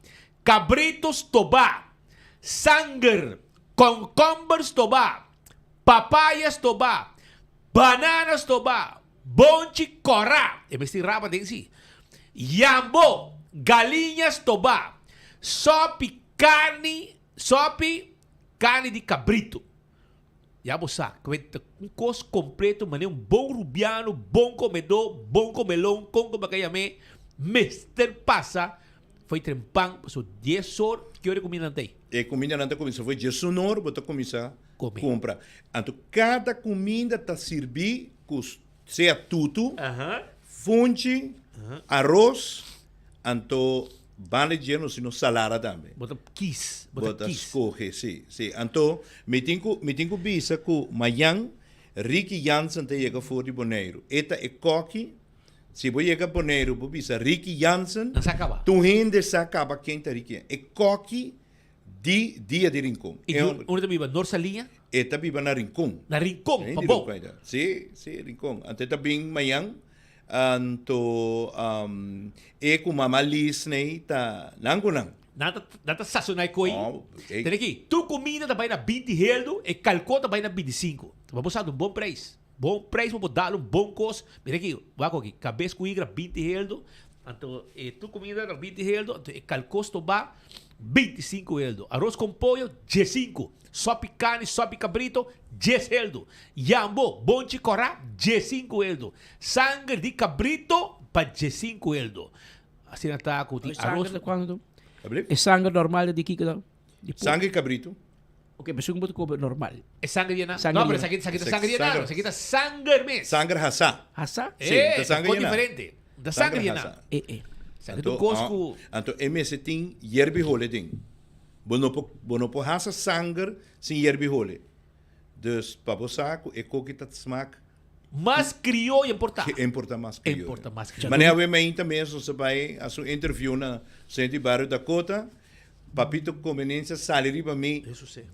cabrito stobá, sanger, concomber stobá, papaya stobá, banana stobá, bonchi kòrá, e mester raba den si, yambo, galiña stobá, sòpi karni, sòpi karni di kabritu. Ya bo sa, ku ta un kos kompleto manera un bon rubiano, bon komedó, bon komelon, kon ku bo ka yam'é, mester pasa fo'i trempan pasobra dies or, ki ora e kumindanan ta ei? E kumindanan ta kuminsá fo'i diesun or bo ta kuminsá Kumpra. Anto kada kuminda ta sirbí ku sea tutu, funchi, aros, anto banda dje nos tin un salada tambe. Bo ta kis, bo ta kis. Bo ta skohe, si, si. Anto mi tin ku, mi tin ku bisa ku mañan Ricky Jansen ta yega for di Boneiru. E ta e kòki. Si bo yega Boneiru bo bisa Ricky Jansen, Nan sa kaba. tur hende sa kaba ken ta Ricky Jansen. E kòki. Di dia di Rincon. I unda ta biba? Nor Saliña? E ta biba na Rincon. Na Rincon, pa bon. Si, si, Rincon. Anto e ta bin mañan. Anto e ku mama Lisney ta nan ku nan. Nan ta nan ta sasona e koi. Tene aki, tur kuminda ta bai na binti heldu, e kalkó ta bai na bintisinku. Pa bo sa ta un bon preis. Bon preis pa bo dal un bon kos. Mira aki, wak aki, kabes ku higra binti heldu, anto e tur kuminda ta binti heldu, anto e kalkó stobá bintisinku heldu. Aros kon pollo, diesinku. Sopi carni, sopi cabrito, djes heldu. Yambo, bonchi corá, djesinku heldu. Sanger di cabrito pa djesinku heldu. Asina ta cu tin aros. Sanger di cuanto? E sanger normal di kico dan? Sanger cabrito. Ok, pero su bo ta come normal. E sanger di No, pero esaki ta sanger di enano. Esaki ta sanger mes. Sanger hasá. Hasá? Sí, ta sanger di enano. diferente. Ta sanger di enano. Eh, eh. Esaki ta un cos cu. Anto e mester tin yerbi hole den. Bo no por bo no por hasa sanger sin yerbi hole. Dus pa bo sa ku e koki ta smak. Mas krioyo importá. Ke importá mas krioyo. Importá mas krioyo. Manera awe mainta mes nos a bai hasi un interview na Centro di Bario Dakota. Papito Conveniencia sali riba mi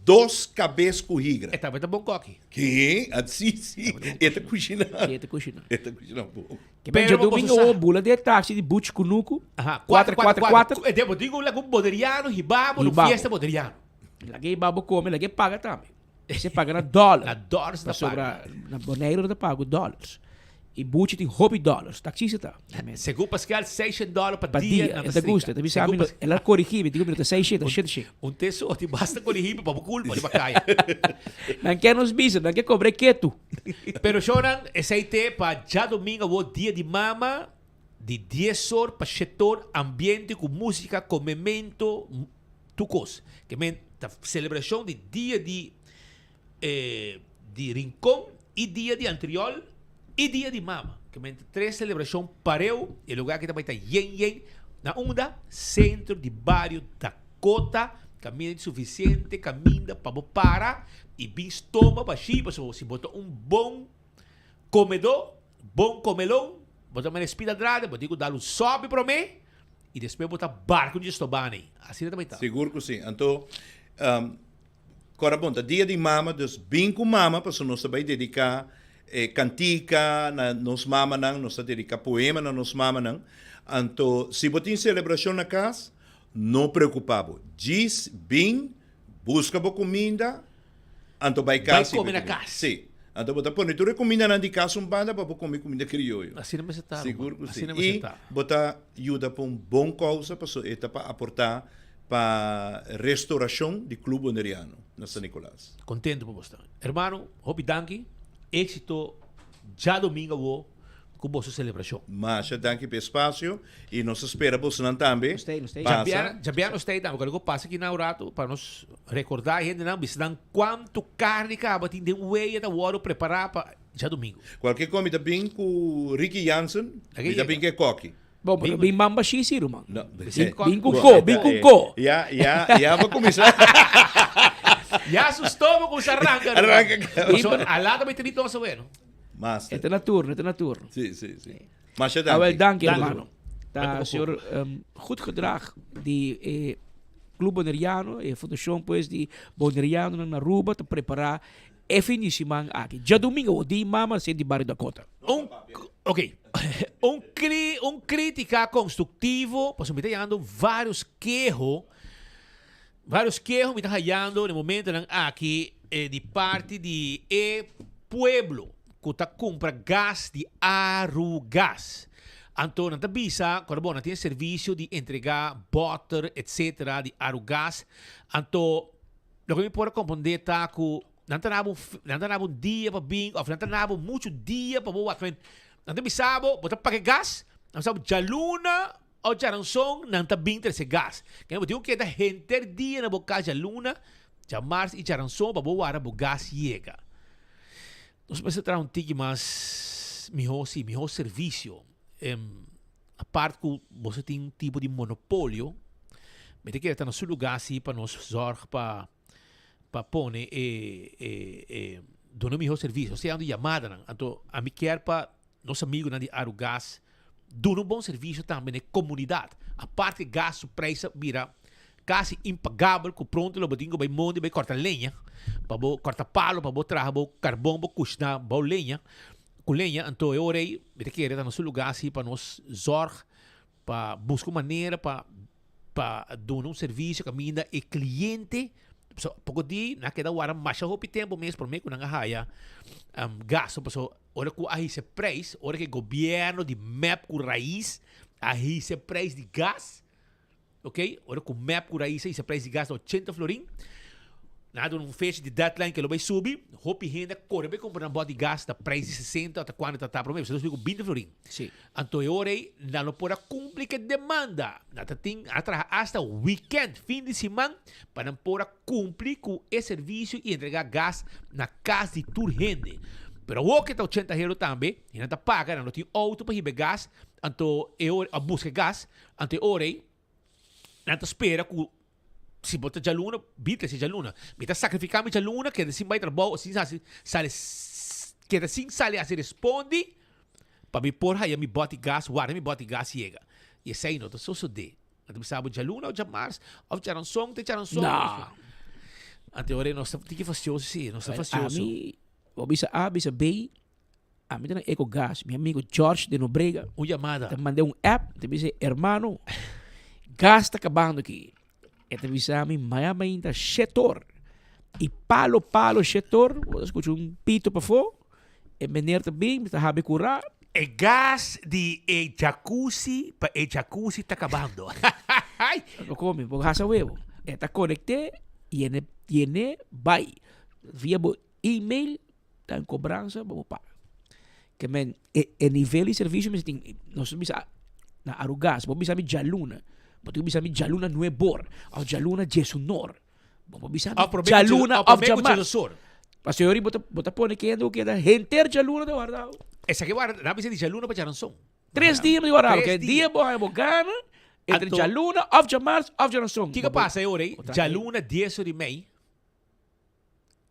dos kabes ku higra. E tabata bon koki. Ke? Si si. E ta kushiná. E ta kushiná. E ta kushiná bon. Ke ben djadumingo Pero o bula den e taxi di Butch Kunuku. Aha, 4, 4, 4. E debo digo laga un boneriano hibabo no fiesta boneriano. Laga hibabo come, laga e paga tambe. Se paga na dollar. Na dollars ta paga. Pasobra na Boneiru no ta paga ku dollars. I Butch tin hopi dollars, taxista ta. Segun Pascal, seishent dollar pa Pa dia dia, nan e ta ta strika. gusta. E ta bisa Segun mi, Pas- el a korigí mi, digo mi no ta seishent, ta shete shen. Un teso tin basta korigí mi pa bo kulpa riba kaya. Nan ke nos bisa, nan ke kobra e ketu. Pero shownan, esei te pa djadomingo awor dia di mama, di dies or pa shete or, ambiente ku músika, komemento, tur kos. Ke men ta selebrashon di dia di di Rincon i dia di Antriol i dia di Mama. Ke men ta tres selebrashon pareu. E lugar aki ta bai ta yen yen na unda? Sentro di bario Dakota. Kaminda tin sufisiente kaminda pa bo para i bin stoma bashí pasobra si bo ta un bon komedó, bon komelon, bo ta manda e spit adrade, bo tin ku dal un sòpi promé i despues bo ta barku dje stobá nei. Asina ta bai ta. Sigur ku si. Anto Kora bon, ta dia di mama, dus bin ku mama pasobra nos ta bai dediká e kantika na nos mamanan, nos ta dediká poema na nos mamanan. Anto si bo tin selebrashon na kas, no preokupá bo. Djis bin, buska bo kuminda, anto bai kas. Bai kome na kas. Sí. Anto bo ta pone tur e kumindanan di kas un banda pa bo kome kuminda krioyo. Asina mester ta, ruman. Sigur ku si. Asina mester I ta. bo ta yuda pa un bon kousa pasobra e ta pa aportá Pa restauracion di Club Boneriano na San Nicolas. Contento pa bo sta. Hermano, hopi danki. Exito djadomingo awo cu boso celebracion. Masha danki pa e espacio y nos ta spera bosonan tambe pasa. Djabièrnè nos ta ei tambe. Cuando cu pasa aki na un rato pa nos recorda e hendenan, bisa nan cuanto carni caba tin den weya ta wordo prepara pa djadomingo. Cualkier cosa mi ta bin cu Ricky Jansen, mi ta bin cu e koki. Bon, pero bin bamba shi si, ruman. No, Bin ku ko, bin ku ko. Ya, ya, ya bo kuminsá. Ya su stomo kuminsá ranka, ruman. Ranka. Pasobra a lata mi tene tos awe, no? Master. E ta na turno, e ta na turno. Si, si, si. Masha danki. Awel, danki, Danki, hermano. Ta señor goed gedrag di e Club Boneriano, e fundacion pues di Bonerianonan na Aruba ta prepara E fin di siman aki, djadumingo, o di mama sent di Bario Dakota. Un, ok, un cri, un critica constructivo, pasobra mi ta yando varios keho, varios keho mi ta hayando na e momentonan aki di parti di e pueblo cu ta cumpra gas di Arugas. Anto nan ta bisa, cu bo nan tin e servicio di entrega boter etcetera di Arugas, anto Loke mi por a comprende ta cu nan ta dabo nan ta dabo un dia pa bin of nan ta dabo mucho dia pa bo wak. Nan ta bisa bo, bo ta paga e gas, nan bisa bo djaluna of djaranson nan ta bin trece gas. Kende bo tin cu keda henter dia na bo cas djaluna, djamars y djaranson pa bo wara bo gas yega. Nos mester traha un tiki mas miho si, miho servicio. Apart ku boso tin un tipo di monopolio, mi ta kere ta na su lugá si pa nos zòrg pa pa pone e e e duna mihó servisio. Nos ta yama yamadanan. Anto ami kier pa nos amigunan di Arugas duna un bon servisio tambe na e komunidat. Apart ku e gas su preis a bira. Kasi impagabel ku pronto lo bo tin ku bai mondi bai kòrta leña pa bo kòrta palo pa bo traha bo karbon bo kushna bou leña ku leña. Anto e ora ei mi ta kere ta na su lugá si pa nos zòrg pa buska un manera pa pa duna un servisio kaminda e kliente pasobra poko di nan a keda wara masha hopi tempu mes promé ku nan a haya gasto pasobra ora ku a hisa e preis ora ku e gobièrnu di mep ku rais a hisa e preis di gas. Ok, ora ku mep ku Raisa hisa prijs di gas na 80 florin, nan a duna un fecha di deadline ke lo bai subi, hopi hende a kore bai kumpra nan bòt di gas na prijs di 60 ota kuantu ta ta promé, pasobra subi ku 20 florin. Sí. Anto e ora ei nan lo por a kumpli ku e demanda. Nan ta tin, nan a traha asta weekend, fin di siman, pa nan por a kumpli ku e servisio i entregá gas na kas di tur hende. Pero awor ke ta 80 euro tambe, i nan ta paga, nan lo tin outo pa hiba e gas, anto e ora, a buska e gas, Anto e ora ei, nan ta spera ku si bo ta djaluna, bita si djaluna. Mi ta sakrifiká mi djaluna, keda sin bai trabou, sin hasi sali, keda sin sali hasi respondi, pa mi por haya mi bòt di gas, warda mi bòt di gas yega. I esei no ta sosodé. Nan ta bisa bo djaluna òf djamars, òf djaranson te djaranson. No. Anto e ora ei nos ta tiki fastioso si, nos ta fastioso. Ami, bo bisa A, bisa B, Ami ta na Ecogas, mi amigo George de Nobrega. Un yamada. Ta mand'é un app, ta bisa, hermano, gas ta kabando aki. E ta bisa mi, maya mainta shetor. I palo palo shetor, bo ta skucha un pito pafó, e meneer ta bin, mi ta habri kurá. E gas di e jacuzzi pa e jacuzzi ta kabando. Bo komi, bo hasa webo. E ta konekt'é, yene, yene bai. Via bo email. Ta un cobransa pa bo paga. Ke men e e nivel di servicio mester tin nos bisa na Arugas bo bisa mi djaluna bo tin ku bisa mi djaluna nuebor of djaluna djesunor bo por bisa mi djaluna of djamars pasobra yori bo ta bo ta pone kende ku keda henter djaluna ta warda bo. Esaki warda nan bisa di djaluna pa djaranson. Tres dia mi di warda bo ke dia bo haña bo gana entre djaluna of djamars of djaranson. Kiko pasa e ora ei djaluna dies ora i mei.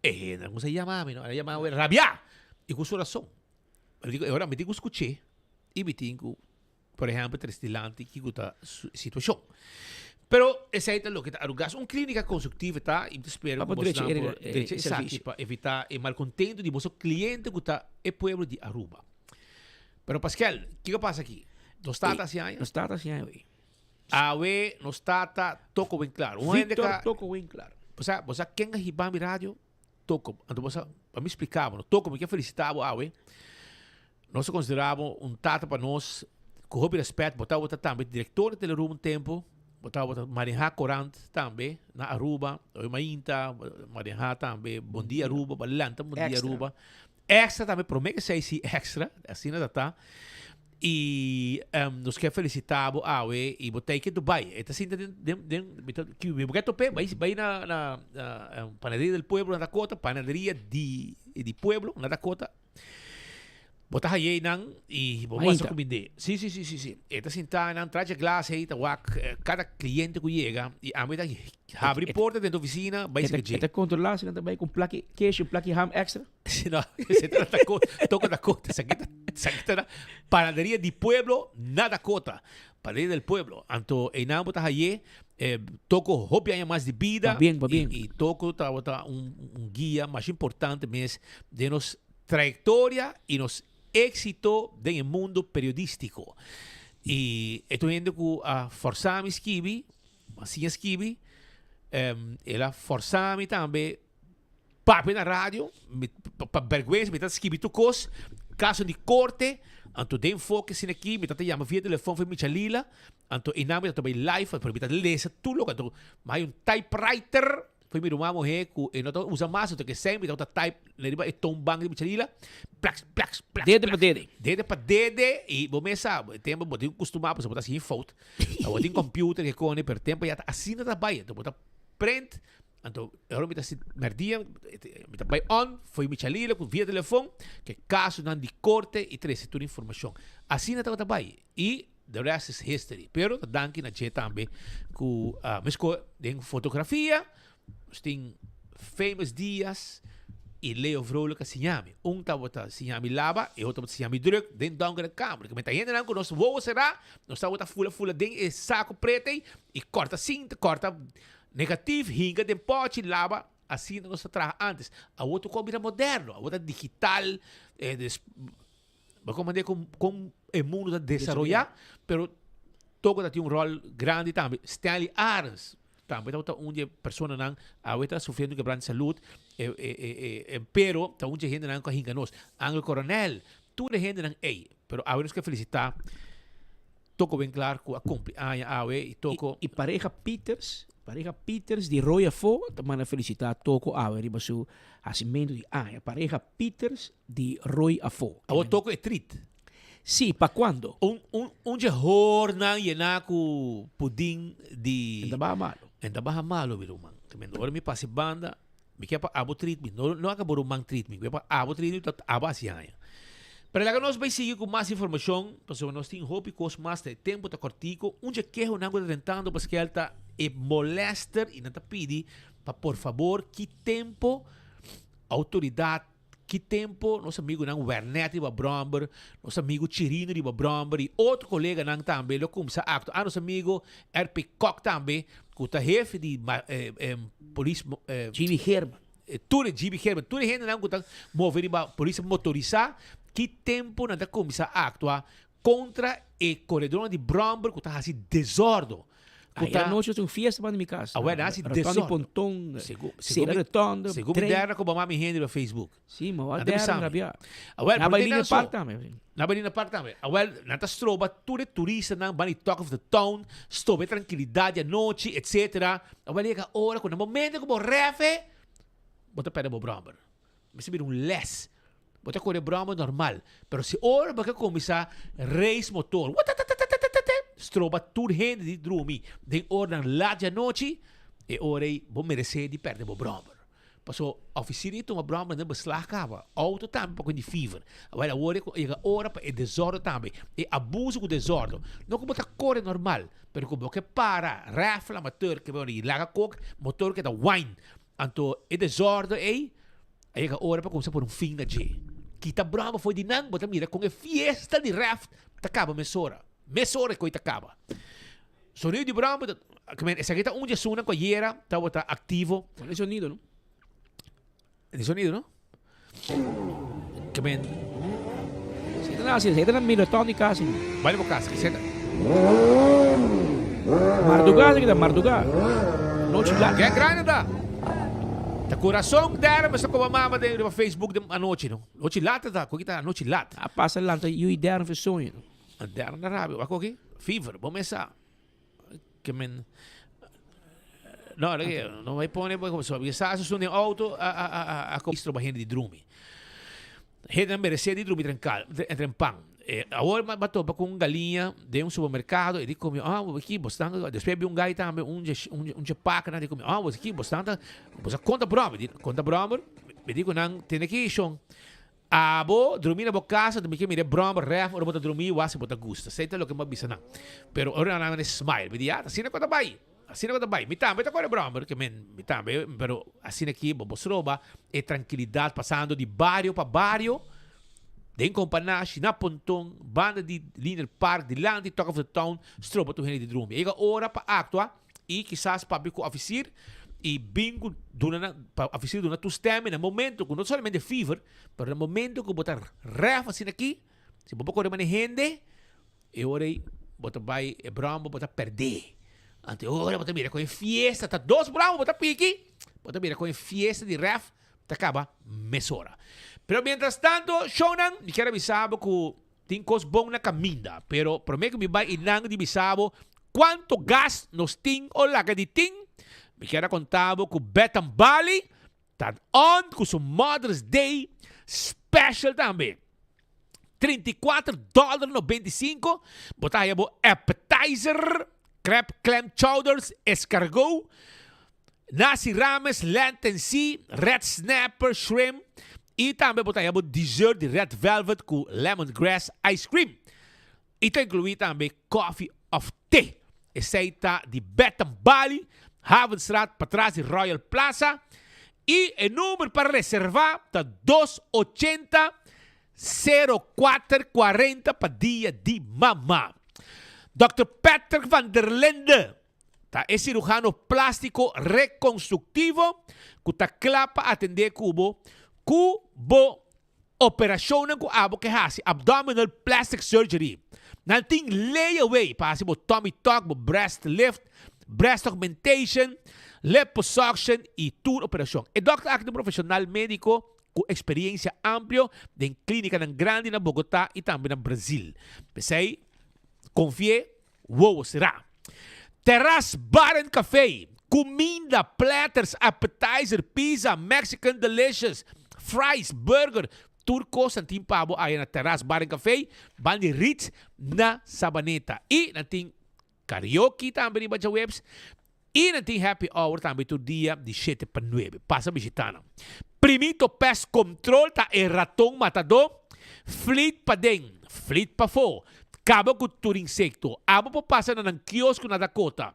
E hende a cuminsa yama mi, no? A yama mi rabia y cu su razon. Mi dico, e ora mi tin cu scuché y mi tin cu, por ehempel, trece dilanti kico ta su situacion. Pero esey ta loke ta Arugas. Un clinica constructiva ta y mi ta spera cu boso nan por drecha esaki pa evita e malcontento di boso cliente cu ta e pueblo di Aruba. Pero Paskel, kico a pasa aki? Nos tata haci aña? Nos tata haci aña hoy. Awe nos tata Toko Winklar. Un hende Victor ka Toko Winklar. Bo sa, bo sa ken a hiba mi radio? Toko. Anto bo sa, pa mi splika bo, no? Toko, mi ke felisita bo awe. Nos a konsidera bo un tata pa nos, ku hopi respet. Bo tabata tambe direktor di Telearuba un tempu. Bo tabata maneha korant tambe na Aruba. Oe mainta, maneha tambe Bon Dia Aruba, bo a lanta Bon Dia Extra. Aruba. Extra tambe, prome ke esei si extra, asina ta ta. I nos ke felisita bo awe i bo ta ke Dubai. E ta sinta den den den mi ta ki mi bo ke tope bai bai na na Panaderia del Pueblo na Dakota, Panaderia di di Pueblo na Dakota. Bo ta haye einan i bo Mainta. mester kumind'é. Si si si si si. E ta sinta einan traha glas ei ta wak kada kliente ku yega i ami ta habri porta den oficina bai sika dje. E ta kontrolá si nan ta bai ku un plaki kesh i un plaki ham extra? Si no, esei ta na Dakota, toko Dakota. Esaki ta, esaki ta na Panaderia di Pueblo na Dakota. Panaderia del Pueblo. Anto einan bo ta haye toko hopi aña mas di bida. Pabien, pabien. I toko tabata un un guia masha importante mes den nos trayectoria y nos éxito den e mundo periodístico. Y e tur hende cu a forza mi skibi, a siña skibi, el a forza mi tambe papia na radio, mi, pa bergüenza mi ta skibi tur cos, caso di corte, anto den enfoke asina aki mi ta ta yama via telefon for Michalila, anto einan mi ta ta bay live, pero mi ta lesa tur loke, anto mi hay un typewriter Foi mi ruman muhé ku e no ta usa mas, anto ke sèn mi tabata type riba e toonbank di Michelila, plaks, plaks, plaks, Dede pa plaks. dede. Dede pa dede, i bo mes sa, e tempu bo tin ku kustumá pasobra bo ta hasi hin fout. Bo tin computer ke kone, pero tempu ya ta asina ta bai, anto bo ta print, anto e ora mi ta hasi mèrdia, mi ta bai on, foi Michelila ku via telefon, ke kasonan di korte i trese tur informashon. Asina tabata bai, i. The rest is history. Pero ta danki na dje tambe ku mesco den fotografia nos tin Famous Diaz. i Leo Vrolijk a siña mi. Un tabata siña mi laba, e otro tabata siña mi druk den donkere kamer. Ke meta hendenan ku nos wowo será, nos tabata fula fula den e sako preto ei i kòrta sinta, kòrta negatif, hinka den pòchi, laba. Asina nos ta traha ántes. Awor tur kos bira moderno, awor ta digital, bo comprende kon kon e mundo ta desaroyá, pero toko ta tin un ròl grandi tambe. Stanley Arends tambe tabata un di e personanan, awe ta sufriendo un quebrante salud, pero ta un di e hendenan ku a hinka nos. Angel Coronel, tur e hendenan ei. Pero awe nos ke felisitá Toko Winklaar ku a kumpli aña awe i Toko. I pareha Pieters, pareha Pieters di Rooi Afó ta manda felisitá Toko awe riba su hasimentu di aña. Pareha Pieters di Rooi Afó. Awor Toko e trit. Sí, pa kuando? Un un un dje hornan yená ku pudin di. En ta baha malo. En ta baha malo mi ruman. Ora mi pasa e banda, Mi ke pa abo treat mi. No, no aka bo ruman treat mi. Mi ke pa abo treat mi, tot abo hasi haña. Pero laga nos bai sigui ku mas informashon, pasobra nos tin hopi kos mas, ta e tempu ta kòrtiku. Un dje kehonan ku ta drentando paskel ta e molèster i nan ta pidi pa por fabor ki tempu outoridat, ki tempu nos amigunan Wernet riba bròmber, nos amigu Chirino riba bròmber i otro koleganan tambe lo kumsa aktua. Ah, nos amigu RP Kok tambe ku ta hefe di polis. Gibi Herman. Tur e Gibi Herman, tur e hendenan ku ta move riba polis motorisá, ki tempu nan ta kuminsá aktua kontra e koredornan di bròmber ku ta hasi desòrdu. Ku ta. Ayer anochi tin un fiesta banda mi kas. Awel nan hasi desòrdu. Rotonde Ponton, sera rotonde, Segun mi derna ku bo mami hende riba Facebook. Sí, ma wak derna rabia. Awel, Na bai Linear Park tambe. Na bai Linear Park tambe. Awel, nan ta stroba tur e turistanan ban di Talk of the Town, stroba e trankilidat di anochi, etcetera. Awel yega ora ku na momento ku bo refe, bo ta perde bo bròmber. Mester bira un les. Bo ta kore bròmber normal, pero si ora bo ke kuminsá race motor, watatatatatatata, stroba tur hende di drumi den oranan lat di anochi, e ora ei bo meresé di perde bo bròmber. Paso ofisina di tuma bròmber den beslag kaba, outo tambe pa kuen di fever. Awel awor e yega ora pa e desòrdu tambe, e abuso ku desòrdu. No ku bo ta kore normal, pero ku bo ke para rèfel amateur ke bo laga kok motor ke ta wine. Anto e desòrdu ei a yega ora pa kuminsá pone un fin na dje. Kita broma for di nan, bo ta mira kon e fiesta di rèft ta kaba mesora. Mesora e koi ta kaba. Sonido di broma ta, esaki ta un di esunnan ku ayera tabata aktivo. Cual e sonido no? Di sonido no? Ke men. Si ta nasi, si ta na miroton di kasi. Bali bo kas, ke seta. Mardugá si kita mardugá. Nochi la. Ke grande ta. Ta corazón dera me sa koba mama den riba Facebook den anochi no. Nochi lat ta, koki ta anochi lat. A pasa lanta yui dera fe soño. Dera na rabia, wak koki? Fever, bo mesa. Ke men No, no bai pone bo so bi sa su den auto a a a a stroba hende di drumi. Hende nan merece di drumi trankal, trempan. Eh, awor ma topa ku un galiña den un supermercado e di komi, ah, bo ki bo stan, despues bi un gai tambe un dje un dje paka nan di komi, ah, bo ki bo stan ta, bo sa konta broma, mi di konta broma, mi di ku nan tene ki shon. Abo drumi na bo casa anto mi ke mira e bromber ref ora bo ta drumi wak si bo ta gusta. Esei ta loke mi a bisa nan. Pero ora nan a smile mi di ya ta asina ku ta bai. Asina ku ta bai. Mi tambe ta kore bromber ke men mi tambe pero asina aki bo bo stroba e trankilidat pasando di bario pa bario den Kompanashi na Ponton banda di Linear Park dilanti Talk of the Town stroba tur hende di drumi. E yega ora pa aktua. I kisas papia ku ofisir i bin ku duna nan, pa ofisir duna toestemming na momento ku no solamente fever, pero na momento ku bo ta ref asina aki, si bo por kore mane hende, e ora ei bo ta bai e bromber bo ta perdé. Anto e ora bo ta mira ku e fiesta ta dos bromber bo ta piki, bo ta mira ku e fiesta di ref ta kaba mesora. Pero mientras tanto, shownan, mi kier a bisa bo ku Tin kos bon na kaminda, pero promé ku mi bai einan di bisa bo kuantu gas nos tin o laga di tin, mi kier a konta bo ku Betham Bali ta on ku su Mother's Day special tambe. 34 dòler 95 bo ta haya bo appetizer, crab clam chowders, escargot, Nasi rames, land and sea, red snapper, shrimp y tambe bo ta haya bo dessert di red velvet cu lemon grass ice cream. Y ta inclui tambe coffee of te. Esey ta di Betham Bali, Havenstraat patras di Royal Plaza. I e number pa reserva ta dos ochenta sero kuater kuarenta pa dia di mama. Dòkter Patrick van der Linde ta e cirujano plástico reconstructivo cu ta cla pa atende cu bo cu bo Operashonnan ku abo ke hasi, abdominal plastic surgery. Nan tin layaway pa hasi bo tummy tuck, bo breast lift, breast augmentation, liposuction i tur operashon. E dòkter aki ta un profeshonal médiko ku eksperiencia amplio den klínikanan grandi na Bogotá i tambe na Brazil. P'esei, konfi'é Wowo será. Terras Bar and Café, Cuminda, platters, appetizer, pizza, Mexican delicious, fries, burger, tur cos nan tin pa bo aya na Terras Bar and Café, ban di Ritz na Sabaneta. Y nan tin karaoke tambe riba djaweps y nan tin happy hour tambe tur dia di shete pa nuebe. Pasa bishita nan. Primito Pest Control ta e raton matadó, flit paden, flit pafó, Kaba ku tur insekto. Abo por pasa na nan kiosko na Dakota.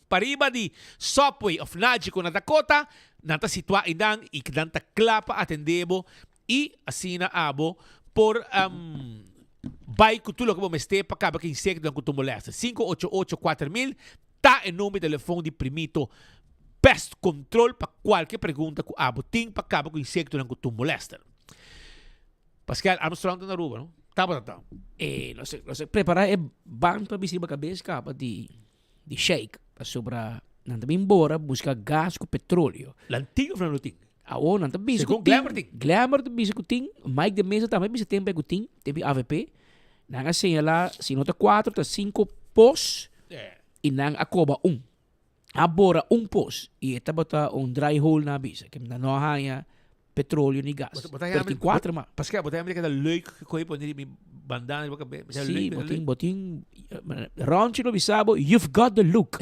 Pariba di Subway of Nagico na Dakota, nan ta situá einan i nan ta kla pa atendé bo i asina abo por bai ku tur loke bo mester pa kaba ku insektonan ku ta molèster. 588 4000 ta e number di telefon di Primito Pest Control pa kualke pregunta ku abo tin pa kaba ku insektonan ku ta molèster. Pascal Armstrong ta na Aruba, no? Tabata ta. E nos nos a prepara e band pa bisti riba kabes kaba di di Sheik pasobra nan ta bin bora buska gas ku petroleo. Nan tin of nan no tin? Awor nan ta bisa ku Segun tin. Glamour tin. Glamour ta bisa ku tin, Mike de Meza tambe a bisa tempo ku tin, tempo di avp. Nan a señala si no ta kuater ta sinku pos i nan a koba un. A bora un pos i e tabata un dry hole nan a bisa ke nan no a haña petroleo ni gas. Pero tin kuater mas. Paske bo ta hende keda leuk koe pone riba mi bandana riba kabes. Si, bo tin, bo tin, Ronchi lo bisa bo, you've got the look.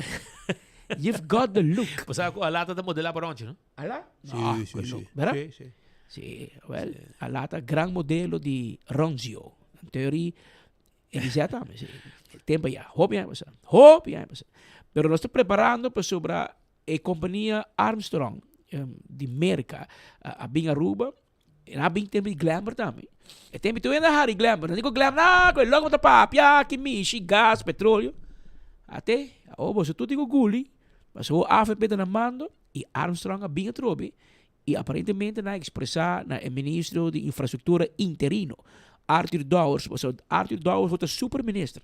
You've got the look. Bo sa ku Alata ta modela pa Ronchi, no? Ala? Si, si, si. Bera? Si, si. Si, wel, Ala ta gran modelo di Ronzio. En teorie, Elisea tambe, si. Tempo ya, hopi aña pasá. Hopi aña pasá. Pero nos ta preparando pasobra e kompania Armstrong di Merka a bin Aruba, nan a bin tempo di Glamour tambe. E tempo tur hende a hari Glamour. Nan di ku Glamour, ah, ku e loko ta papia, ki mishi, gas, petroleo. Ate, awor boso tur tin ku guli, pasobra AFP ta na mando i Armstrong a bin atrobe I aparentemente nan a ekspresá na e ministro di infrastruktura interino, Arthur Dowers, pasobra Arthur Dowers por ta super minister.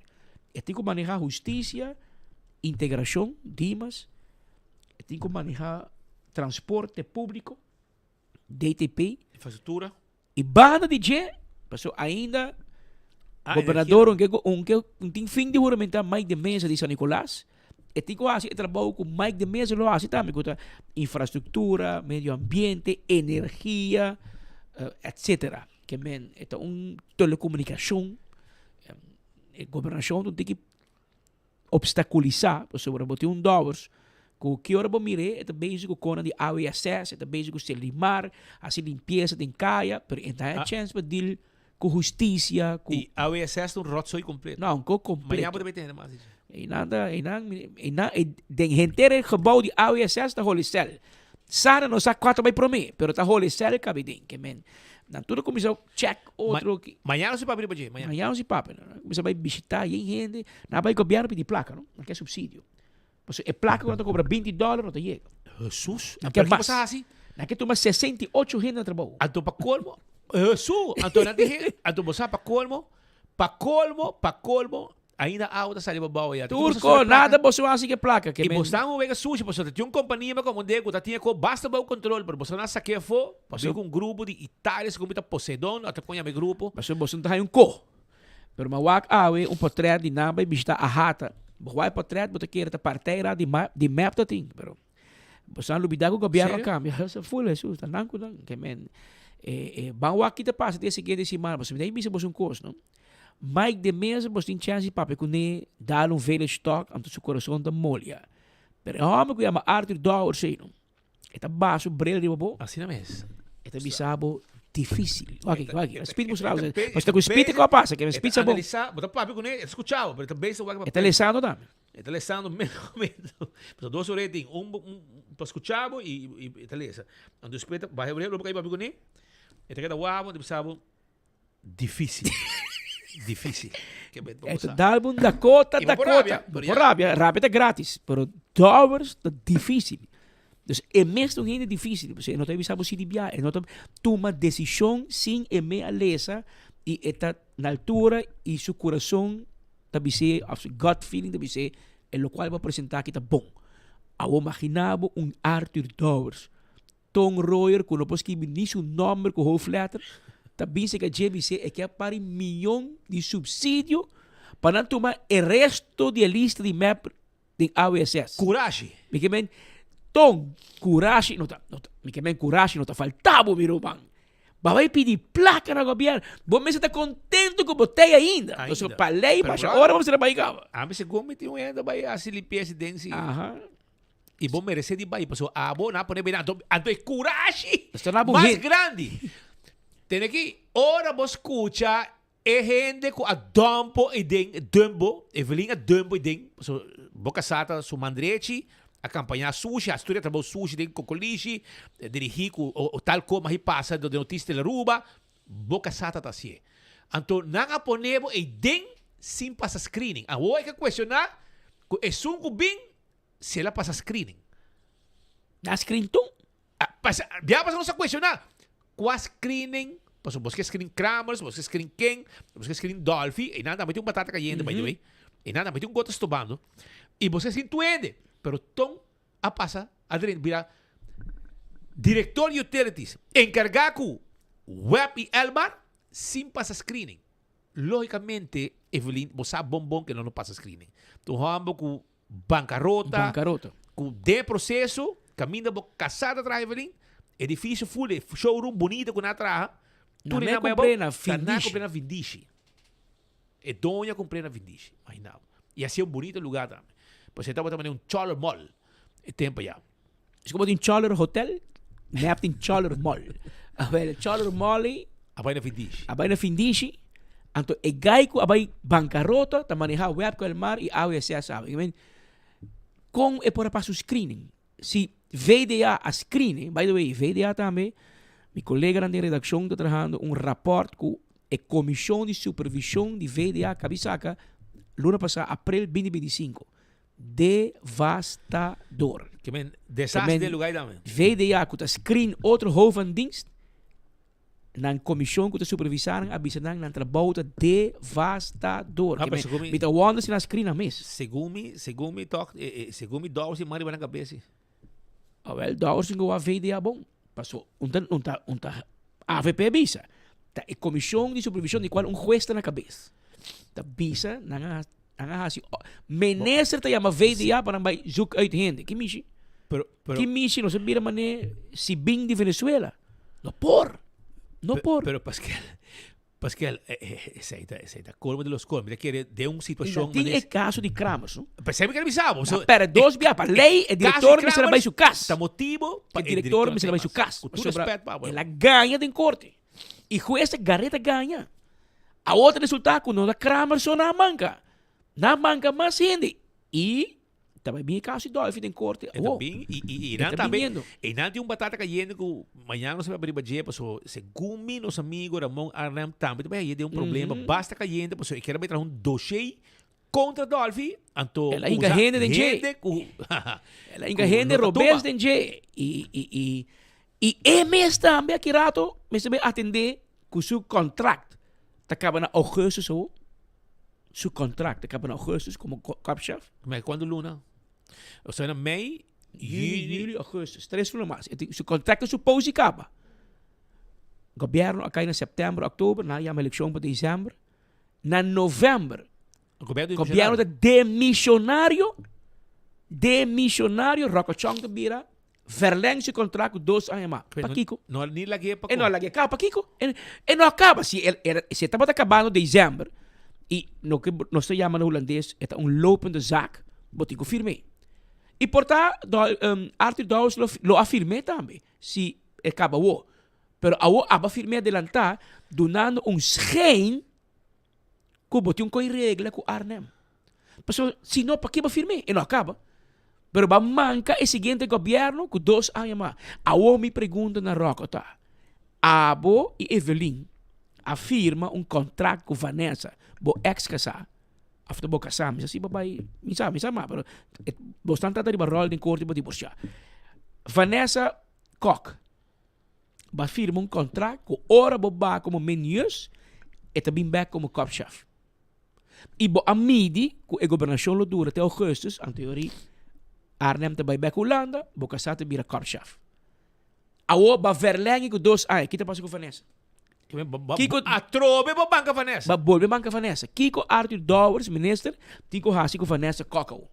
E tin ku manehá hustisia, integrashon, Dimas, e tin ku manehá transporte públiko, DTP. Infrastruktura. I banda di dje, pasobra ainda gobernador un ke un ke un tin fin di huramentá Mike de Meza di San Nicolas, e tin ku hasi e trabou ku Mike de Meza lo hasi tambe ku ta infrastruktura, medio ambiente, energia, etcetera. Ke men e ta un telekomunikashon, e gobernashon ta un tiki obstaculisá, pasobra bo tin un dòbers ku ki ora bo mir'é e ta bezig ku konan di awa i ases, e ta bezig ku Selimar, hasi limpiesa den kaya, pero e ta haña chèns pa deal ku hustisia, ku. I awa i ases ta un ròtsooi kompleto. No, un kos kompleto. Mañana bo ta bai tende mas di dje. Einan ta, einan, einan, den henter e gebou di awa i ases ta holi sèl. Sara no sa kua ta bai promé, pero ta holi sèl kabi den, ke men nan tur a kuminsá check otro. Mañana si papia riba dje, mañana. Mañana si papia, nan a kuminsá bai bishitá yen hende, nan a bai gobièrnu pidi plaka no, nan ke supsidio. Pasobra e plaka ku nan ta kobra binti dòler no ta yega. Hesus, Nan pero ke kiko mas. sa hasi? Nan ke tuma 68 hende na trabou. Anto pa kolmo, Hesus, anto nan tin hende, anto bo sa pa kolmo, pa kolmo, pa kolmo, Ainda awa ta sali pa bou ya. Turco, nada boso hasi ke plaka ke I men. bo stan un wega sushi pasobra tin un kompania pa komo ku ta tin e ko basta bou kontrol pero boso nan sake afo pasobra ku un grupo di Italia segun mi ta Poseidon ota kon yama e grupo. Pasobra boso no ta haña un ko. Pero mi a wak awe un potret di nan bai bishita Ahata. Bo wak e potret bo ta kere ta partijraad di di mep ta tin pero boso a lubida ku gobierno a kambia. Full Jesus ta nan ku nan ke men e ban wak ki ta pasa den e siguiente simana pasobra mi ta bisa boso un kos no. Mike de Meza bos tin chance di papia kuné, dal un village talk anto su corazon ta molia. Pero e homber cu yama Arthur Dowers ei no, e ta baha su bril riba bo. Asina mes. E ta bisa bo dificil. Wak aki, wak aki. Speed mustra bo. Pasobra ta cu speed e cu a pasa, ke speed sa bon. E ta analisa, bo ta papia kuné, e ta scucha bo, pero e ta bezig wak papel. E ta lesando tambe. E ta lesando mes momento. Pasobra dos orea tin, un un pa skucha bo i e ta lesa. Anto despues ta baha e orea, lo bo kai papia kuné, e ta keda wak bo, e ta bisa bo, Difícil. Difícil. Ke bet bo E ta sa. dal bo un Dakota, I bo por Dakota. rabia, Bo pero por ya. rabia, rabia ta gratis, pero dòwers ta difícil. Dus e mes ta un hende difícil, pasobra e no ta bisa bo si di bia, e no ta tuma desishon sin e me a lesa i e ta na altura i su kurason ta bis'é òf su gut feeling ta bis'é e lokual bo a presentá aki ta bon. Awor maginá bo un Arthur Dowers, Ton Royer ku no por skibi ni su nòmber ku hoofdletter, ta bisa ku dje bis'é e ke a pari miyon di supsidio pa nan tuma e resto di e lista di mep den AWSS. Kurashi! Mi ke men, Ton, kurashi no ta, no ta, mi ke men kurashi no ta falta bo mi ruman. Bo a bai pidi plaka na gobièrnu, bo mester ta kontentu ku bo tei ainda. Ainda. Pasobra pa lei Pero basha bro, ora bo mester a bai kaba. Ami segun mi tin un hende bai hasi limpiesa den si. Aha. I bo merece di bai pasobra abo nan a pone bini anto anto e curashi Esta na bo mas hen- grandi. Tene ki ora bo scucha e hende cu a dump bo ei den dump bo, Evelyn a dump bo ei den pasobra bo casá ta su man drechi a campaña sushi haci tur e trabou sushi den cocolishi dirigi cu o tal como ahi pasa den noticia di Aruba bo casá ta ta hacié. Anto nan a pone bo ei den sin pasa screening. Awor e ka cuestiona cu esun cu bin Si el a pasa screening. Na screen ton. A pasa, bia pasa nos a cuestiona. Cua screening? Pasobra bos ke screen Kramers, bos ke screen ken, bos ke screen Dolfi. Einan tambe tin un batata cayente, by the way. Einan tambe tin un gota stobando. Y bos ke screen tuende. Pero ton a pasa adrent bira director di utilities encarga cu Web y Elmar sin pasa screening. Logicamente, Evelyn, bo sa bon bon ke lo no pasa screening. Ta un homber cu Bankarota. Bankarota. Ku den proseso, kaminda bo kasá ta traha Evelyn, edifisio ful e showroom bunita ku nan a traha, Na tur me e nan bai abou, kumpré na ta nan Vindishi. kumpré na Vindishi. E doño a kumpré na Vindishi, imagina bo. I a siña un bunita lugá tambe. Pasobra e tabata manera un Choller Mall e tempo ayá. Es como tin Choller Hotel, nep tin Choller Mall. Awel, Choller Mall ei. A bai na Vindishi. A bai na Vindishi. Anto e guy ku a bai bankarota ta maneha Webco Elmar i AWSS awe. I mean, kon e por a pasa su screening? Si VDA a screen e, by the way, VDA tambe, mi koleganan den redakshon ta trahando un rapòrt ku e komishon di supervishon di VDA kabi saka luna pasá, aprel binti 25. Devastador. Ke men desastre den lugar tambe. VDA ku ta screen otro hoofendienst, nan komishon ku ta supervisá nan a bisa nan nan trabou ta devastador. Ah, Ke pero men, segun mi, mi ta wonder si nan screen nan mes. Segun mi, segun mi tok, eh, eh, segun mi dòwers tin man riba nan kabes si. Awel, dòwers tin ku wak VDA bon. Paso un ta, un ta, un ta avp bisa. Ta e komishon di supervishon di kual un hues ta na kabes. Ta bisa nan a Nan a hasi minister ta yama VDA pa nan bai zoek uit hende. Ki mishi? Pero, pero, Ki mishi nos a bira mane si bin di Venezuela. No por. No por. Pero Pascal, Pascal, eh, eh, esei ta, esei ta colmo de los colmos. Mi ta kere den un situacion Tin e caso di Kramers, no? Pesei mi kere bisa bo. Na perde dos bia pa ley, e director mester a bai su cas. Ta motibo pa E director mester a bai su cas. Cu tur respet pa bo. El a gaña den corte. Y juez a gareta gaña. Awor ta resulta cu no ta Kramer so nan manca. Nan manca mas hende. Y ta bay bin e caso di Dolfi den corte. E ta bin y, y, y nan tambe, y nan tin un batata cayendo cu mañana nos ta bay riba dje paso segun mi nos amigo Ramon Arnhem tambe ta bay haye den un problema mm -hmm. basta cayente paso e kier bay traha un dossier contra Dolfi anto El a hinca hende den dje. Hende cu El a hinca hende robes den dje. Y, y, y, y e mes tambe aki rato mester bay atende Cu su contract ta caba na augustus awo. Su contract ta caba na augustus como korpschef. Maar cuando luna? Osea na mei, juni, juli, augustus. Tres luna mas. Su contract ta supose caba. Gobierno a cay na september, october. Nan a yama eleccion pa december. Na november, gobierno ta demisionario. Demisionario. Rocco Chong ta bira Verleng su contract cu dos aña mas. Pakico? No, ni lag'é pa E no a lag'é caba. Pakico? E, e no a caba. Si el, era, si e tabata cabando december, y loke nos ta yama na hulandes, e ta un lopende zaak, bo tin cu firm'é. Y por ta, do, um, Arthur Dowers lo, lo a firm'é tambe, si e caba awo. Pero awo aba firm'é adelantá, dunando un schijn cu bo tin un coy regla cu Arnhem. Pasobra si no, p'aki bo firm'é? E no a kaba. Pero bo a manka e siguiente gobièrnu ku dos aña mas. Awor mi pregunta na Rocco ta, abo i Evelyn a firma un kontrakt ku Vanessa, bo eks kasá, òf ta bo kasá, mi sa si bo bai, mi sa, mi sa mas, pero bo stan trata riba ròl den korte pa divorsiá. Vanessa Kok, bo a firma un kontrakt ku ora bo baha komo menieus, e ta bin bèk komo kòpchèf. I bo a midi ku e gobernashon lo dura te ougùstùs, anto yori Arnhem ta bai bèk Hulanda, bo kasá ta bira korpschef. Awor ba verlèngi ku dos aña, ki ta pasa ku Vanessa? Kiko Atrobe bo banka Vanessa. Ba bolbe banka Vanessa. Kiko Arthur Dowers, minister, tin ku hasi ku Vanessa Kok awor?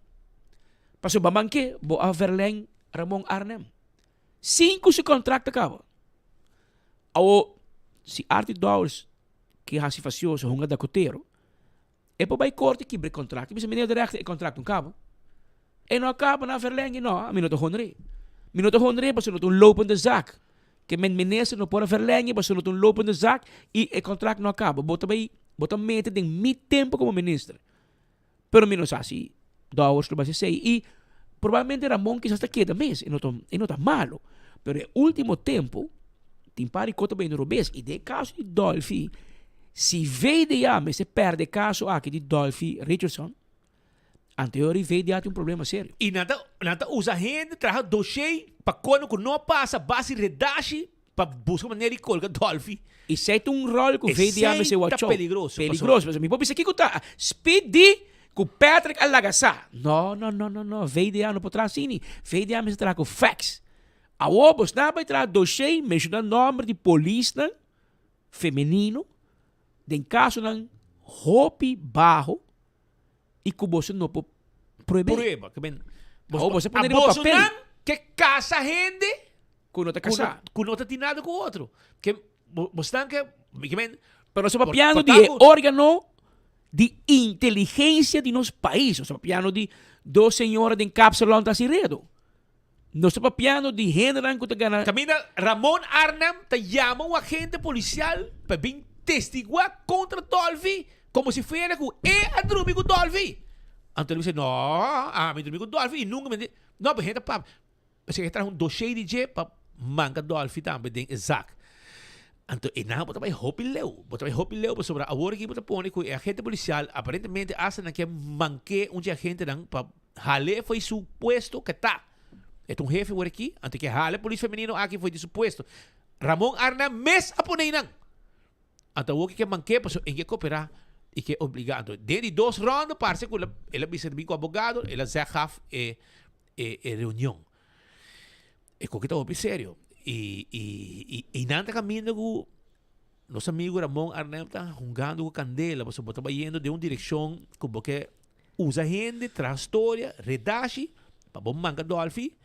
Pasobra ba bank'é, bo a verlèng Ramon Arnhem. Sin ku su kontrakt a kaba. Awor, si Arthur Dowers ke hasi fasioso hunga dakotero, e por bai korte kibra e kontrakt. E bisa, Meneer de rechter, e kontrakt no kaba. E no a kaba na verlenging, no, mi no ta honr'é. Mi no ta honr'é pasobra no ta un lopende zaak. Ke men minister no por a verlenging pasobra no ta un lopende zaak i e kontrakt no a kaba. Bo ta bai, bo ta mete den mi tempo komo minister. Pero mi no sa si Dowers lo bai hasi esei. I probablemente Ramon kisas ta keda mes, e no ta, e no ta malo. Pero e ultimo tempo tin par di kos ta bayendo robes. I den e kaso di Dolfi, si VDA mester perde e kaso aki di Dolfi Richardson, anteor di VDA tin un problema serio. I nan ta, nan ta usa hende traha doshé pa kono ku no a pasa base redashi Pa busca manera di colga Dolfi. Esey ta un rol cu VDA mester Esey ta watchou. peligroso. Peligroso. Pasobra mi por bisa kico ta speed di cu Patrick a laga sa. No, no, no, no, no. VDA no por traha asini. VDA mester traha cu facts. Awor bo sta bay traha dossier menciona nomber di polisnan femenino den casonan hopi baho y cu boso no por pruebe. Prueba. Ke men, Awor boso a pone riba boso papel. nan ke casa hende Cu no ta casá. Cu no ta tin nada cu otro. Ke bo, boso nan ke, ke men, Pero nos ta por, papiando por di e tanto, organo di inteligencia di nos pais. Nos ta papiando di dos señora den kapsalon ta haci redo. Nos ta papiando di hendenan cu ta gana. Caminda Ramon Arnhem ta yama un agente policial pa bin testigua contra Dolfi como si fuera cu e a drumi cu Dolfi. Anto el bisa, no, ami drumi cu Dolfi y nunca mi. No, pero hende ta papia. Pasobra e traha un doshé di dje pa manka Dolfi tambe den e zak. Anto e nan bo ta bai hopi leu. Bo ta bai hopi leu pasobra awor aki bo ta pone ku e agente polisial aparentemente asta nan ke mank'é un dje agentenan pa hal'é fo'i su puesto ke ta. E ta un hefe awor aki, anto e ke hala e polis femenino aki fo'i di su puesto. Ramon Arna mes a pone einan. Anto awor ke mank'é pasobra e ke koperá i ke obligá. Anto den di dos rònde parse ku el a bisa bin ku abogado, el a zeg af e e e reunion. E koki ta hopi serio. I i i i nan ta kaminda ku nos amigo Ramon Arnhem ta hungando ku kandela pasobra bo ta bayendo den un direkshon ku bo ke usa hende, traha storia, redashi pa bo manka Dolfi.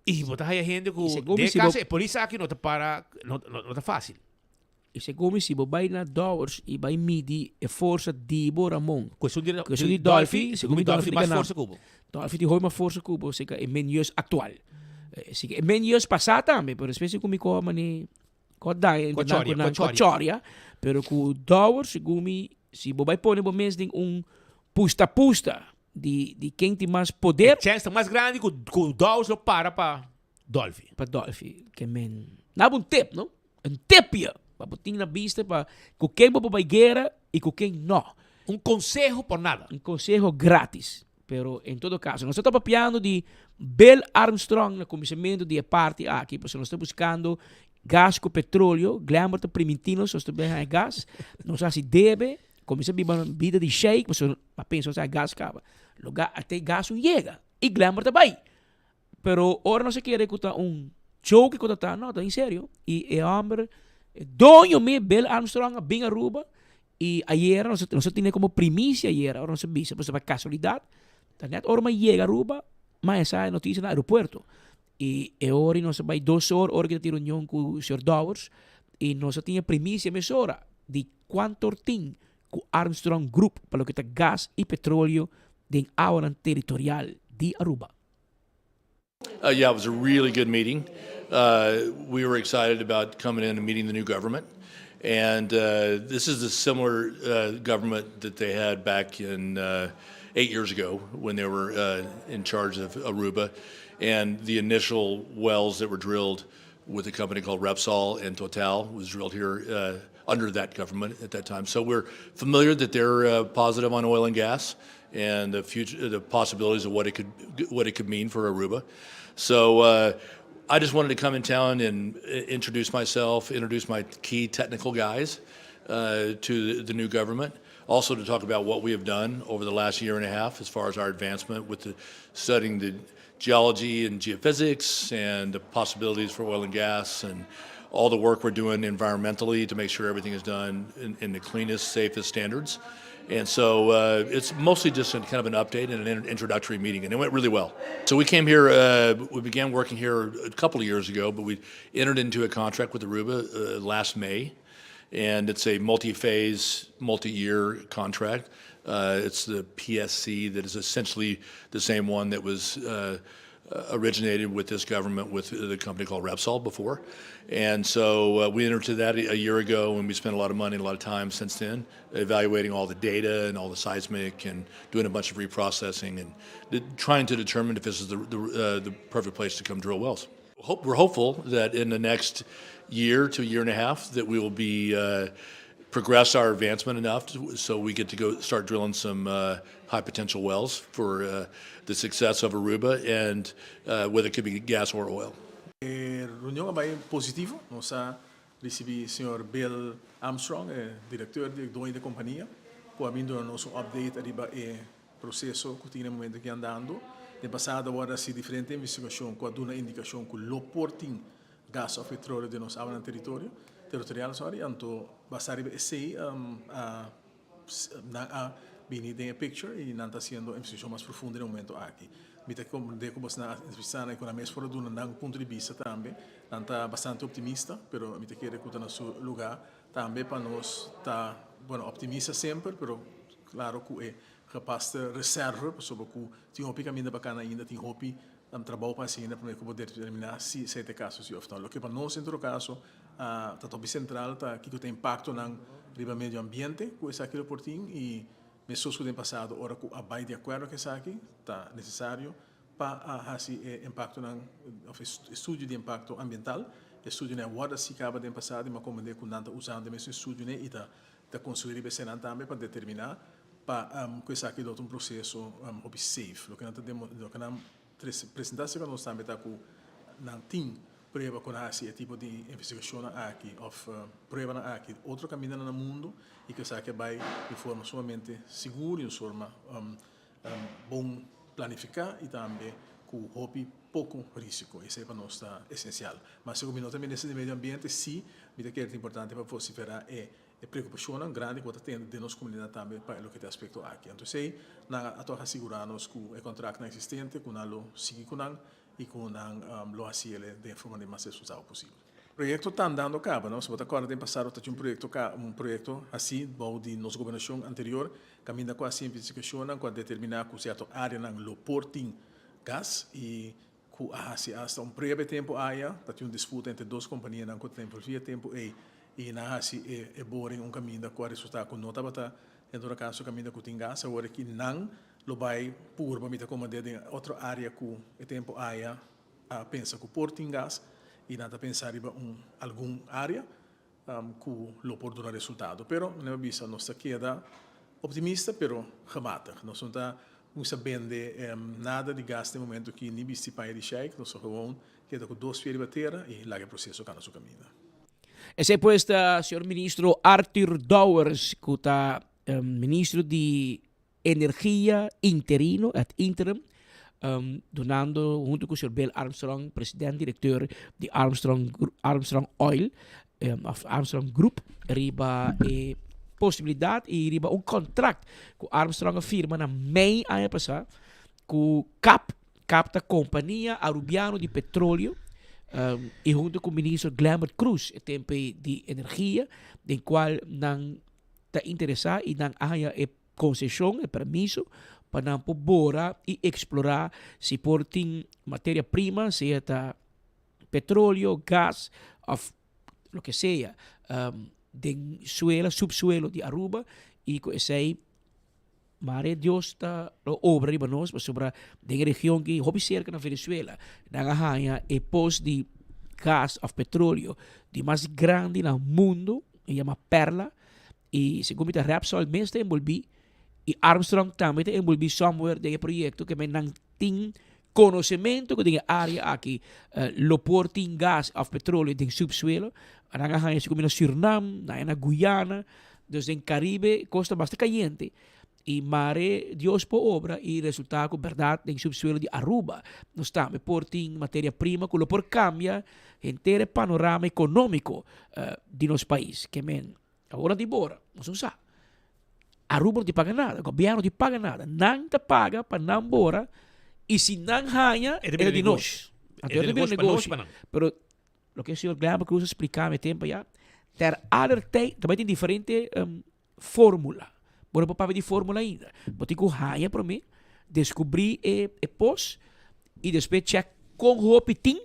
I bo ta haya hende ku I segun den mi e si bo kaso e polis aki no ta para no no ta fasil. I segun mi si bo bai na Dowers i bai midi e forsa di bo Ramon. Ku esun di Ku esun di Dolfi, segun mi Dolfi tin mas forsa ku bo. Dolfi tin hopi mas forsa ku bo, seka e men jeus aktual. Sika e men jeus pasá tambe, pero despues segun mi ku mane ku a daña Ku a entre nan chòria, ku ku a nan ku a chòria. chòria, pero ku Dowers segun mi si bo bai pone bo mes den un pusta pusta di di ken tin mas poder. E chèns ta mas grandi ku ku Dowers lo para pa Dolfi. Pa Dolfi, ke men nan bo un tip no. Un tipje pa bo tin na bista pa ku ken bo por bai guera i ku ken no. Un konseho por nada. Un konseho gratis. Pero en todo kaso nos ta papiando di Bill Armstrong na kuminsamentu di e parti aki pasobra nos ta buskando gas ku petroleo. Glenbert ta priminti nos nos ta bai haña gas. Nos a hasi debe, kuminsá biba bida di sheik pasobra a pensa nos a haña gas kaba. Lo te gas un yega i Glenbert ta bai. Pero ora nos a kere ku ta un joke ku ta ta, no, ta en serio. I e homber, e doño mes, Bill Armstrong, a bin Aruba i ayera nos nos a tene komo primisia ayera ora nos a bisa, pasobra pa kasualidat ta nèt ora mi a yega Aruba, mi a hesa e notisia na aeropuerto. I e ora nos a bai dos or, ora ki ta tin reunion ku señor Dowers, i nos a tin e primisia mesora di kuantu or tin ku Armstrong Group pa loke ta gas i petroleo den awanan teritorial di Aruba. Uh, yeah, it was a really good meeting. Uh, we were excited about coming in and meeting the new government. And this is the similar government that they had back in eight years ago when they were in charge of Aruba. And the initial wells that were drilled with a company called Repsol and Total was drilled here under that government at that time. So we're familiar that they're positive on oil and gas and the future, the possibilities of what it could mean for Aruba. So I just wanted to come in town and introduce myself, introduce my key technical guys to the new government. Also to talk about what we have done over the last year and a half as far as our advancement with the studying the geology and geophysics and the possibilities for oil and gas and all the work we're doing environmentally to make sure everything is done in the cleanest, safest standards. And so it's mostly just a kind of an update and an introductory meeting, and it went really well. So we came here, we began working here a couple of years ago, but we entered into a contract with Aruba last May, and it's a multi-phase, multi-year contract. It's the PSC that is essentially the same one that was originated with this government with the company called Repsol before. And so we entered into that a year ago, and we spent a lot of money and a lot of time since then evaluating all the data and all the seismic and doing a bunch of reprocessing and trying to determine if this is the perfect place to come drill wells. We're hopeful that in the next year to a year and a half that we will be progress our advancement enough so we get to go start drilling some high potential wells for the success of Aruba and whether it could be gas or oil. E reunion a bay positivo. Nos a ricibi señor Bill Armstrong, director di doño di e compania, cu a bin duna nos un update riba e proceso cu tin na e momento aki andando. Den pasado a wordo haci diferente investigacion cu a duna indicacion cu lo por tin gas of petroleo den nos awa territorial, sorry, anto basa riba esey nan a bini den picture y nan ta haciendo investigacion mas profundo na e momento aki. Mi ta comprende cu nan a entrevista cu nan mes por a duna nan punto di bista tambe, nan ta bastante optimista, pero mi ta kere cu ta na su lugar tambe pa nos ta, bueno, optimista semper, pero claro cu e gepaste reserva, pasobra cu tin hopi caminda pa cana ainda, tin hopi trabou pa haci pa por determina si esey ta e caso si of no. Loke pa nos, en todo caso, ta topico central ta kico ta e impactonan riba medio ambiente cu esaki por tin y mescos cu den pasado ora cu a bay di acuerdo cu esaki ta necesario pa haci impactonan of estudio di impacto ambiental. Estudionan a wordo haci caba den pasado, m'a comprende cu nan ta usando e mesun estudionan y ta construi esey tambe pa determina pa cu esaki ta un proceso safe. Loke nan a presenta cu nos tambe ta cu nan tin prueba cu e tipo di investigacion aki of prueba aki otro caminda na mundo y cu esaki ta bay di forma sumamente sigur y di forma bon planifica y tambe cu hopi poco risico. Esey pa nos ta esencial. Mas segun mi tambe den medio ambiente, si, mi ta kere ta importante pa vocifera e preocupacion grandi cu tin den nos comunidad tambe pa loke ta aspecto aki. Anto, esey, nan a asegura nos cu e contrato existente, cu nan lo sigui cu nan y cu nan lo haci di forma mas responsabel posibel. E proyecto ta andando caba, no? Si bo ta corda, den pasado tin un proyecto asina, bou di nos gobernacion anterior, caminda cu e investigacion cu a determina cu cierto areanan lo por tin gas y cu a haci hasta un breve tempo aya, tin un disputa entre dos companianan cu tempo via tempo y nan a haci e boring un caminda cu a resulta cu no tabata, en todo caso, caminda cu tin gas. Awor cu nan lo bay purba, mi ta comprende, den otro area cu e tempo aya a pensa cu por tin gas y nan ta pensa riba algun area cu lo por duna resultado. Pero, na bista, nos ta keda optimista, pero gematigd. Nos no ta cuminsa bende nada di gas na e momento aki, ni bisti paña di sheik, nos gewoon keda cu dos pia riba tera y laga e proceso cana su caminda. Esey pues ta señor minister Arthur Dowers, cu ta minister di Energia interino, ad interim, dunando hunto cu señor Bill Armstrong, presidente director di Armstrong Oil, of Armstrong Group, riba e posibilidad y riba un contract cu Armstrong a firma na mei aña pasa cu CAP, CAP ta Compania Arubiano di Petroleo, y hunto cu minister Glenbert Croes, e tempo di Energia, den cual nan ta interesa y nan a haya e concesion, e permiso, pa nan por bora y explora si por tin materia prima, sea ta petroleo, gas, of loke sea. den suela, subsuelo di Aruba y cu esey mare Dios ta lo obra riba nos pasobra den e region ki hopi cerca na Venezuela nan a haya e pos di gas of petroleo di mas grandi na mundo e yama Perla y segun mi ta Repsol mes ta envolvi y Armstrong tambe ta envolvi somewhere den e proyecto ke men nan tin konosementu ku den e área aki lo por tin gas òf petroleo den subsuelo. Nan a haña esei na Sürnam, nan a na Guyana, dus den Karibe kos ta basta kayente. I mare Dios por obra i resultá ku bèrdat den subsuelo di Aruba nos tambe por tin materia prima ku lo por kambia henter e panorama ekonómiko di nos pais. Ke men Awor nan tin bora, nos no sa. Aruba no tin paga nada, gobierno no tin paga nada. Nan ta paga pa nan bora y si nan haña, e ta di nos. E ta negoshi pa nos y pa nan. Pero loke señor Glenber Cruz a splica mi tempo ya, ter aller tijd, ta bai tin diferente formula. Bo no por papia di formula ainda. Bo tin cu haña prome, descubri e pos y despues check con hopi tin.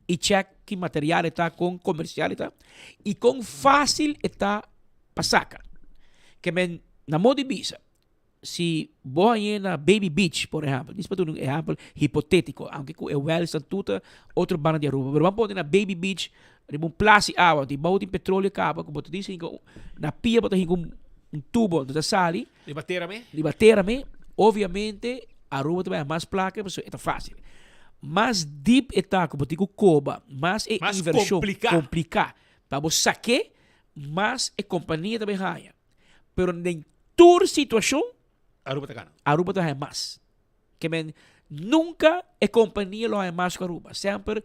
y check ki material e ta, con comercial e ta y con facil e ta pa saca. Ke men na modo di bisa, si bo hañ'é na Baby Beach, por ehempel, dis pa duna un ehempel hipotetico, aunke cu e wells ta tuta otro banda di Aruba, pero ban pone na Baby Beach riba un plas di awa, di bou tin petroleo caba cu bo ta disi hinca na pia bo ta hinca un tubo ta sali. Riba tera me? Riba tera me, obviamente Aruba ta bay mas placa pasobra e ta facil. Mas deep e ta ku bo tin ku koba, mas e Mas invershon kompliká. kompliká pa bo sak'é, mas e kompania ta bay haña. Pero den tur situashon, Aruba ta gana. Aruba ta haña mas. Ke men nunka e kompania lo haña mas ku Aruba. Semper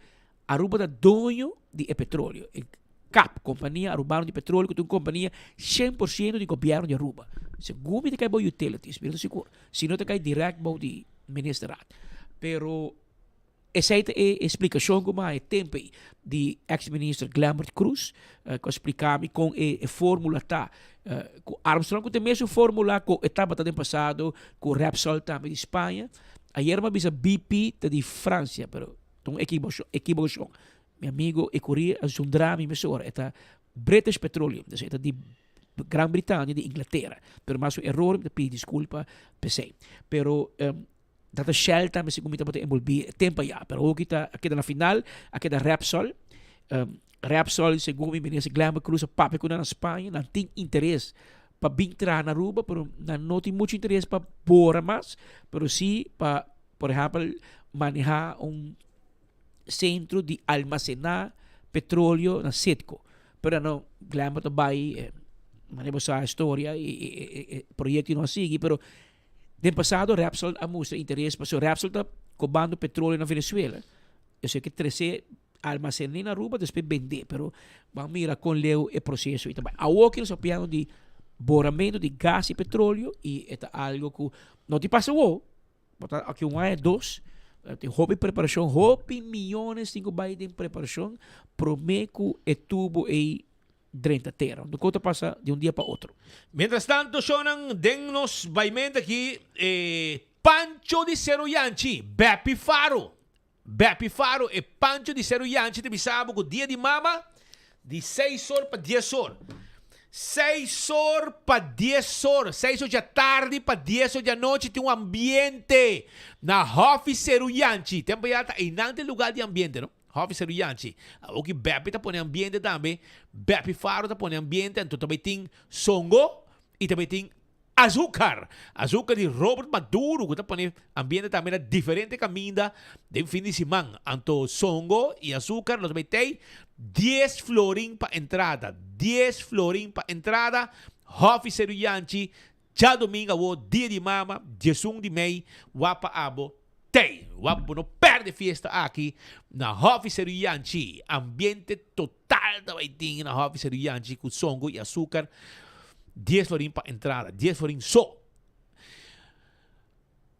Aruba ta doño di e petroleo. E cap, Kompania Arubano di Petroleo, ku ta un kompania 100% di gobièrnu di Aruba. Segun mi ta kai bou utilities, mi no ta sigur. Si no ta kai dirèkt bou di ministerraad. Pero esei ta e splikashon ku mi a haña tempu ei di eks minister Glenbert Croes ku a splika mi kon e formula ta ku Armstrong ku ta e mesun formula ku e tabata den pasado ku Repsol tambe di Spaña. Ayer mi a bisa BP ta di Francia pero ta un ekibokashon. Mi amigo e kuri a zundra mi mesora e ta British Petroleum, dus e ta di Gran Britania, di Inglatera. Pero mas un eror, mi ta pidi disculpa p'esei. Pero dat ta Shell tambe segun mi tabata envolvi e tempo aya. Pero hoki ta a keda na final, a keda Repsol. Repsol segun mi minister Glenbert Croes a papia ku nan na Spaña, nan tin interes pa bin traha na Aruba, pero nan no tin mucho interes pa bora mas, pero si pa, por ehempel, maneha un centro di almacena petroleo na Citgo. Pero no, Glenbert a bai, manera bo sa e storia y e proyecto no a sigui, pero den pasado Repsol a mustra interes pasobra Repsol ta cobando petroleo na Venezuela. Esei ke trece almacena na Aruba despues bende, pero ban mira con leu e proceso y ta bai. Awo ki nos ta papiando di boramento di gas y petroleo y e ta algo cu no tin pasa awo. Bo ta aki un aña dos, tin hopi preparashon, hopi miyones tin ku bai den preparashon promé ku e tubo ei drenta tera. No ku ta pasa di un dia pa otro. Mientras tanto shownan den nos baimento aki e Pancho di Seru Yanchi, Beppy Faro, Beppy Faro e Pancho di Seru Yanchi ta bisa bo ku dia di mama di seis or pa dies or. Seis or pa dies or, seis or djatardi pa dies or djanochi tin un ambiente na Hòfi Seru Yanchi. Tempo ya ta einan ta e lugar di ambiente no, Hòfi Seru Yanchi. Awoki Beppy ta pone ambiente tambe, Beppy Faro ta pone ambiente anto ta bai tin songo y ta bai tin Azúcar! Azúcar di Robert Maduro cu ta pone ambiente tambe na diferente caminda den fin di siman. Anto songo y azúcar lo ta bay tey dies florin pa entrada. Dies florin pa entrada. Hofi Seru Yanchi, djadomingo awo dia di mama, diesun di mei, wapa abo tey. Wap bo no perde fiesta aki na Hofi Seru Yanchi. Ambiente total ta bay tin na Hofi Seru Yanchi cu songo y azúcar. Dies florin pa entrada, dies florin so.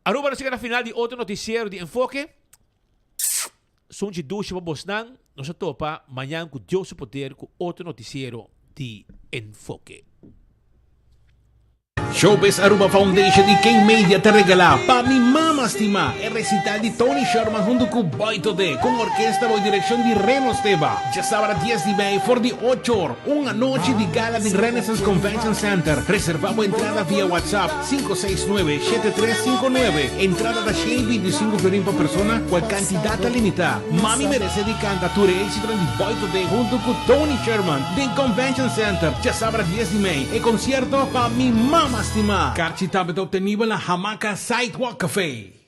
Aruba nos yega na final di otro noticiero di Enfoke. Sunchi dushi pa bosnan. Nos a topa mañan cu Dios su poder cu otro noticiero di Enfoke. Showbiz Aruba Foundation y King Media ta regala Pa Mi Mama Stima e recital di Tony Sherman hunto cu Boy Todé cu un orkesta bou direccion di Reno Steba. Djasabra dies di mei for di ocho or, un anochi di gala den Renaissance Convention Center. Reserva bo entrada via WhatsApp 569 7359. Entrada ta 125 florin pa persona, cual cantidad ta limita. Mami merece di canta tur e exitonan di Boy Todé hunto cu Tony Sherman den Convention Center djasabra dies di mei. E concierto Pa Mi Mama Stima. Karchi tambe ta obtenibel na Hamaca Sidewalk Cafe.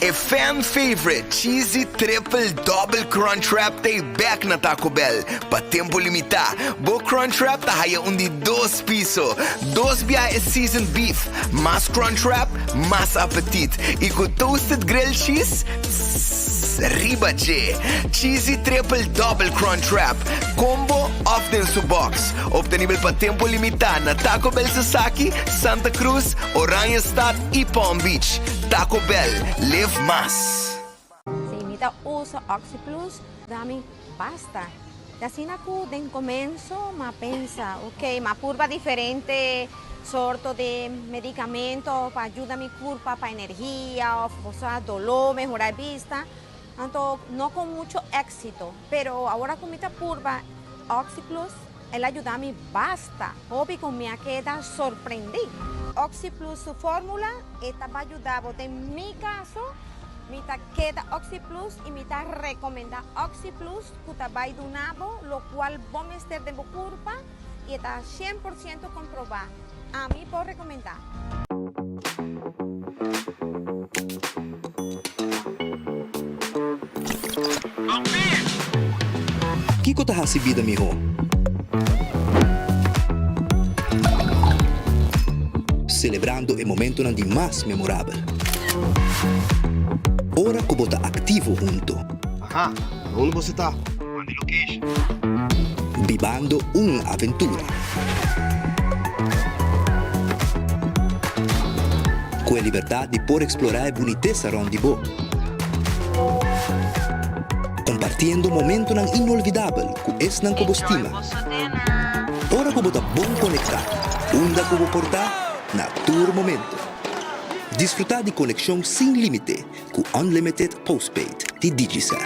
E fan favorite Cheesy Triple Double Crunch Wrap ta e bek na Taco Bell pa tempo limitá. Bo Crunch Wrap ta haya un di dos piso, dos biaha e seasoned beef, mas Crunch Wrap, mas apetit, i ku toasted grilled cheese, tss, riba dje. Cheesy Triple Double Crunch Wrap, combo òf den su box. Obtenibel pa tempo limitá na Taco Bell Sasaki, Santa Cruz, Oranjestad i Palm Beach. Taco Bell, live mas! Si mi ta usa OxyPlus, da mi basta. Ta asina ku den komenso m'a pensa, ok, m'a purba diferente sorto di medikamento pa yuda mi kurpa, pa energia òf bo sa doló, mehorá e bista. Anto no ku mucho éksito, pero awor ku mi ta purba OxyPlus, El a yuda mi basta hopi ku mi a keda sorprendí. OxyPlus su fórmula e ta ba yuda bo. Den mi kaso mi ta keda OxyPlus i mi ta rekomendá OxyPlus ku ta bai duna bo lokual bo mester den bo kurpa i e ta 100% komprobá. Ami por rekomendá. Kiko ta hasi bida mihó? Selebrando e momentonan di mas memorabel. Ora ku bo ta aktivo hunto. Aha, na unda boso ta? Manda e location. Bibando un aventura. Ku e libertat di por eksplorá e bunitesa rònt di bo. Kompartiendo momentonan inolvidabel ku esnan ku bo stima. Ora ku bo ta bon konektá, unda ku bo por ta, na tur momento. Disfrutá di konekshon sin límite ku Unlimited Postpaid di Digicel.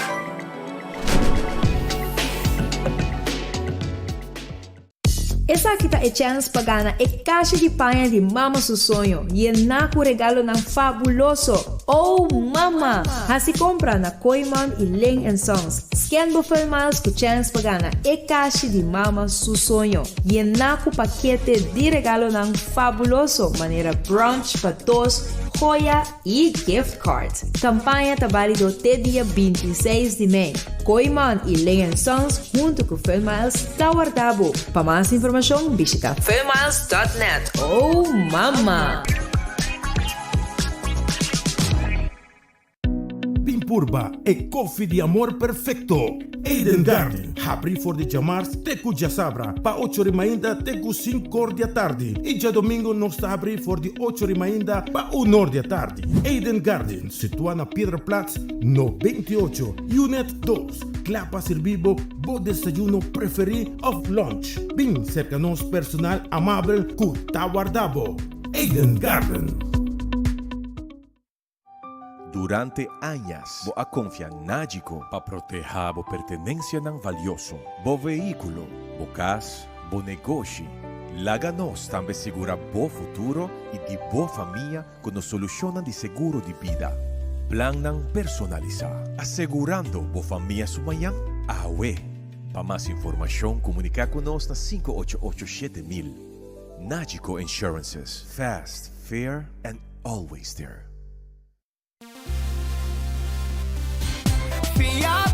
Esaki ta e chèns pa gana e kashi di paña di Mama su soño, yená ku regalonan fabuloso! Oh Mama! Hasi kompra na Kooiman i Ling and Sons. Scan bo Funmiles ku chèns pa gana e kashi di Mama su soño, yená ku pakete di regalonan fabuloso manera brunch pa dos, joya i gift cards. Kampaña ta bálido te dia 26 di mei. Kooiman i Ling and Sons huntu ku Funmiles ta warda bo. Pa mas informashon bishita funmiles.net. Oh mama! Bin purba e koffie di amor perfecto! Eden Garden, habri for di djamars te ku djasabra pa ocho ri mainta te ku sinkor di atardi i djadomingo nos ta habri for di ocho ri mainta pa unor di atardi. Eden Garden, situa na Piedraplaats no 28, Unit dos, kla pa sirbi bo bo desayuno preferi of lunch. Bin serka nos personal amabel ku ta warda bo. Eden Garden. Durante añas bo a konfia Nagico pa protehá bo pertenensianan valioso, bo vehíkulo, bo kas, bo negoshi. Laga nos tambe sigurá bo futuro i di bo famia ku nos solushonnan di seguro di bida. Plannan personalisá, asegurando bo famia su mañan awe. Pa mas informashon komuniká ku nos na 588 7000. Nagico Insurances, fast, fair and always there. Fia.